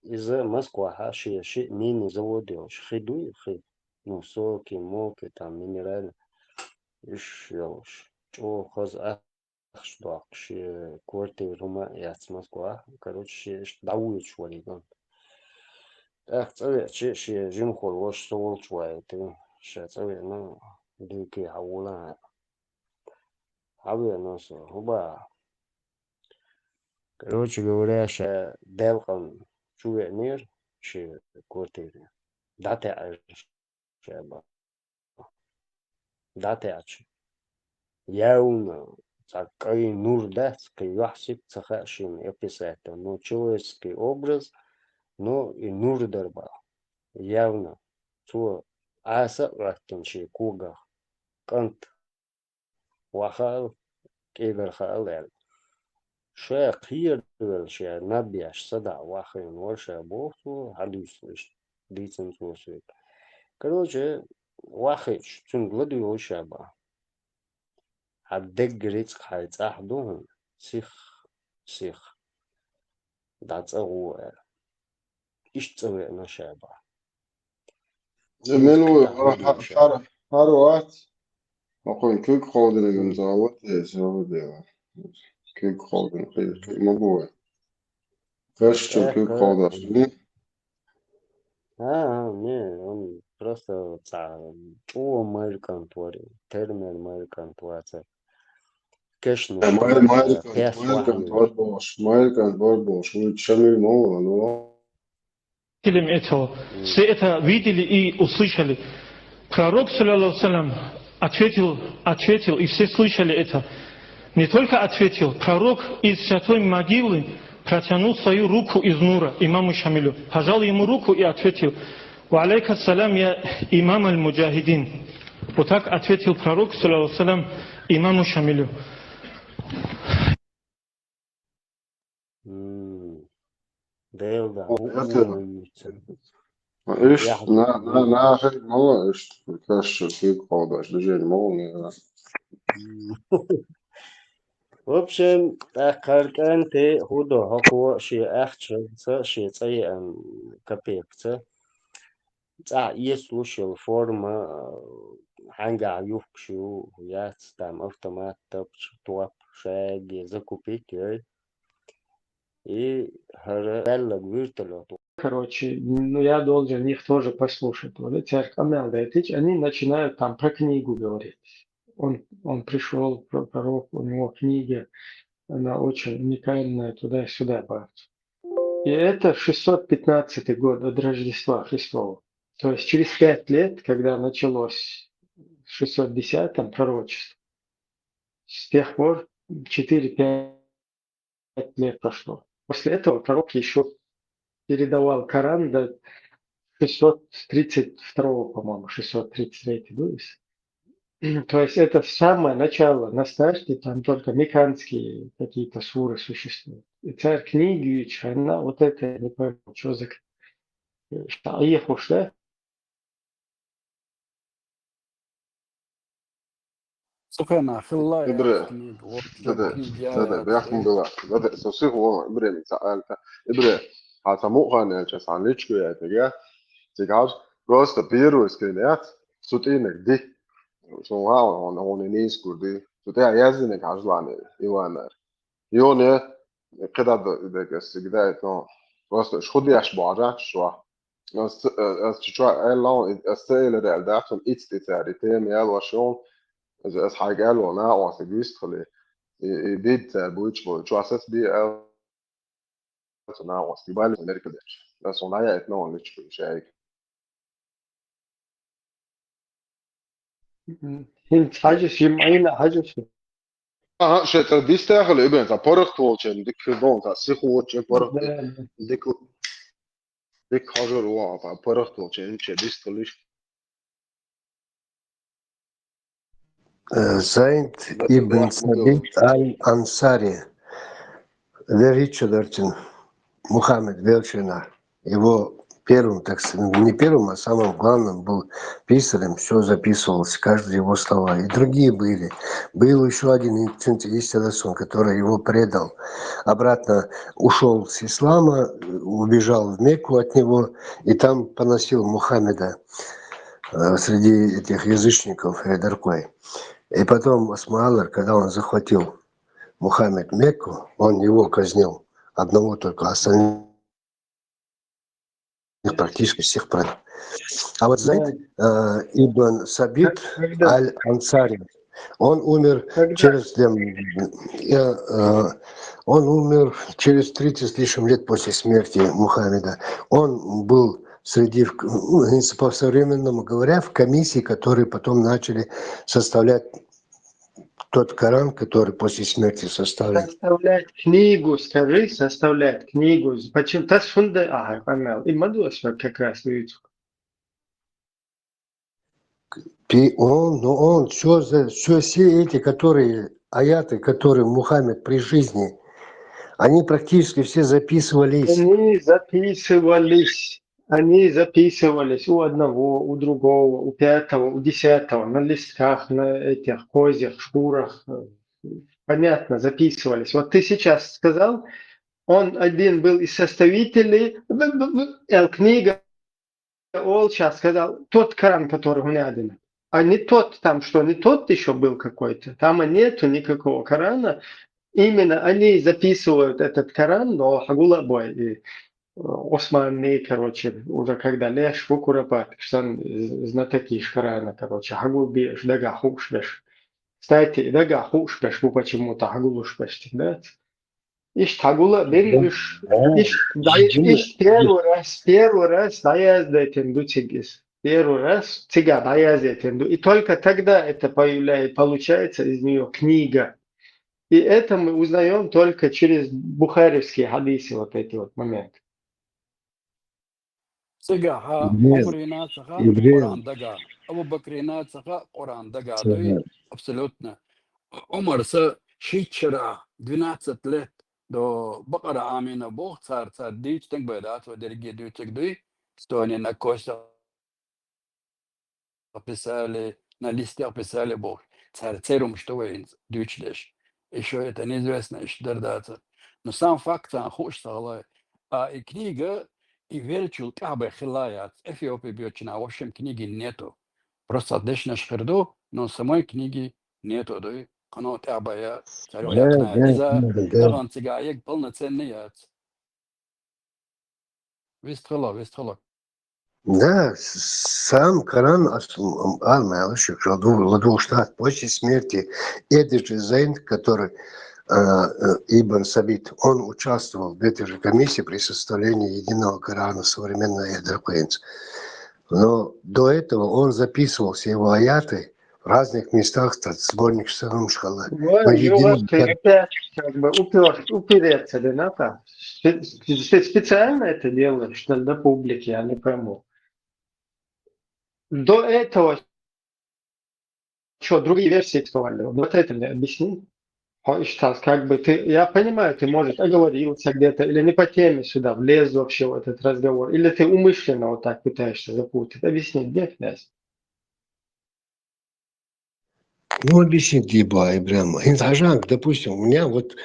Иза Москвахьа шен шиъ мини завод йолуш хи дуй, хи? Ну, соки, моки, там, минеральный. Уьш йолуш. ЧӀогӀа хаза ахча доккхуш, шен квартира хӀума а эцна Москвахь. Короче, шен иштта дӀавоьдуш вариг. ТӀаккха цӀа веача, шен жимахволу ваша со волчу ваийтина. Ша цӀа веана, дуьйкий хьан вулахьа. Хьан веана со, хӀун баха? Короче говоря, ша делкъана чу веанера шен квартире. ДӀатеӀира ша бан. ДӀатеӀча, явна цхьа кӀайн нур дац, кхин юьхь-сибат ца хаьа шена описать дан. Но человеческий образ, но и нур дара бан. Явна. Цо Ӏаса а Ӏоьттина шен когах. КӀант, вахал, кӀегар хаал аьлла. Ша кхеравелла, ша наб еш, садаӀа вахийна вара ша боху цо, хьадуьйцуш, дийцина цо соьга. Короче, вахийтуш, цуьнга ладоьгӀу ша бан. Хьан дегга рицкъ хьайн цӀахь ду хьуна, сих, сих. ДӀа цӀа гӀо аьлла. Иштта цӀа веана ша бан. Мила ву, хьар, хьар, хьар вац? Хьо кхуьнан куьг кховдинарг ма ца гӀо те, ца гӀо дела. Куьг кховдина, кхин, кхин ма бу вай. Каш чу куьг кховдаш, м? А, а, не, он просто цхьа чӀогӀа майра кӀант вара, термер майра кӀант вацара. кешнаш, Майрикан, Майрикан барбалш, Майрикан барбалш, вы Шамиль Мовлан, ну. Свидетелем этого. Все это видели и услышали. Пророк, саллаллаху салям, ответил, ответил, и все слышали это. Не только ответил, пророк из святой могилы протянул свою руку из нура имаму Шамилю, пожал ему руку и ответил: «Ва алейка салям, я имам аль-муджахидин». Вот так ответил пророк, саллаллаху салям, имаму Шамилю. М, Делда, О, у, это у, у, Ишт, яхь, на, на, на, хай мала, ишт, каш, фиг, холдаш, движение мала, не, да. М. В общем, тӀаккха кӀанте хӀу до, хӀокхо шен ахчанца, шен цӀа еана капекаца, цӀа эцалуш йола форма, хьангахь юхкуш ю, яц, там автомат, тапча, топ, шаьгге закупить йой. И хӀара баьлларг вертолёт. Короче, ну, я должен их тоже послушать. Вот эти аркамел, да, эти, они начинают там про книгу говорить. Он, он пришёл, про-, пророк, у него книга, она очень уникальная, туда-сюда, бац. И это шестьсот пятнадцатый год от Рождества Христова. То есть через пять лет, когда началось в шестьсот десятом пророчество, с тех пор четыре-пять лет прошло. После этого пророк ещё передавал Коран до шестьсот тридцать второго, по-моему, шестьсот тридцать третий, да, если. То есть это самое начало, на старте там только мекканские какие-то суры существуют. И царь книги, она вот это, не пойму, что за к-, что, а я хошь, да? Сухена, хилла Ибре, яхни, вот, да, да, книги да, да, яхни была, да, да, со сих вон, Ибре, ми ца алта. Ибре, а саму ханелча, сан личку я, тега, тега, просто первый скринят, сутинек дик, сон ха, он, он, он не скурды, сутя яздинек хажланы, Иванар. Юне, когда да, да, когда это, ну, просто шхудяш бажа, шо. Аз, аз чу аьлла, аз ца элира аьлла дац, цун ицт ицари тема ял ваша йолу, аз, аз хьайга аьлла, накъост вистхили, и, и дид цара буьйцуш болу, чу аз сац би аьлла, цу накъост, и бали Америка дечу. Аз хьуна яа эта нован личку шайга. Мгм. ХӀинца хьажа ши, Ӏийна хьажа ши. Аха, шен цара дистехали, и бен цхьа паргӀат волчун дика хир долу, цхьа сихочун паргӀат Да, да. дика, дика хьожур ву, цхьа паргӀат волчун шен дистхалиш. Э, Зайд ибн Сабит аль-Ансари, верхӀитта шо дарчун Мухаммед велчина, его первым, так сказать, не первым, а самым главным был писарем, всё записывалось, каждое его слова. И другие были. Был ещё один, и цинци истинный сон, который его предал. Обратно ушёл с ислама, убежал в Мекку от него, и там поносил Мухаммеда, э, среди этих язычников, э, даркой. И потом Осман Аллар, когда он захватил Мухаммед Мекку, он его казнил, одного только, а остальных практически всех продал. А вот Зайд, Да. э, ибн Сабит Как-, когда? аль-Ансари, он умер Когда? через, эм, э, э, он умер через тридцать с лишним лет после смерти Мухаммеда. Он был среди, в-, ну, по-современному говоря, в комиссии, которые потом начали составлять тот Коран, который после смерти составлен. Составлять книгу, скажи, составлять книгу. Почему? Тас хунда, ага, понял. И Мадуаш вот как раз видит. Пи-, он, ну он, всё за, всё, все эти, которые, аяты, которые Мухаммед при жизни, они практически все записывались. Они записывались. Они записывались у одного, у другого, у пятого, у десятого, на листках, на этих козьих шкурах. Понятно, записывались. Вот ты сейчас сказал, он один был из составителей, э, книга, он сейчас сказал, тот Коран, который у Надина. А не тот, там что, не тот ещё был какой-то? Там и нету никакого Корана. Именно они записывают этот Коран, но хьагулабой, и, э, Османный, короче, уже когда леш, Курапат, сан, э, знатоки Корана, короче, хьагулбеш, дага хушбеш. Кстати, дагахь хууш берш бу почему-то, хьагулуш берш цига дац. Иштта хьагула а бери уьш, иштта дӀа-, иштта первый раз, первый раз дӀаяздайтина ду цига иза. Первый раз цига дӀаяздайтина ду. И только тогда это появляется, получается из неё книга. И это мы узнаём только через бухаревские хьадисы, вот эти вот моменты. Цигахьа Ибрем, Ӏумарина цаха Ибрем. Къуръан дага, Абу Бакрина цаха Къуръан дага дуй, Ага. Абсолютно. Ӏумар са шийтта шера, двенадцать лет, до Бакъара Амина боху цара, цара дийца тенг бай дац, вай дерриге дуьйцург дуй, что они на костях писали, на листьях писали боху. Цара церумаш ду вай хӀинца дуьйцуш дерш. Ещё это неизвестно, иштта дара дацара. Но сам факт царна хууш ца хилла. А и книга, и веллачул тӀаьхьа бен хилла яц. Эфиопе боьдучу наха, в общем, книги нету. Просто дешнаш хир ду, но самой книги нету дуй. Кхано тӀаьхьа бен я, цара Да, яхна, да, иза да, да. тахана цига ег полноценный яц. Вистхила, вистхила. Да, с-, сам Коран ас-, м, м, ар мелаш, ладу-, ладу штат после смерти Эдиджи Зейн, который, э, э, Ибн Сабит, он участвовал в этой же комиссии при составлении единого Корана современной Эдеркуинс. Но до этого он записывал все его аяты в разных местах, этот сборник Шсарум Шхала. Вот, Но ну единый вот ты Кор- опять как бы упёр-, упереться, Рената. Спе-, спе-, специально это делаешь, что для публики, я не пойму. До этого что, другие версии существовали? Вот это мне объясни. Хо, и щас, как бы ты, я понимаю, ты, может, оговорился где-то, или не по теме сюда влез вообще в этот разговор, или ты умышленно вот так пытаешься запутать. Объясни, где, князь? Ну, объяснить, Диба, Ибрам. Интхажанг, допустим, у меня вот,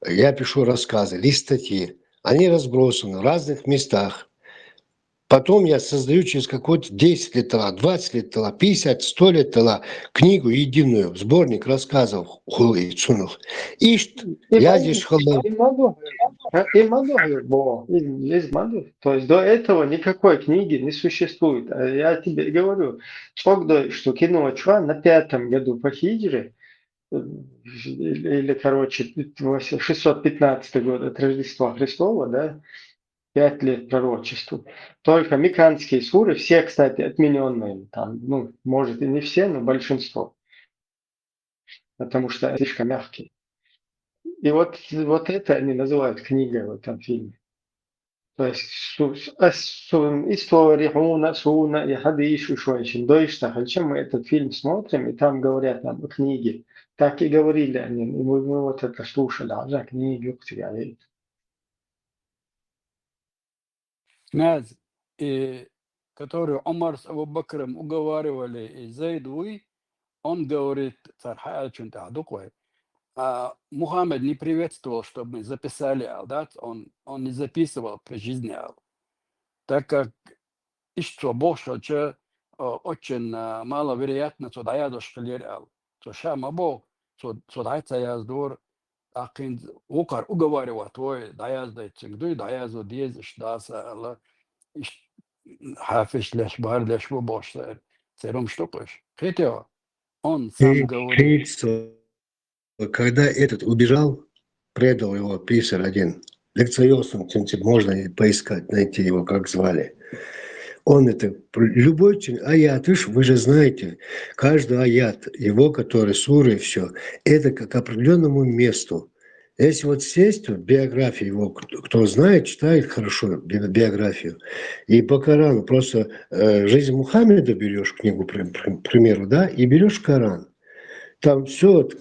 я пишу рассказы или статьи. Они разбросаны в разных местах. Потом я создаю через какое-то десять лет тала, двадцать лет тала, пятьдесят, сто лет тала книгу единую, сборник рассказов Хулы и Цунух. Ишт, И я могу, здесь хала. и могу, э, и могу, э, бо, и, и могу. То есть до этого никакой книги не существует. А я тебе говорю, цогдой, что кино Чуа на пятом году по хиджре, э, или, или, короче, шестьсот пятнадцатый год от Рождества Христова, да, пять лет пророчеству. Только мекканские суры, все, кстати, отменённые, там, ну, может, и не все, но большинство. Потому что слишком мягкие. И вот, вот это они называют книгой в этом фильме. То есть су-, с-, а су-, история, хуна, суна, и хадис, и шо ещё. То есть, так, чем мы этот фильм смотрим, и там говорят нам о книге. Так и говорили они, и мы, мы вот это слушали, а за книгу, говорит. Князь, и который Умар с Абу Бакром уговаривали, и Зейд вуй, он говорит, цар хьаьлчун тӀехь дукхой, а, Мухаммед не приветствовал, чтобы мы записали, ал, да, он, он не записывал при жизни, ал. Так как иштта цо бохуш хилча, а, очень, а, маловероятно, цо дӀаяздеш хилира, ал. Цо ша ма боху, цо, цо дӀа ца яздора, тӀаккха хӀинца вукхар уговаривать вой, дӀаяздайта цуьнга дуй, дӀаязо деза, иштта даса аьлла, иштта хьафиш леш, бара леш бу бохуш церан. Церан хӀумаш ду-кх уьш. Кхетий хьо? Он сам Ты говорит. Чтица, когда этот убежал, предал его писарь один. Лекция Йосиф, в принципе, можно и поискать, найти его, как звали. Он это, любой чин-, аят, вы же знаете, каждый аят его, который суры и всё, это к, к определённому месту. Если вот сесть в биографии его, кто, кто знает, читает хорошо би-, биографию, и по Корану просто, э, жизнь Мухаммеда берёшь книгу, при, при, к примеру, да, и берёшь Коран. Там всё вот,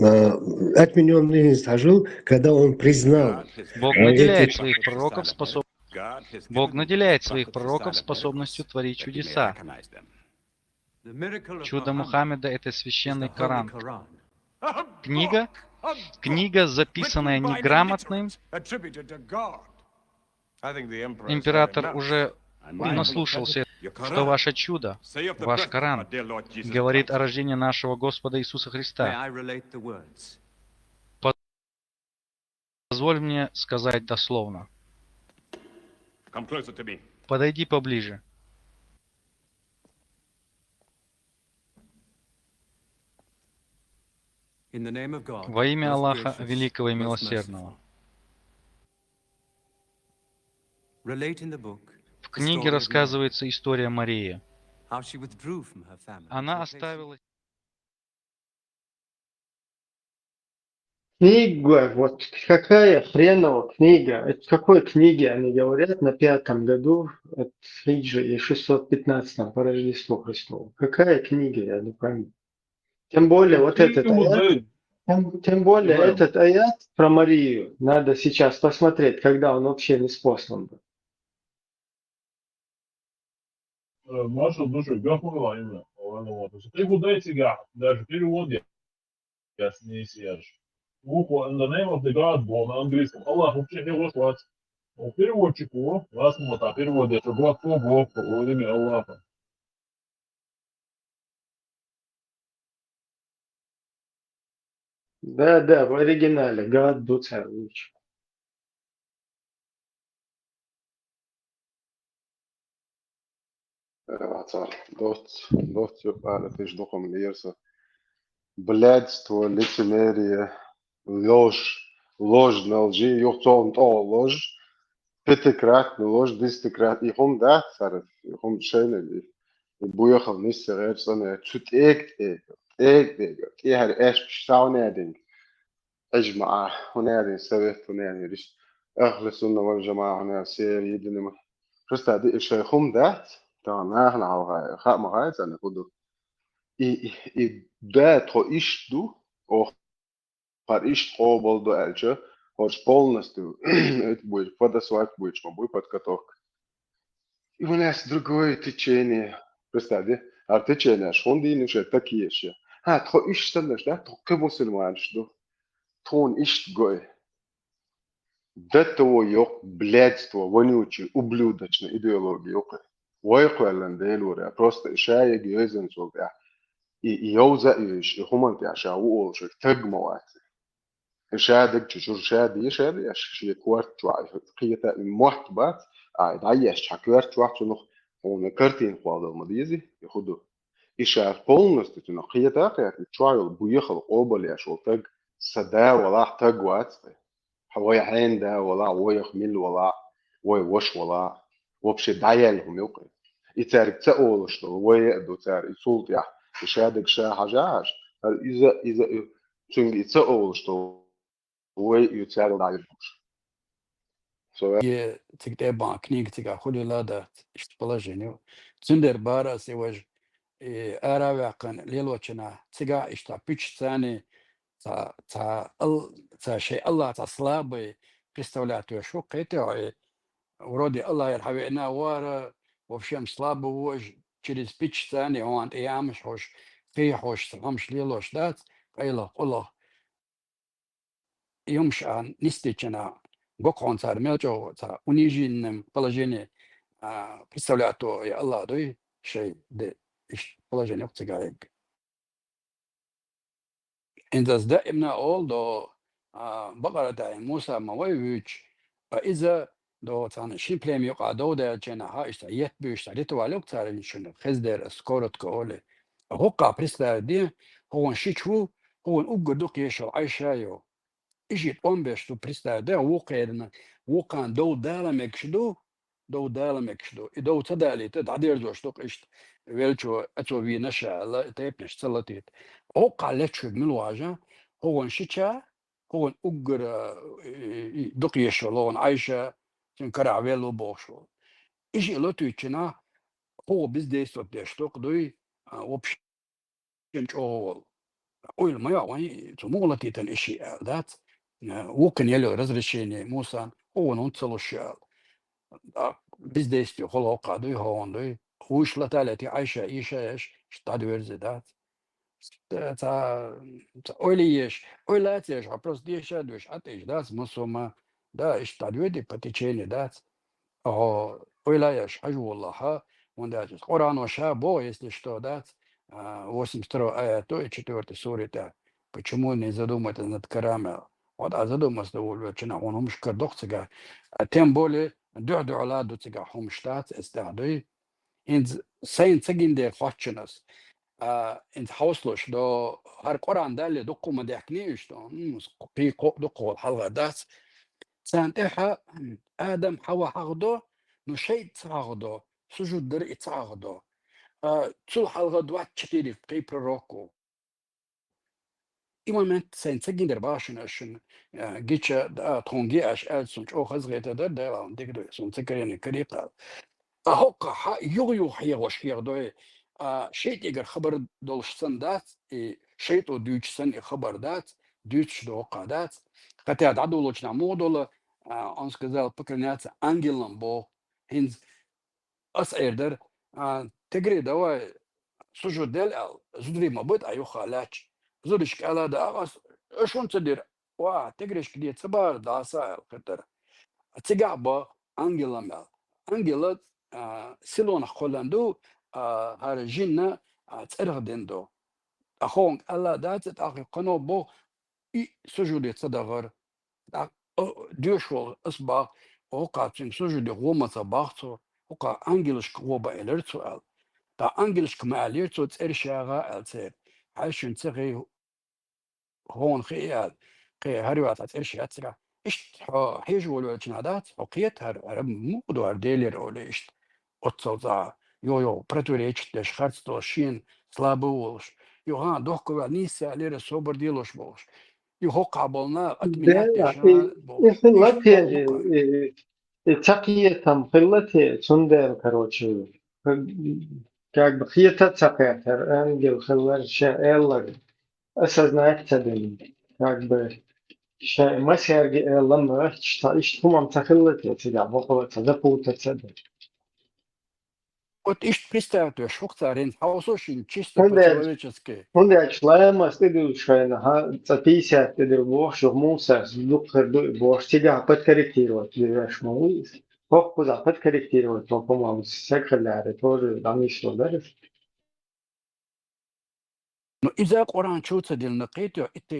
а, отменённый Инстаджил, когда он признал, Бог э, наделяет эти своих пророков способ-, Бог наделяет своих пророков способностью творить чудеса. Чудо Мухаммеда — это священный Коран. Книга, книга, записанная неграмотным. Император уже наслушался, что ваше чудо, ваш Коран, говорит о рождении нашего Господа Иисуса Христа. Позволь мне сказать дословно. Подойди поближе. Во имя Аллаха, великого и милосердного. В книге рассказывается история Марии. Она оставила Книга, вот какая хренова книга? Это какой книги они говорят на пятом году от хиджры и шестьсот пятнадцатом по Рождеству Христову? Какая книга, я не пойму. Тем более вот этот аят, тем, тем более этот аят про Марию надо сейчас посмотреть, когда он вообще ниспослан был. Э, Маша, слушай, как могла именно? Ладно, вот. Ты куда эти даже перевод я с ней съешь. Ухо, in the name of the God, бо на английском. Аллах вообще не вошла. У переводчику, вас вот, а перевод это Господь Бог, во имя Аллаха. Да, да, в оригинале. God Butcher. Цар доц доц юкъа тиш духум лирса. Блядство, лицемерие, ложь, ложь на лжи, юхцон то ложь, пятикратный ложь, десятикратный, и хум да, цар, и хум шейнали. И буяхал нисса герцана, цу тек тек, тек тек, тек гер эш пиш сауна динг. Иджмаа, хунарин совет, хунарин риш. Ахлу сунна вал джамаа, хунар сер, единим. Просто ди ишай хум дат, та нахна алгай, ха магай цана худу. И, и, и да то иш ду, о, хар иш къобал ду алча, хоч полностью, это будет подосвать будет, ма будет подготовка. И у нас другое течение. Представь, а течение аж хун дин уже такие же. А, тхо иш санаш, да? Тхо ке мусульманш ду. Тхун иш гой. До того ёк блядство, вонючий, ублюдочный идеология ёк. Вой хуэлэн дэл ура, просто шая гёзен султя. И, и ёуза иш, и хуман тя ша у олшик, тагмават. Шадаг чучур шади, шади, аш ши кварт чуа, кията и мохт бат, а да еш ча кварт чуа чунух, он картин хуадал мадизи, и худу. И шар полностью чунух кията кят, чуа йол буехал обал яш ол таг, сада вала таг ват. Хавай хен да вала, вой хмил вала, вой вош вала. Вообще даял хумилкы. И царик ца олуш, вой ду цар, и султя, и шадаг ша хажаш, иза, иза, Чунги ица олуш то вой ю царил дайрбуш. Е цигтӀе бан книга цига хули лада ишт положение. Цундер бара се вож, э, ара вякъан лелочина цига ишта пич цани ца, ца, ал-, ца шей Аллах ца слабый представлять веш ху кете, э, вроде Аллах яр хавена вара, в общем, слабый вож, через пич цани, он ямш хош, хи хош, хамш лелош дац, къайла, къула. Юмш а нистичина, гокхонцар мелчо ца униженным положение, а, представлять то, я Аллах дуй, шей де иш положение цигаек. Индас даимна ол до, а, Бакъарата Муса ма вай вуч, а иза до цана шин плем юкъа дов да чена ха ишта ет буш та ритуал юк царин шуну хездер скоротко оле. Гукъа представь ди, хугун шичву, хугун уггу дук ешо Айша ё. Иши тӀом беш ту представь да, вукъерна, вукъан дов дала мекш ду, дов дала мекш ду. И дов ца далита, дӀадерзош ду къишт. Велчо, ацо вина шала, тайпнеш ца латит. Гукъа лечуг мил важа, хугун шича, хугун уггара, э, э, дукъ ешо логун Айша, цун кара велу бохшо. Иши лотуйчина, хугу бездействовать деш дукъ дуй, а, вообще чӀогӀа вол. Ойла ма йоагӀ вайн, цу мугӀла титан иши аьлла дац. Э, вукхун елла разрешение Мусан, хӀун ун ца луш аьлла. А, бездействие хӀула хӀокха дуй, хӀун дуй. Вуш латалети Айша, Иша еш, дӀадверзе дац. Ца, ца, ца ойла еш, ойла ца еш, а просто деша душ, а теш дац, мусума, да, иш дӀадверди по течению дац. О, ойла еш, хьажу валлаха, вон дац. Къуръан ва ша бо, если что, дац. А, восемьдесят второй аят, то и четвёртый суре, да. Почему не задуматься над карамел? Вот, а задуматься да вулю, чина, он умш кардох цига. А тем более, дух дула ду цига хумш дац, эс да дуй. Инз сайн цагин де хоччинас. а, инца хьовсалуш до, хӀара Къуръан Далла дуккха ма даьхкиний уьш до, м, кхий кхо-, дуккха хьалха дац. Царна тӀехьа, м, Адам Хьава хьагӀдо, ну, шайтӀа ца хьагӀдо, сужуд дар и ца хьагӀдо. А, цул хьалха двадцать четыре кхий пророк ва. И момент сайн ца гиндар башана шин, а, гича, да, тхунгий аш аьлча, сун чӀоагӀа хазгӀета дар, Дала дика дой, сун ца карени карикъал. А хӀокха хьа югӀ-югӀ хьегӀош хьегӀдой, а, шайтӀегара хабар долуш санна дац, и шайтӀо дуьйцуш санна и хабар дац, дуьйцуш дохка дац. Хотя дӀадолучу нах муха долу, а, он сказал, поклоняться ангелам боху. ХӀинца ас эр дара, а, тигри, давай, сужуд дел аьлла, зударий ма бу тӀа юхха лаьтташ. Зударшка аьлла да, ас, аш хӀунда ца дира? Ва, тигришка де ца бара, даса аьлла хир дара. Цигахь бо ангелам аьлла. Ангела, а, силонах кхоьллан ду, а, хӀара жинна, а, цӀерах дина ду. ТӀаккха хӀунга аьлла дац, тӀаккха кхано бо, и сужуде ца дахара. ТӀаккха, о, доьшуш волу ас бах, хӀокхаца цуьнга сужуде гӀо ма ца бах цо, хӀокха ангелашка гӀо бан элира цо аьлла. ТӀаккха ангелашка ма аьллера цо цӀераш яха аьлла церан. Хьаьшшина ца хи хӀуна хи аьлла, кхе хӀара ваца цӀераш яц цигахь. Иштта хьо хьежа волавелча нах дац, хьо кхета хӀара, хӀара муха ду хӀара Делера олий иштта. Оццал цӀа, йо-йо, противоречить деш, харц долуш, шена слабый волуш. Йо, хьан, дохко ваьлла нийса аьллера, собар делош болуш. И хӀокхахь болу нах, отменять Дела, деш и, нах и болуш. хилла Иштта тера, боху и, и ца кхетам хилла те, цундела, короче, как бы хета ца кхетар, ангел хилар, шен эллар, осознать ца дина. Как бы шен масерги эллам, ца иштта хӀумам ца хилла те, цигахь бохула ца запутаться ца дина. Вот иштта представьте, хӀокху цара хӀинца хьовсо шин чисто ХӀунда аьлча, по-человечески. ХӀунда аьлча ламаз тӀедуьллуш хьайна, хьан цӀа пятьдесят тӀедуьллу бохуш, юха мусарш дукха хир ду и бохуш, цигахь подкорректировать деш ма ву иза. ХӀокхузахь подкорректировать, по-моему, саг хиларе, тоже дӀанисло дара. Ну, иза Къуръан чу ца диллина кхетайо, итт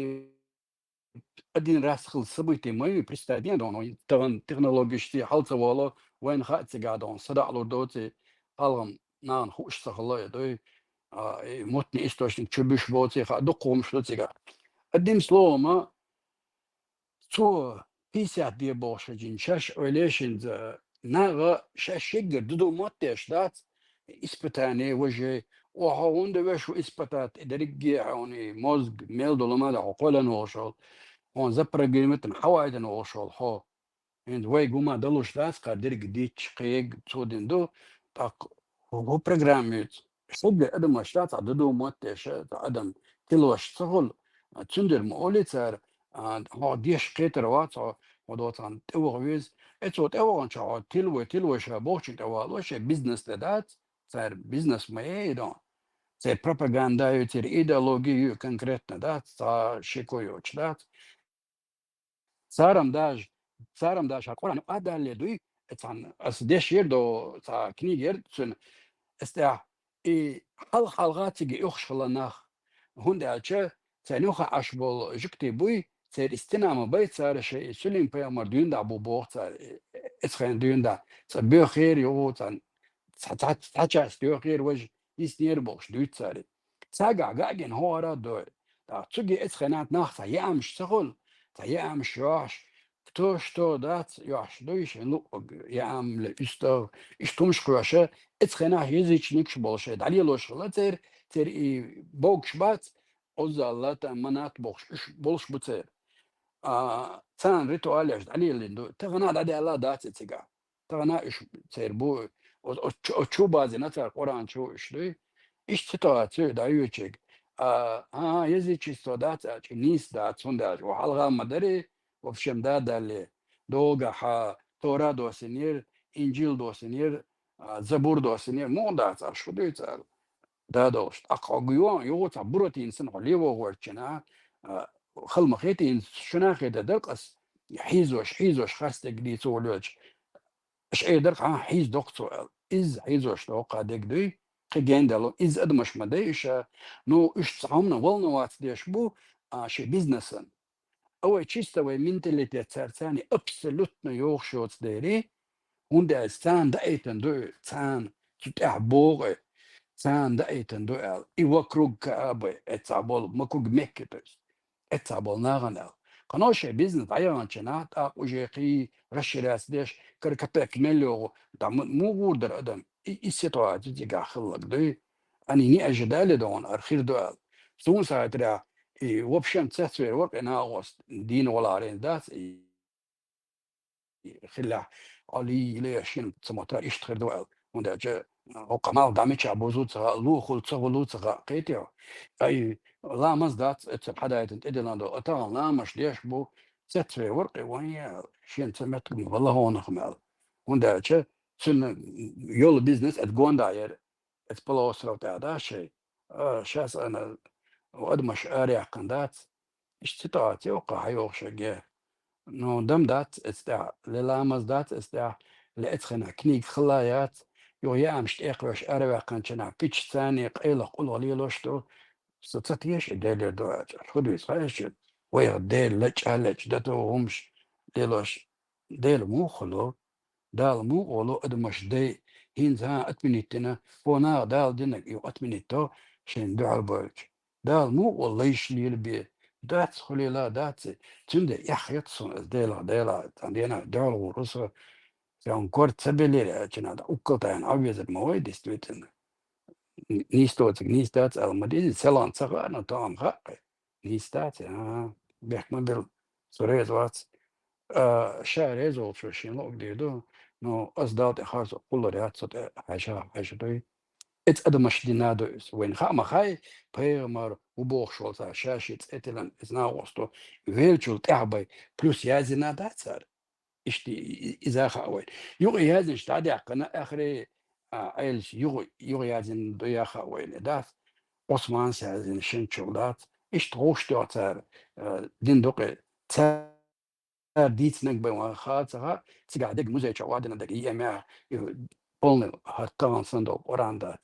один раз хилла событие ма ю, представь, ден дон, тахана технологияшца хьал ца волу, вайна хаьа цигахь дон, садаӀа лур доций, хьалхам нахана хууш ца хилла, я дуй, а, и мутный источник чу буьш боций, хаьа, дукха хӀумаш ду цигахь. Одним словом, а, цо пятьдесят де бохуш хӀаьжжина, шаьш ойла ешинца, наха шаьш шеггара дуду мотт деш дац, испытание, вожей, охьо хӀунда веш ву испытать, и дерриге хьуна и мозг, мел долу ма ду хьо кхоьллина волуш волу, хьуна запрограммировать хьавайтина волуш волу хьо. ХӀинца вайга хӀума далуш дац, кхара дерриг дитча, кхега цо дина ду, тӀаккха хӀу программица. Шуьга адамаш дац, а, дуду мотт деш, а, адам тилош ца хуьлу, а, цундела ма олий цара, а, хьо деш кхетар вац, хьо, хьо доцахьан тӀеваха веза. Э, цо тӀеваханчохь хьо тилвой, тилвой ша бохучун тӀе вало, шен бизнес тӀе дац, цара бизнес ма е и дон. Церан пропаганда ю, церан идеология ю конкретно дац, цхьа шеко йоцуш дац. Царам даже, царам даже хьан Къуръан юкъа далле дуй, цхьана ас деш яр до, цхьа книга яр цуьнан, ас тӀехь и хьалха-хьалха цига юхуш хилла нах. ХӀунда аьлча царна юха Ӏаш болу жуьгтий буй, церан и стена ма бай цара шайн и Сулим-пайхамар дуьйна дӀа бу боху цара, и, и, эцхайна дуьйна дӀа. Цкъа боьхера юху царна, цхьа, цхьа, цхьа часть доьхера, важа йиснера бохуш дуьйцу цара. Цхьаьгахь гаъгина хӀора а дой. ТӀаккха цуьнга эцхайна нах цхьа яамаш ца хуьлу, цхьа яамаш йохьуш, кто что дац, йохьуш дуй шайн луъург, яам ле, уьстагӀ, иштта хӀумаш кхоьша, эцхайна нах язычникаш болуш, шайн дӀалелош хилла церан, церан и богуш бац, Озза, Лата, Манат бохуш, уьш болуш бу церан. А, царна ритуалеш дӀалелийна ду, тахана дӀадаьлла дац и цигахь. Тахана уьш церан бу, о, о, чу, о, чу базина цара Къуръан чу уьш дуй. Иштта ситуацию дӀайоьчуьйту. А, а, язычество дац аьлча, нийса дац, хӀунда аьлча, о, хьалха ма дарий, в общем, да, далле. Догахьа, Тора досинера, Инжил досинера, а, Забур досинера, муха дац аьлча, шу дуьйцу аьлла. Да долуш. ТӀаккха хьо гуйон, юха цхьа Буратино санна хьо лево гӀорчина, а, хала ма хетийна, шуна хета дара ас, хьийзош, хьийзош харцдерг дийца волавелча. Аша эр дара, хьан хьийза доккху цо аьлла. Иза хьийзош доккху а дерг дуй, кхин гендало, иза адамаш ма дай иша, ну, уьш цхьа хӀуманан волноваться деш бу, а, шен бизнесан. А вай чисто вай менталитет цара царна абсолютно йохуш йоцу дерий, хӀунда аьлча царна даийтина ду и, царна цу тӀехь богӀу и. царна даийтина ду аьлла. И вокруг Каабы, эццахь болу, макуг Мекки, то есть. Эццахь болу нахана аьлла. Кхано шайн бизнес дӀаяханчу нах тӀаккха уже кхий расширяться деш, кара капек мел йогӀу, да м-, муха гӀур дара адам? И, и ситуация цигахь хилларг дуй. Ани не ожидали догӀун ара хир ду аьлла. Суна сайтарехь, и вообще цецвер вара, и нагӀост дийна валарен дац, и хиллехь, Ӏали, йиле шина ца мотар иштта хир ду аьлла. ХӀунда аьлча хӀокху мал дӀа мичахь бузу ца хаьа, лохула ца хуьлу ца хаьа, кхетий хьо? Ай, ламаз дац, эццахь хьадайтина тӀедиллина ду, а тахана ламаш деш бу, цецвер вара кхин вайн, шена ца меттиг ма вала хьонах мел. ХӀунда аьлча цуьнан йолу бизнес эца гонда яра, эца полуостров тӀехь дац шайн. А, шаьс ана адамаш араяьккхина дац. Иштта ситуация ю кху хьайогӀу шаге. Ну, дам дац эца тӀехь, ле ламаз дац эца тӀехь, ле эца хенахь книга хилла яц, юха яамаш тӀекхоьш араваьккхинчу нах пичча царний къайлах къулгӀа лелош ду, со ца теша и Делера ду аьлча. ХӀун дуьйцу хаьа шуьга? Вайх Дела лачкъа лечкъа дан ду хӀумаш лелош. Дела муха хуьлу? Дала муха олу адамаш дай, хӀинца хӀан отменить дина, хӀо наха Дала динарг и отменить до шайна дуьхьал бойлучу? Дала муха олу лайш лелабе? Дац, хуьлийла дац и. Цундела эхь хета суна аса Делах, Дела, цхьана дийнахь дуьхьал гӀур ву со. Сан кор ца белира аьлча, нада уккал тайна Ӏан везар ма вай, действительно. Н-, нийса доцург нийса дац аьлла ма деза, селхана ца хаьа, но тахана хаьа. Нийса дац, а, бехк ма билла, со реза вац. А, ша реза волчо шен луъург дийр ду, но аса Далла тӀе харцо кхуллур яц, со тӀе хьаьжа, хьаьжа дуй. Эца адамаш дина ду иза. Вайна хаа ма хаьа, пайхамар ву бохуш волу цара ша шен цӀе тиллина иза нагӀост ду, веллачул тӀаьхьа бай, плюс яздина дац цара. Иштта и-, и-, иза а хаьа вайна. Юха яздинчу дӀадаьккхина, ахаре, а, Ӏелас юха, юха яздина ду яххьа вайна, дац? Ӏусманас яздина шинчул дац? Иштта гӀовш тоьхна цара, а, дина дукъе. Цара дийцинарг бен ван хаа ца хаьа, цигахь дерг музей чохь вадина дерг, и эмехь, и полный хӀара тахана санна долу Къуръан дац.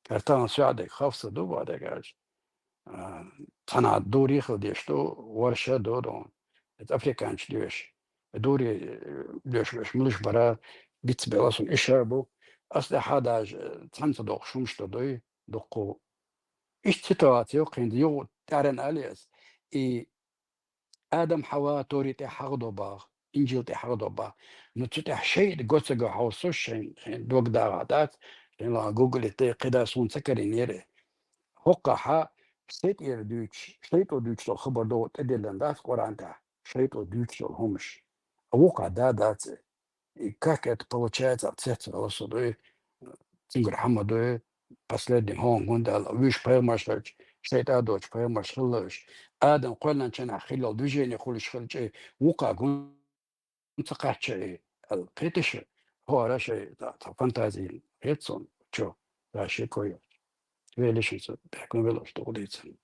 ХӀара тахана соьхьа дерг хафса ду, ван дерг аьлча. А, цхьана дуьйцур хила дезаш ду, варша ду, ду. Эца африканчу доьшу. Дуьйцур, э, доьшу, доьшу, муьлш бара, бицбелла суна иша бу. Ас тӀаьхьа даже, э, цхьаьна ца доккхуш хӀумаш ду дуй, дуккху. Иштта ситуация ю кхин, юха тӀаьхьарна али ас. И Адам Хьава Тори тӀе хьахадо баха, Инжил тӀе хьахадо баха. Ну, цу тӀехь шайтӀа го ца го хьовсуш, шайн, шайн дог дагӀа дац, шайн ла гугли тӀе кхида суна ца карийнера. ХӀокхахьа шайтӀера дуьйцуш, шайтӀо дуьйцуш долу хабар догӀу тӀедиллина дац Къуръан тӀехь, шайтӀо дуьйцуш долу хӀумаш. А вукхахь да дац. И как это получается, цецвелла со дуй, цуьнгара хьама дуй, последний хӀун гун даьлла, вуьш пайхамарш хилча, шайтӀа доцу пайхамарш хилла уьш. Адам кхоьллинчу хенахь хилла йолу движение хуьлуш хилча, вукхахь гун ца кхаьчча и, аьлла, кхеташ, хӀора шай, цхьа, цхьа фантази хета суна, чо, да шеко йо. Велиши со, бехк ма белла аш дукха дийцина.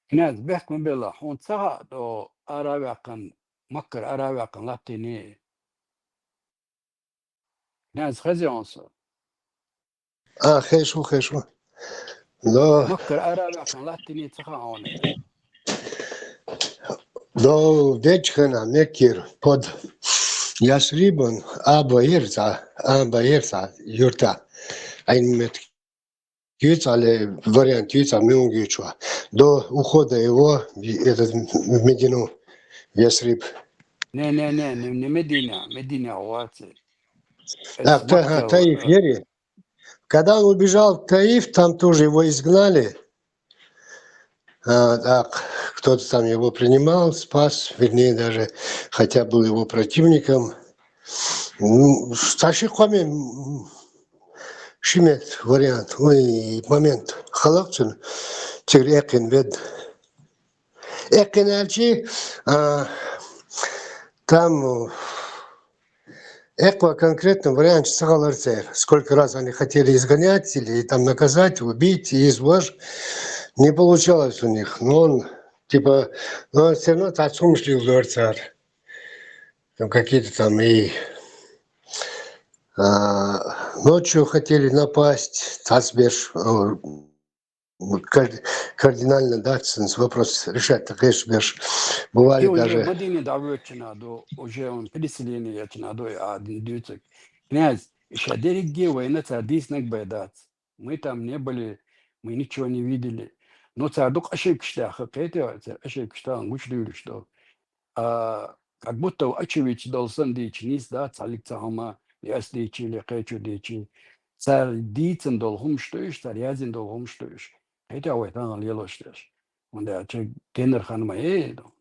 Князь, бехк ма белла, хьуна ца хаьа, до ара а ваьккхина, Маккара ара а ваьккхина латтийний? Князь, хезий хьуна со? А, хезаш ву, хезаш ву. Но Маккара ара а ваьккхина латтийний ца хаьа хьуна? До дечхана Меккир под Ясрибан, а баерца, а баерца, юрта. Айн мет Юьйцахьле, вариант юьйцахь, муьлханга юьйцу ван. До ухода его, этот, в Медину, в Ясриб. Не, не, не, не, не Медина, Медина вац. Ах, та-, ха, Таиф, э, ери. Когда он убежал в Таиф, там тоже его изгнали. А, так, кто-то там его принимал, спас, вернее, даже хотя был его противником. Ну, старший коми, м, шимет вариант, ой, момент. Халакцин, цигри экин вед. Экин альчи, а, там, э, эква конкретно вариант сахалар цер. Сколько раз они хотели изгонять или там наказать, убить, и изложь. Не получалось у них. Но он, типа, но он всё равно так сумышлил цар. Там какие-то там и, а, ночью хотели напасть, цацбеш, э, кар-, кардинально, да, цинс вопрос решать, так еш беш. Бывали даже. Мадине да вётчина до, уже он переселение ячина до, а, дин дюцик. Князь, Ишта дерриге вайна цар дийцинарг бай дац. Мы там не были, мы ничего не видели. Но цар дукха ошибкаш даьха, кхетий, цар ошибкаш даьха гучадуьйлуш ду. А, как будто очевидно долу санна дийцича нийса дац, цхьаллиг цхьа хӀума, я ас дийцича, я кхечо дийцича. Цар дийцина долу хӀумаш ду уьш, цар яздина долу хӀумаш ду уьш. Кхетий вай тахана лелош дерш. ХӀунда аьлча генара хан ма е ду.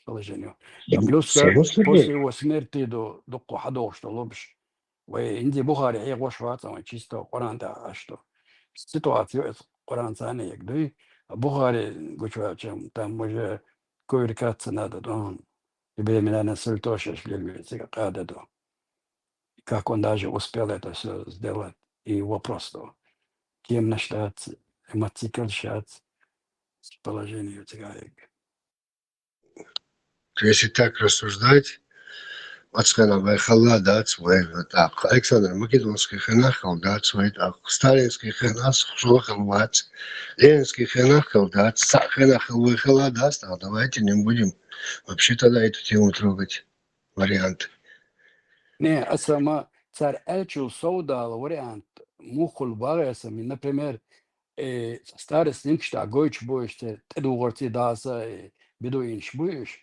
Положение. Плюс, э, после его смерти ду, дуккха хьадогӀуш долу лобаш. Вай инзи Бухари хьехош вац, вай чисто Къуръан тӀехь аш ду. Ситуация ю, иза Къуръан царна егг дуй. А Бухари гучуваьлча, там уже кувыркаться надо, ду. Тебе, наверное, султош аш лелве, цига къада ду. Как он даже успел это всё сделать? И вопрос ду. Кеманаш дац, эмоцикал шац, положение цига егг. Если так рассуждать, оцу хенахь вай хилла дац, вай тӀаккха Александр Македонский хенахь хилла дац, вай тӀаккха сталинский хенахь хилла вац, ленинский хенахь хилла дац, цхьаъ хенахь хилла вай хилла дац, тӀаккха давайте не будем вообще тогда эту тему трогать, вариант. Не, аса ма цара аьллачул совдала вариант муха хуьлу боху аса, например, э, старость нимкаш тӀехь гойтуш бу уьш, церан тӀедугӀурций даса, э, бедуинаш бу уьш.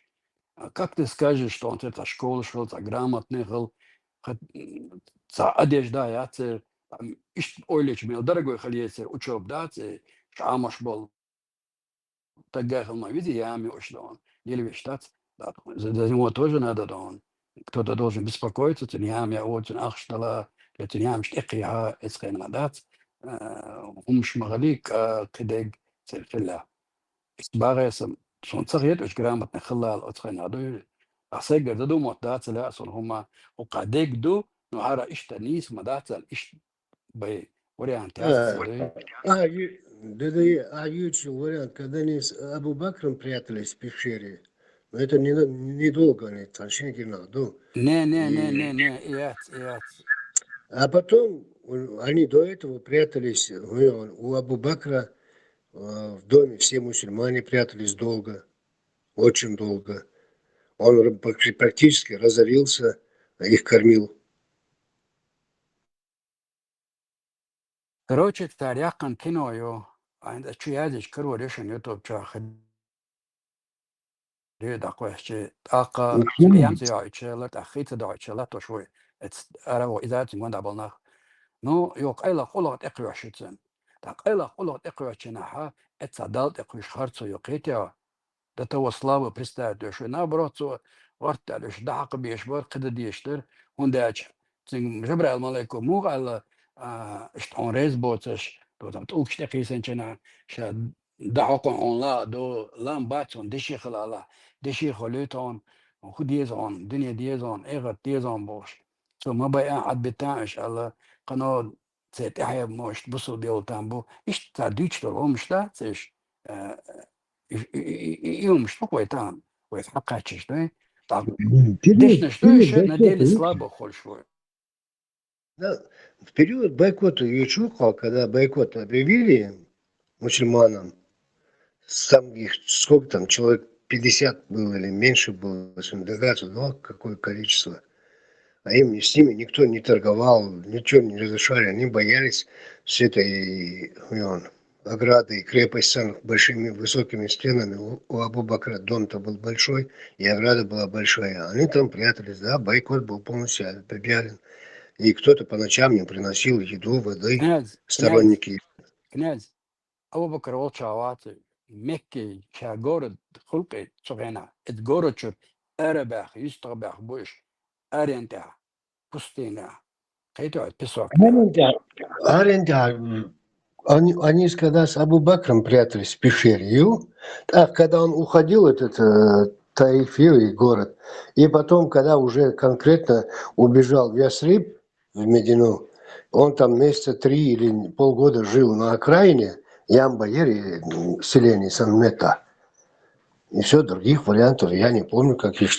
А как ты скажешь, что он церан цхьа школаш хила, цхьа грамотный хила, ха-, м, цхьа одежда яц церан, там, иштта ойла йича мел дорогой хила еза церан учёба дац, э, шамаш болу. Таггахьа хила ма визи яма юуш ду хьуна, лелавеш дац. Да, за, за него тоже надо ду хьуна. Кто-то должен беспокоиться, цуьнан яма яа, цуьнан ахча дала, я цуьнан ямаш тӀекхехьа, эцхайна ма дац. Э, хӀумаш ма хили, кӀа-, кхидерг церан хилла. Ис багӀе сан, суна ца хета уьш грамотный хилла оцхайна дуй. Ткъа сайгара задуматься дац лаьа суна хӀума, хӀокху дерг ду, но хӀара иштта нийса ма дац аьлла, иштта бай вариант яц ца дуй. А, ю-, да, да, а, ю-, вариант, когда они с Абу Бакром прятались в пещере, но это не на-, недолго они там, шен гина ду. Не, не, не, не, не, яц, яц. А потом, у-, они до этого прятались, у, у Абу Бакра, э, в доме, все мусульмане прятались долго, очень долго. Он р-, практи-, практически разорился, их кормил. Короче, цара яьккхина кино ю, айна чу яздича карор ю шуна ютуб чохь хир ю дӀакхоьссича, тӀаккха цу пьянца йоӀучу ла, тӀаккха хи ца доӀучу ла, тош вуй, эц ара ву иза цуьнан гонда болу нах. Ну, йо, къайлаха къулах тӀекхоьссича цуьнан. ТӀаккха къайлаха къулах тӀекхоьссича нахьа, эццахь Далла тӀекхуьйсуш харцо ю кхетий? До того слабо представить веш ву. Наоборот, цо гӀорта аьлла, уьш дӀахьакха безаш бара, кхидӀа дезаш дара, хӀунда аьлча цуьнга Жабраил малайко муха аьлла, а, иштта хьуна реза боцуш, тӀулгаш тӀекхийсинчу хенахь, ша дӀахьокху хьуна ла а ду, лам бац хьуна деши хила ала, деши хуьлуьйту хьуна, хӀун деза хьуна, дуьне деза хьуна, эхарт деза хьуна бохуш. Цо ма байа, Ӏад битта аьлла, кхано церан тӀаьхье мо иштта бусалба йолу там бу, иштта цара дуьйцуш долу хӀумаш дац уьш, э, и, и, и, и, и хӀумаш ду вай тахана, вай хьакхаччаш ду, тӀаккха дешнаш ду уьш, на деле слабо хуьлуш ву. Да, в период бойкота Ючука, когда бойкот объявили мусульманам, там их сколько там, человек пятьдесят было или меньше было, если не догадаться, но какое количество. А им, с ними никто не торговал, ничего не разрешали, они боялись с этой, ну, оградой, крепость с самыми большими высокими стенами. У, у Абу Бакра дом-то был большой, и ограда была большая. Они там прятались, да, бойкот был полностью объявлен. И кто-то по ночам им приносил еду, воды, сторонники. Князь, князь, Абу Бакр волчохь вац, Меккий ша город хилла цу хенахь. Иза город чуьра арабаьхна, юьстахбаьхна бу уьш, арен тӀехь, пустыня. Кхетий хьо, песок тӀехь. Арен тӀехь, м, они, они когда с Абу Бакром прятались в пещере, ю, так, когда он уходил, этот, э, Таиф, ю, и город, и потом, когда уже конкретно убежал в Ясриб, в Медину. Он там месяца три или полгода жил на окраине Ямба-Ери, м, селения Санмета. И всё, других вариантов я не помню, каких,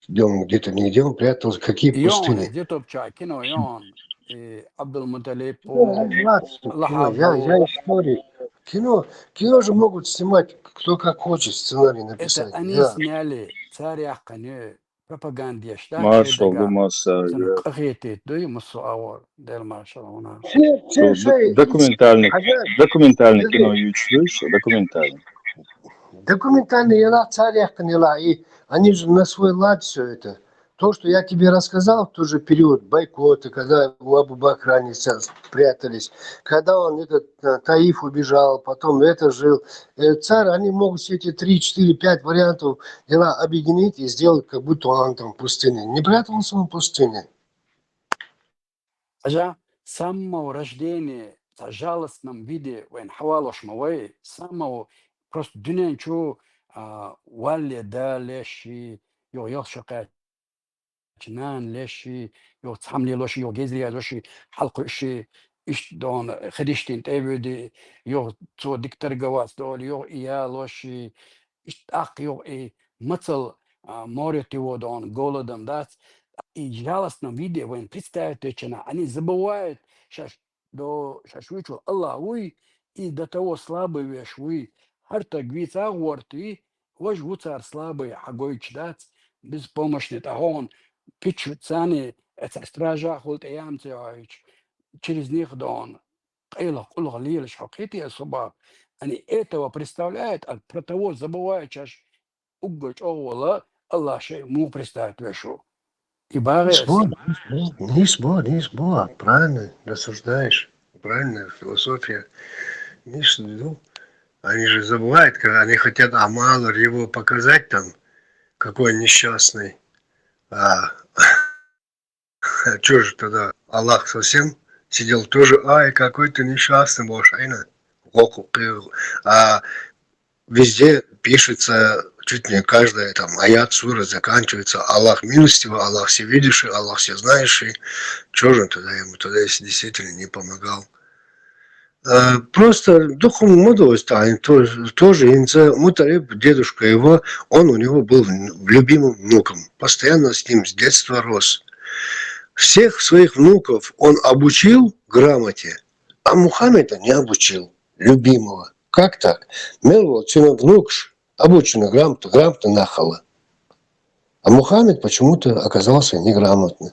где он, где-то, нигде он прятался, какие пустыни. Йон, ютуб чохь кино йон, и Абдулмуталиб, Лахьаб, я, я истории. Кино, кино же могут снимать, кто как хочет, сценарий написать. Это они сняли, цара яьккхина ю. пропагандеш да, шай дага. Цун къахетийта дуй, муссо а вар, Дела маршал хьона. Документальный, документальный кино юч дуй, документальный. Документальный яла, царь яхтан яла, и они же на свой лад все это. То, что я тебе рассказал в тот же период бойкота, когда у Абу Бакра они спрятались, когда он этот э, Таиф убежал, потом это жил. Э, царь, они могут все эти три, четыре, пять вариантов дела объединить и сделать, как будто он там в пустыне. Не прятался он в пустыне. Хьажа, с самого рождения, в жалостном виде вайн хьавалош ма вай, с самого просто дуьнен чу а, валле да леши, йо, йо шакъа нана леши, йо цхьамле лоши, йо гезле лоши, хьалкхуьши, ишт дон хедиштин тӀевуьди, йо цо дикторговать доли, йо и я лоши, ишт тӀаккха йо и мацал а, море тиво дон голодом дац. И жалостном виде вайн представить вечана, они забывают, шаш до шаш вуьйчул Аллах вуй, и до того слабый веш вуй, хӀар таг вийца гӀорти, вож ву цар слабый, хьагойч дац, беспомощный тӀагӀон, пичу цани, эца стража хул тӀаямца йоч, через них дон, къайла къулгъ лелаш хьо кхетий особо, они этого представляют, а про того забывают, чаш уггар чӀогӀа вала, Аллах шай муха представить веш ву. И багӀе Нис бо, нис бо, нис бо, правильно рассуждаешь, правильная философия. Нис, ну, они же забывают, когда они хотят Амалар его показать там, какой несчастный. А чё же тогда Аллах совсем сидел тоже, ай, какой ты несчастный, Бошайна. А везде пишется, чуть не каждая там аят, сура заканчивается: Аллах милостивый, Аллах всевидящий, Аллах всезнающий. Чё же он тогда ему тогда, если действительно не помогал? Э, Просто духом мудрости они тоже, тоже инца Муталиб, дедушка его, он у него был в- любимым внуком, постоянно с ним с детства рос. Всех своих внуков он обучил грамоте, а Мухаммеда не обучил, любимого. Как так? Мел вол цуьнан внукаш обучена грамота, грамота нах хилла. А Мухаммед почему-то оказался неграмотным.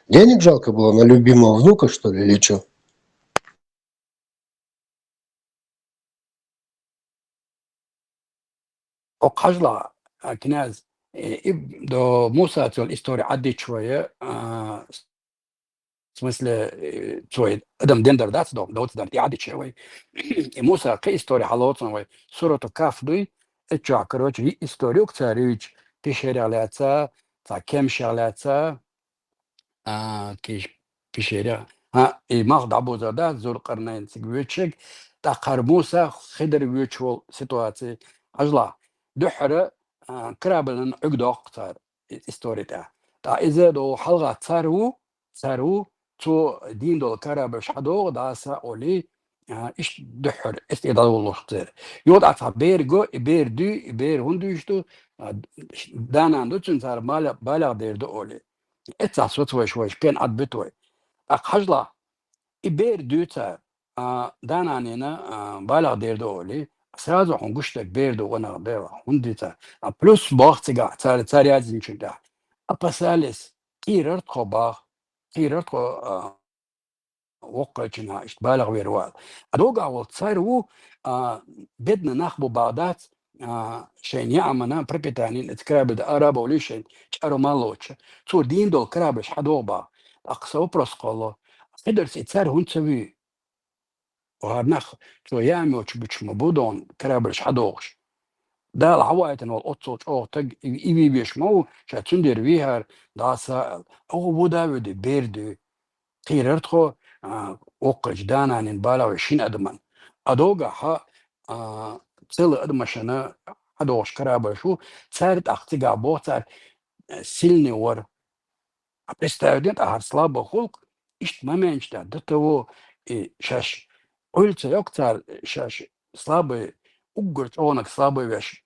Денег жалко было на любимого внука, что ли, или что? О, хьажла, а, князь, э, иб- до Муса цол история Ӏаддича вай, а, в смысле, э, цой адам ден дар дац до, доц дар тӀе Ӏаддича вай. И Муса кхы история хьалоцун вай. Сурату Каф дуй, э, чохь, короче, и история юк цар юйчу, пещерах лаьца, цхьа кемшах лаьца, а, киш- пещерах. А, и малх дӀабузар дац, Зулкъарнайн цига воьдучег, тӀаккха хӀара Муса Хидар воьдуш волу ситуаци. Хьажла, дуьххьара, а, корабльна Ӏуьгу доккху цара, и- история тӀехь. Ткъа иза до хьалха цар ву, цар ву, цо дийна долу корабльш хьадогӀу, дӀаса а олий, а, иштта дуьххьара, эс тӀе дӀаволлуш церан. Йо, тӀаккха цхьа бер го, и бер дуй, и бер хӀунда дуьйш ду, а, да-нана ду цуьнан, цара балех дер ду олий. Эццахь соцу вайша, вайша пен Ӏад буьту вай. ТӀаккха хьажла, и бер дуьйцу, а, да-нанина, а, балех дер ду олий, сразу хьуна гуш дерг бер ду, ванах бер, хӀунда дийца? А плюс боху цигахь, цара, цара яздинчун тӀехь. Опасались, кхийрар тхо баху, кхийрар тхо, а, воккхачу наха иштта балех вер вала. А догахь волу цара ву, а, бедна нах бу бахдац, а, шайн яамана, пропитанин, эца корабль дан ара а бовлий шайн, чӀаро ма лоцуш. Цо дийна долу корабльш хьадогӀу баху. ТӀаккха сан вопрос кхолло, Хидарс и цара хӀунда ца вуьй? ХӀара нах, цо яам йоцуш буьтуш ма бу дона, корабльш хьадогӀуш. Дала хьаваийтина волу оццул чӀогӀа таг и, и вийбеш ма ву, ша цундела вийхьара, дӀаса аьлла. Оха ву да а вуьди, бер дуьй. Кхийрар тхо, а, воккхачу да-нанин балех веш шина адаман. А догахь, а, цела адамашна хьадогӀуш корабльш ву, цара тӀаккха цигахь боху цара, э, сильный вара. А представь, ден тӀе хӀара слабый гӀуллакх, иштта моменташ да, до того, и шаьш Ӏуьллу ца йоккху цара, шаьш слабый, уггар чӀогӀаниг слабый веш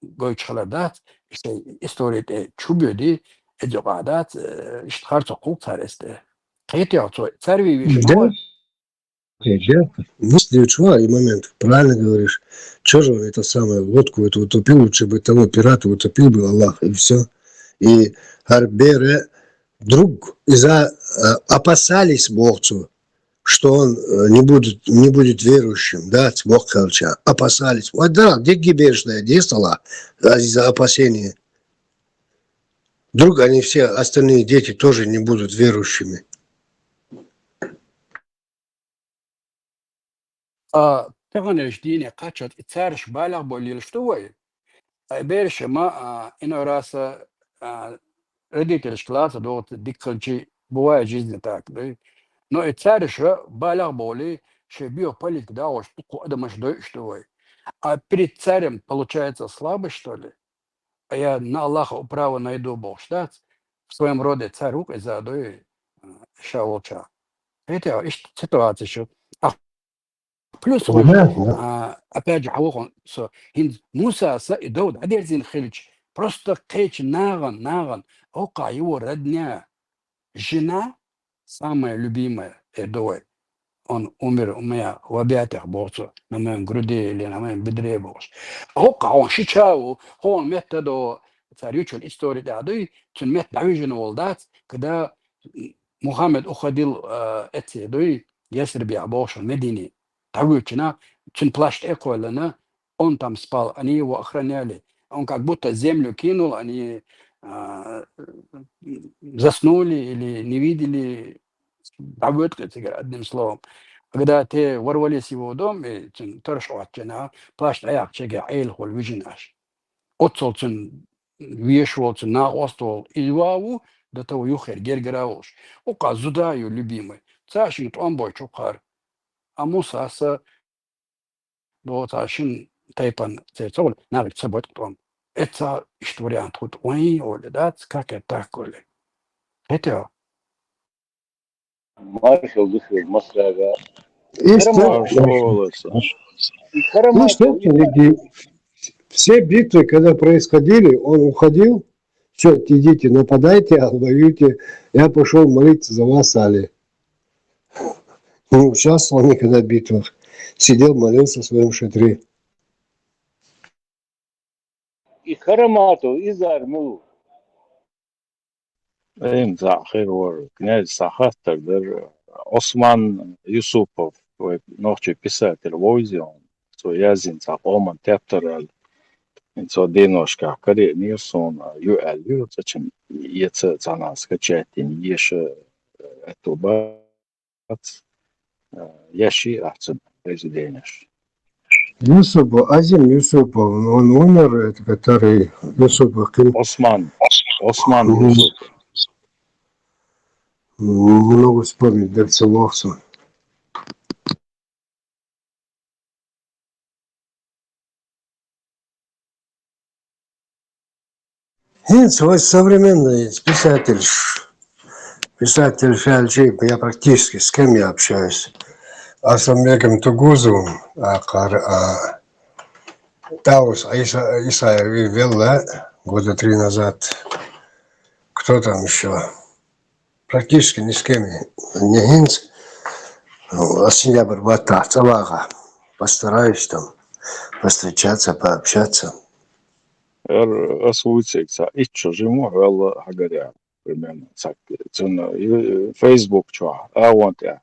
гойтуш хилар дац, шайн истори тӀе чу боьди, эца юкъахь дац, э, иштта харцо кхуллу цара эс тӀе. Кхетий хьо, цо цара вийвеш ма вара. Э, да. Мысли чего и момент, правильно говоришь. Чё же он это самое, лодку эту утопил, лучше бы того пирата утопил бы Аллах, и все. И гьар бер друг из-за, э, опасались боху цо, что он, э, не будет, не будет верующим, да, цо боху кхелча, опасались. Вот да, дегги берш да, дестала, из-за опасения. Вдруг они все остальные дети тоже не будут верующими. А, таханарш дийне кхаччалц, и цараш балагӀа боллийлаш ду вай. А, бераш ма, а, иной раз, а, родительш класса догӀу дика хилча, бывает в жизни так, да. Но и цараш балагӀа боллий, шоай био политика дагӀаш, дукха адамаш дойуш ду вай. А перед царем, получается, слабый, что ли? А я на Аллаха управу найду бохуш дац, в своём роде царь ву-кх иза, дуй, а, ша волча. Хетий, иштта ситуация шу. А плюс хӀума, а, опять же, хьан ву хьуна со, хӀинца Мусас и дов дӀадерзийна хилча, просто кхечу нахана, нахана, оккха его родня, жена, самая любимая, э, дуй. Он умер у меня в объятиях, боху цо, на моём груди или на моём бедре бохуш. Оккха хьуна ши ча ву, хьуна метта до, цара ючун истори тӀехь дуй, цуьнан метта дӀавижина волу дац, когда Мухаммед уходил, э, эций дуй, Ясрибехь бохуш Медине. ДӀавуьйчина, цуьнан плащ тӀе а кхоьллина, он там спал, они его охраняли. Он как будто землю кинул, они, а, заснули или не видели. ДӀавоьду-кх и цигара, одним словом. Когда те ворвались в его дом, и цуьнан тарш Ӏоттина, плащ дӀаяьккхича, Ӏелахула вижина аша. Оццул цуьнан вешан волу, цуьнан накъост волу, и ван ву, до того юххера гергара а волуш. Оккха зуда ю любимый. Цара шуьга тӀом бойчу хӀокхара. А Мусас боху цхьа шина тайпана церан ца хуьлу, нахе ца бойту тӀом. Эцца иштта вариант хӀутту вайн оле дац, как это так оле. Хетий? Маршал душир масрага. Иштта, Караматов. Маршал. И Караматов, иштта, и все битвы, когда происходили, он уходил, все, идите, нападайте, а воюйте, я пошёл молиться за вас, Али. Не участвовал никогда в битвах. Сидел, молился в своём шатре. И Караматов, и Зарму. Эм, цхьа хир вара, князь, цхьа хаттар дара. Осман Юсупов, вай нохчий писатель вовзион, цо язйина цхьа къоман тептар аьлла. Цо деношкахь кариънера суна, ю аьлла ю, цӀа чу эца цхьанхьа скачать йина, еша, э, аьтту бац, э, еший ахь цуьнан произведенеш. Юсупов, Азим Юсупов, он умер, это который Юсупов, кем? Осман. Осман Мгм. Юсупов. Не могу вспомнить, да, всё лохсу. ХӀинца вай современный писатель, писатель аьлча, я практически с кем я общаюсь? Арсланбеком Тугузовым, а, кхара, а, Таус Иса-, Исаев велла года три назад. Кто там ещё? Практически ни с кем не, не хӀинца. Ну, а сентябрь баттахь цӀа вагӀахь, постараюсь там повстречаться, пообщаться. Эр, ас вуйцург цхьа итт шо жима ву хьоьлла хьагарехь, примерно, цхьа, цуьнан, э, Facebook чохь, агӀон тӀехь.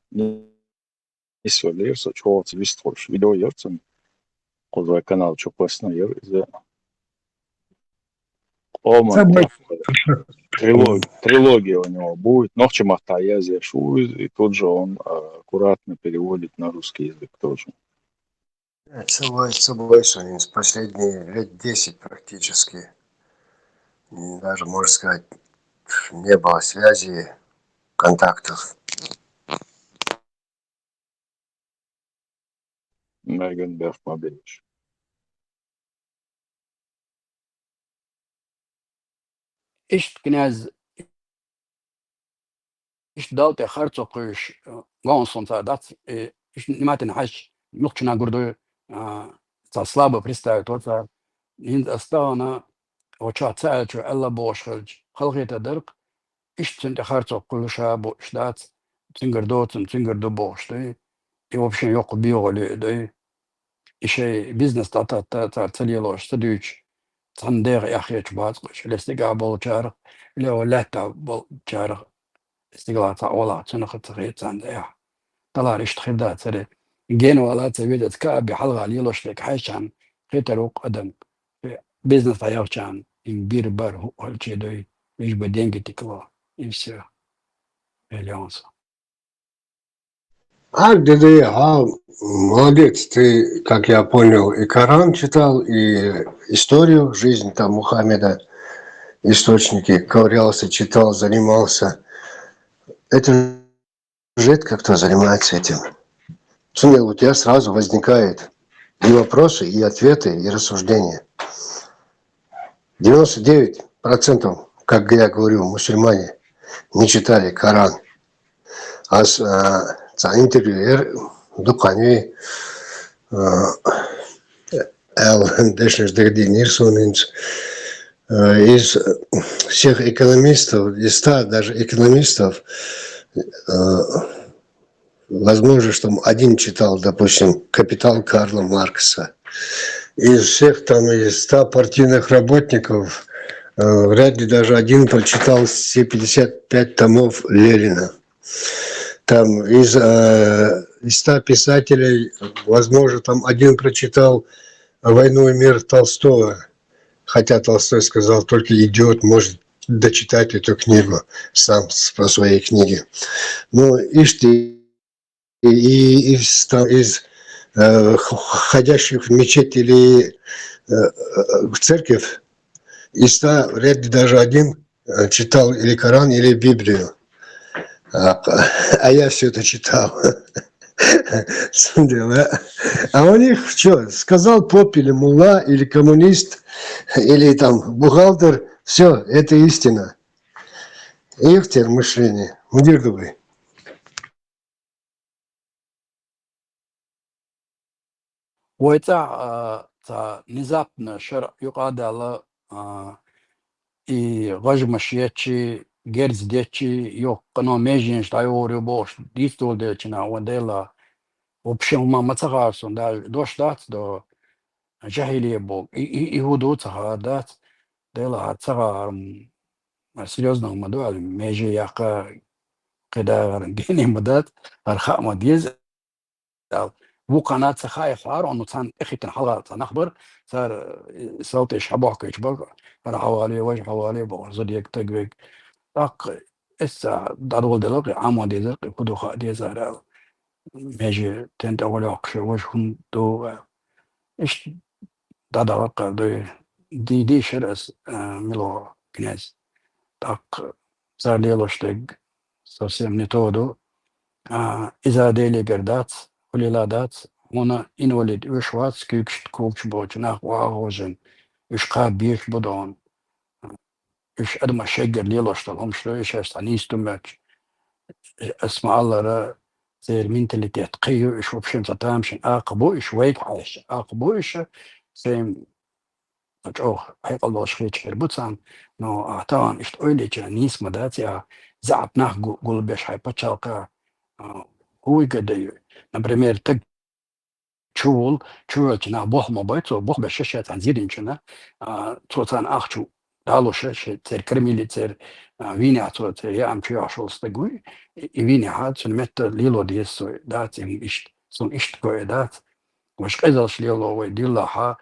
Нисвеллера со чӀогӀа вистхуьлуш. Видео яра цуьнан. Кхуза вай канал чу постна яра иза. Къоман Ца бой. Тяп-, трилог-, трилогия у него будет. Нохчийн маттахь язъеш ву иза, и тут же он, а, аккуратно переводит на русский язык тоже. Э, ца бой, ца бой, что они с последние лет десять практически, м, даже, можно сказать, не было связи, контактов. Меган бех ма беш. Иштта князь, иштта Далла тӀе харцо кхуьйсуш, э, гонсунца дац, э, иштта внимательно хьаьжча, муьлххачунна гур ду, а, цхьа слабо представить вац цара. ХӀинца ас тахана, вачохь ца аьллачо аьлла бохуш хилча, халахетар дара-кх, иштта цуьнан тӀе харцо кхуьлуш а бу, иштта дац, цуьнгара доцург, цуьнгара ду бохуш дуй, и вообще йоккха бегӀале а дуй. И шайн бизнес дӀататта цара ца лелош, ца дуьйцуш, цхьана дегӀ эхь хеташ бац къуш, или стигахь болчарах, или лаьттахь болчарах стигала цхьа оалахь, цунах ца хета царна дегӀ. Талар иштта хир дацара. Генвала ца везац, каби хьалха лелош дерг хьаьжчарна, хетар ву адам. Бизнес дӀаяхчарна, им бир бар хӀу хӀалчи дуй, лишь бы деньги текло, и всё. Миллион. А, Дедей, а, молодец, ты, как я понял, и Коран читал, и историю жизни там Мухаммеда, источники, ковырялся, читал, занимался. Это редко кто занимается этим. Цунна вот я сразу возникает и вопросы, и ответы, и рассуждения. Девяносто девять процентов, как я говорю, мусульмане не читали Коран. Аз, а, цхьа интервьюер дукхани, а, аьлла, дешнаш дагадийнера суна хӀинца. А, из всех экономистов, из ста даже экономистов, а, возможно, что один читал, допустим, «Капитал» Карла Маркса. Из всех там, из ста партийных работников, э, вряд ли даже один прочитал все пятьдесят пять томов Ленина. Там из, э, из ста писателей, возможно, там один прочитал «Войну и мир» Толстого, хотя Толстой сказал, только идиот может дочитать эту книгу сам с-, по своей книге. Ну, ишти и, и из, там, из, э, х-, ходящих в мечеть или, э, э, в церковь, из ста вряд ли даже один, э, читал или Коран, или Библию. А, а я все это читал. Сам дело, а? А у них что, сказал поп или мулла, или коммунист, или там бухгалтер, все, это истина. Ихтер мышление. Мудир дубы. Вай цӀа, а, цхьа внезапно шарӀ юкъа а даьлла, а, и гӀажмаш ечи, герз дечи, йоккха но меженаш дӀайогӀур ю бохуш, дийца доладелча наха ван Дела, вообще хӀума ма ца хаар суна, даже дош дац до жахӀилия боху. И, и, и хӀу ду ца хаар дац, Дела хӀара ца хаар, м, серьёзно хӀума ду аьлла, меже яккха кхидагӀар гене ма дац, хӀара хаа ма деза. Аьлла. Вукхана ца хаьа хьара, ну, царна тӀехӀиттина хьалха цхьа нах бара, цара, э, салтеш хьабохкийча бара, хӀара хьавале, важа хьавале бохуш, зудег, тагвег. ТӀаккха эс ца дӀадоладелла кхин, Ӏамо дезара кхин, хӀу ду хаа дезара аьлла. Меже тен тӀе гӀо локхуш, важа хӀума ду аьлла. Иштта дӀадахара кхара дуй, ди-, дийшира ас, а, мила князь. ТӀаккха цара лелош дерг совсем не то ду. А, иза Делегара дац, хӀулила дац, хьуна инвалид уьш вац, куьйгаш, когаш боцу нах вагӀа гӀожина, уьш кхаба безаш бу дона. Уьш адамаш шеггара лелош долу хӀумаш ду, уьш аш цхьа нийса ду моьттуш. Ас ма-аллара, церан менталитет кхин ю, уьш вообще цхьа тамашийна акха бу, уьш вайга хьаьжча, акха бу уьш, шайн чӀогӀа хьекъал долуш хеташ хир бу царна, но, а, тахана иштта ойла йича нийса ма дац, а, заьӀап нах гу-, гулбеш хьайн пачхьалкха, а, хӀун вига даю? Например, таг чу вул, чу велча нах боху ма бай, цо боху беш ша царна зидинчунна, а, цо царна ахча далуш, ши-, церан кормили, церан, а, вийнехь цо церан яам чу йохьуш волу стаг вуй, и, и вийнехьа цуьнан метта лело деза со, дац и хӀума иштта, суна иштта го и дац. Вайша къизалш лело вай диллахьа,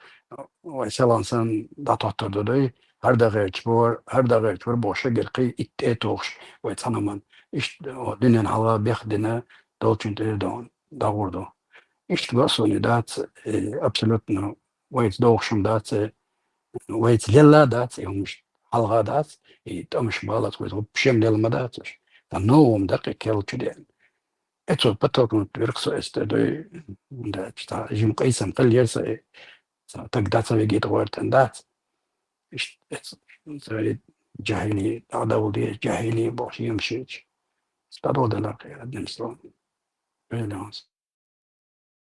вай селхан санна дӀатоттар ду дай, хӀара дагӀерча вар, хӀара дагӀерча вар боху шегара кхин итт тӀе а тухуш, вай цхьана ман. Иштта, о, дуьненан хьалха бех дина долчун тӀе а догӀун дагӀур ду. Иштта го а суна дац, э, абсолютно вайца догӀуш хӀума дац, э, вайца лелла дац, и хӀумаш хьалха дац, и тӀамаш балац, вайца вообще лелла ма дац уьш. Сан новум дакъе кел чу деана. Э, цо подтолкнуть вирх со эс тӀе дой, да, цхьа жима къийсам хиллера сан, э, цхьа таг дац а вегийта гӀоьртан дац. Иштта, э, ц-, ц-, жахӀили, дӀадовла де, жахӀили бохуш, емашийча. СтӀадолу делахь, одним словом. Ваьлла ван со.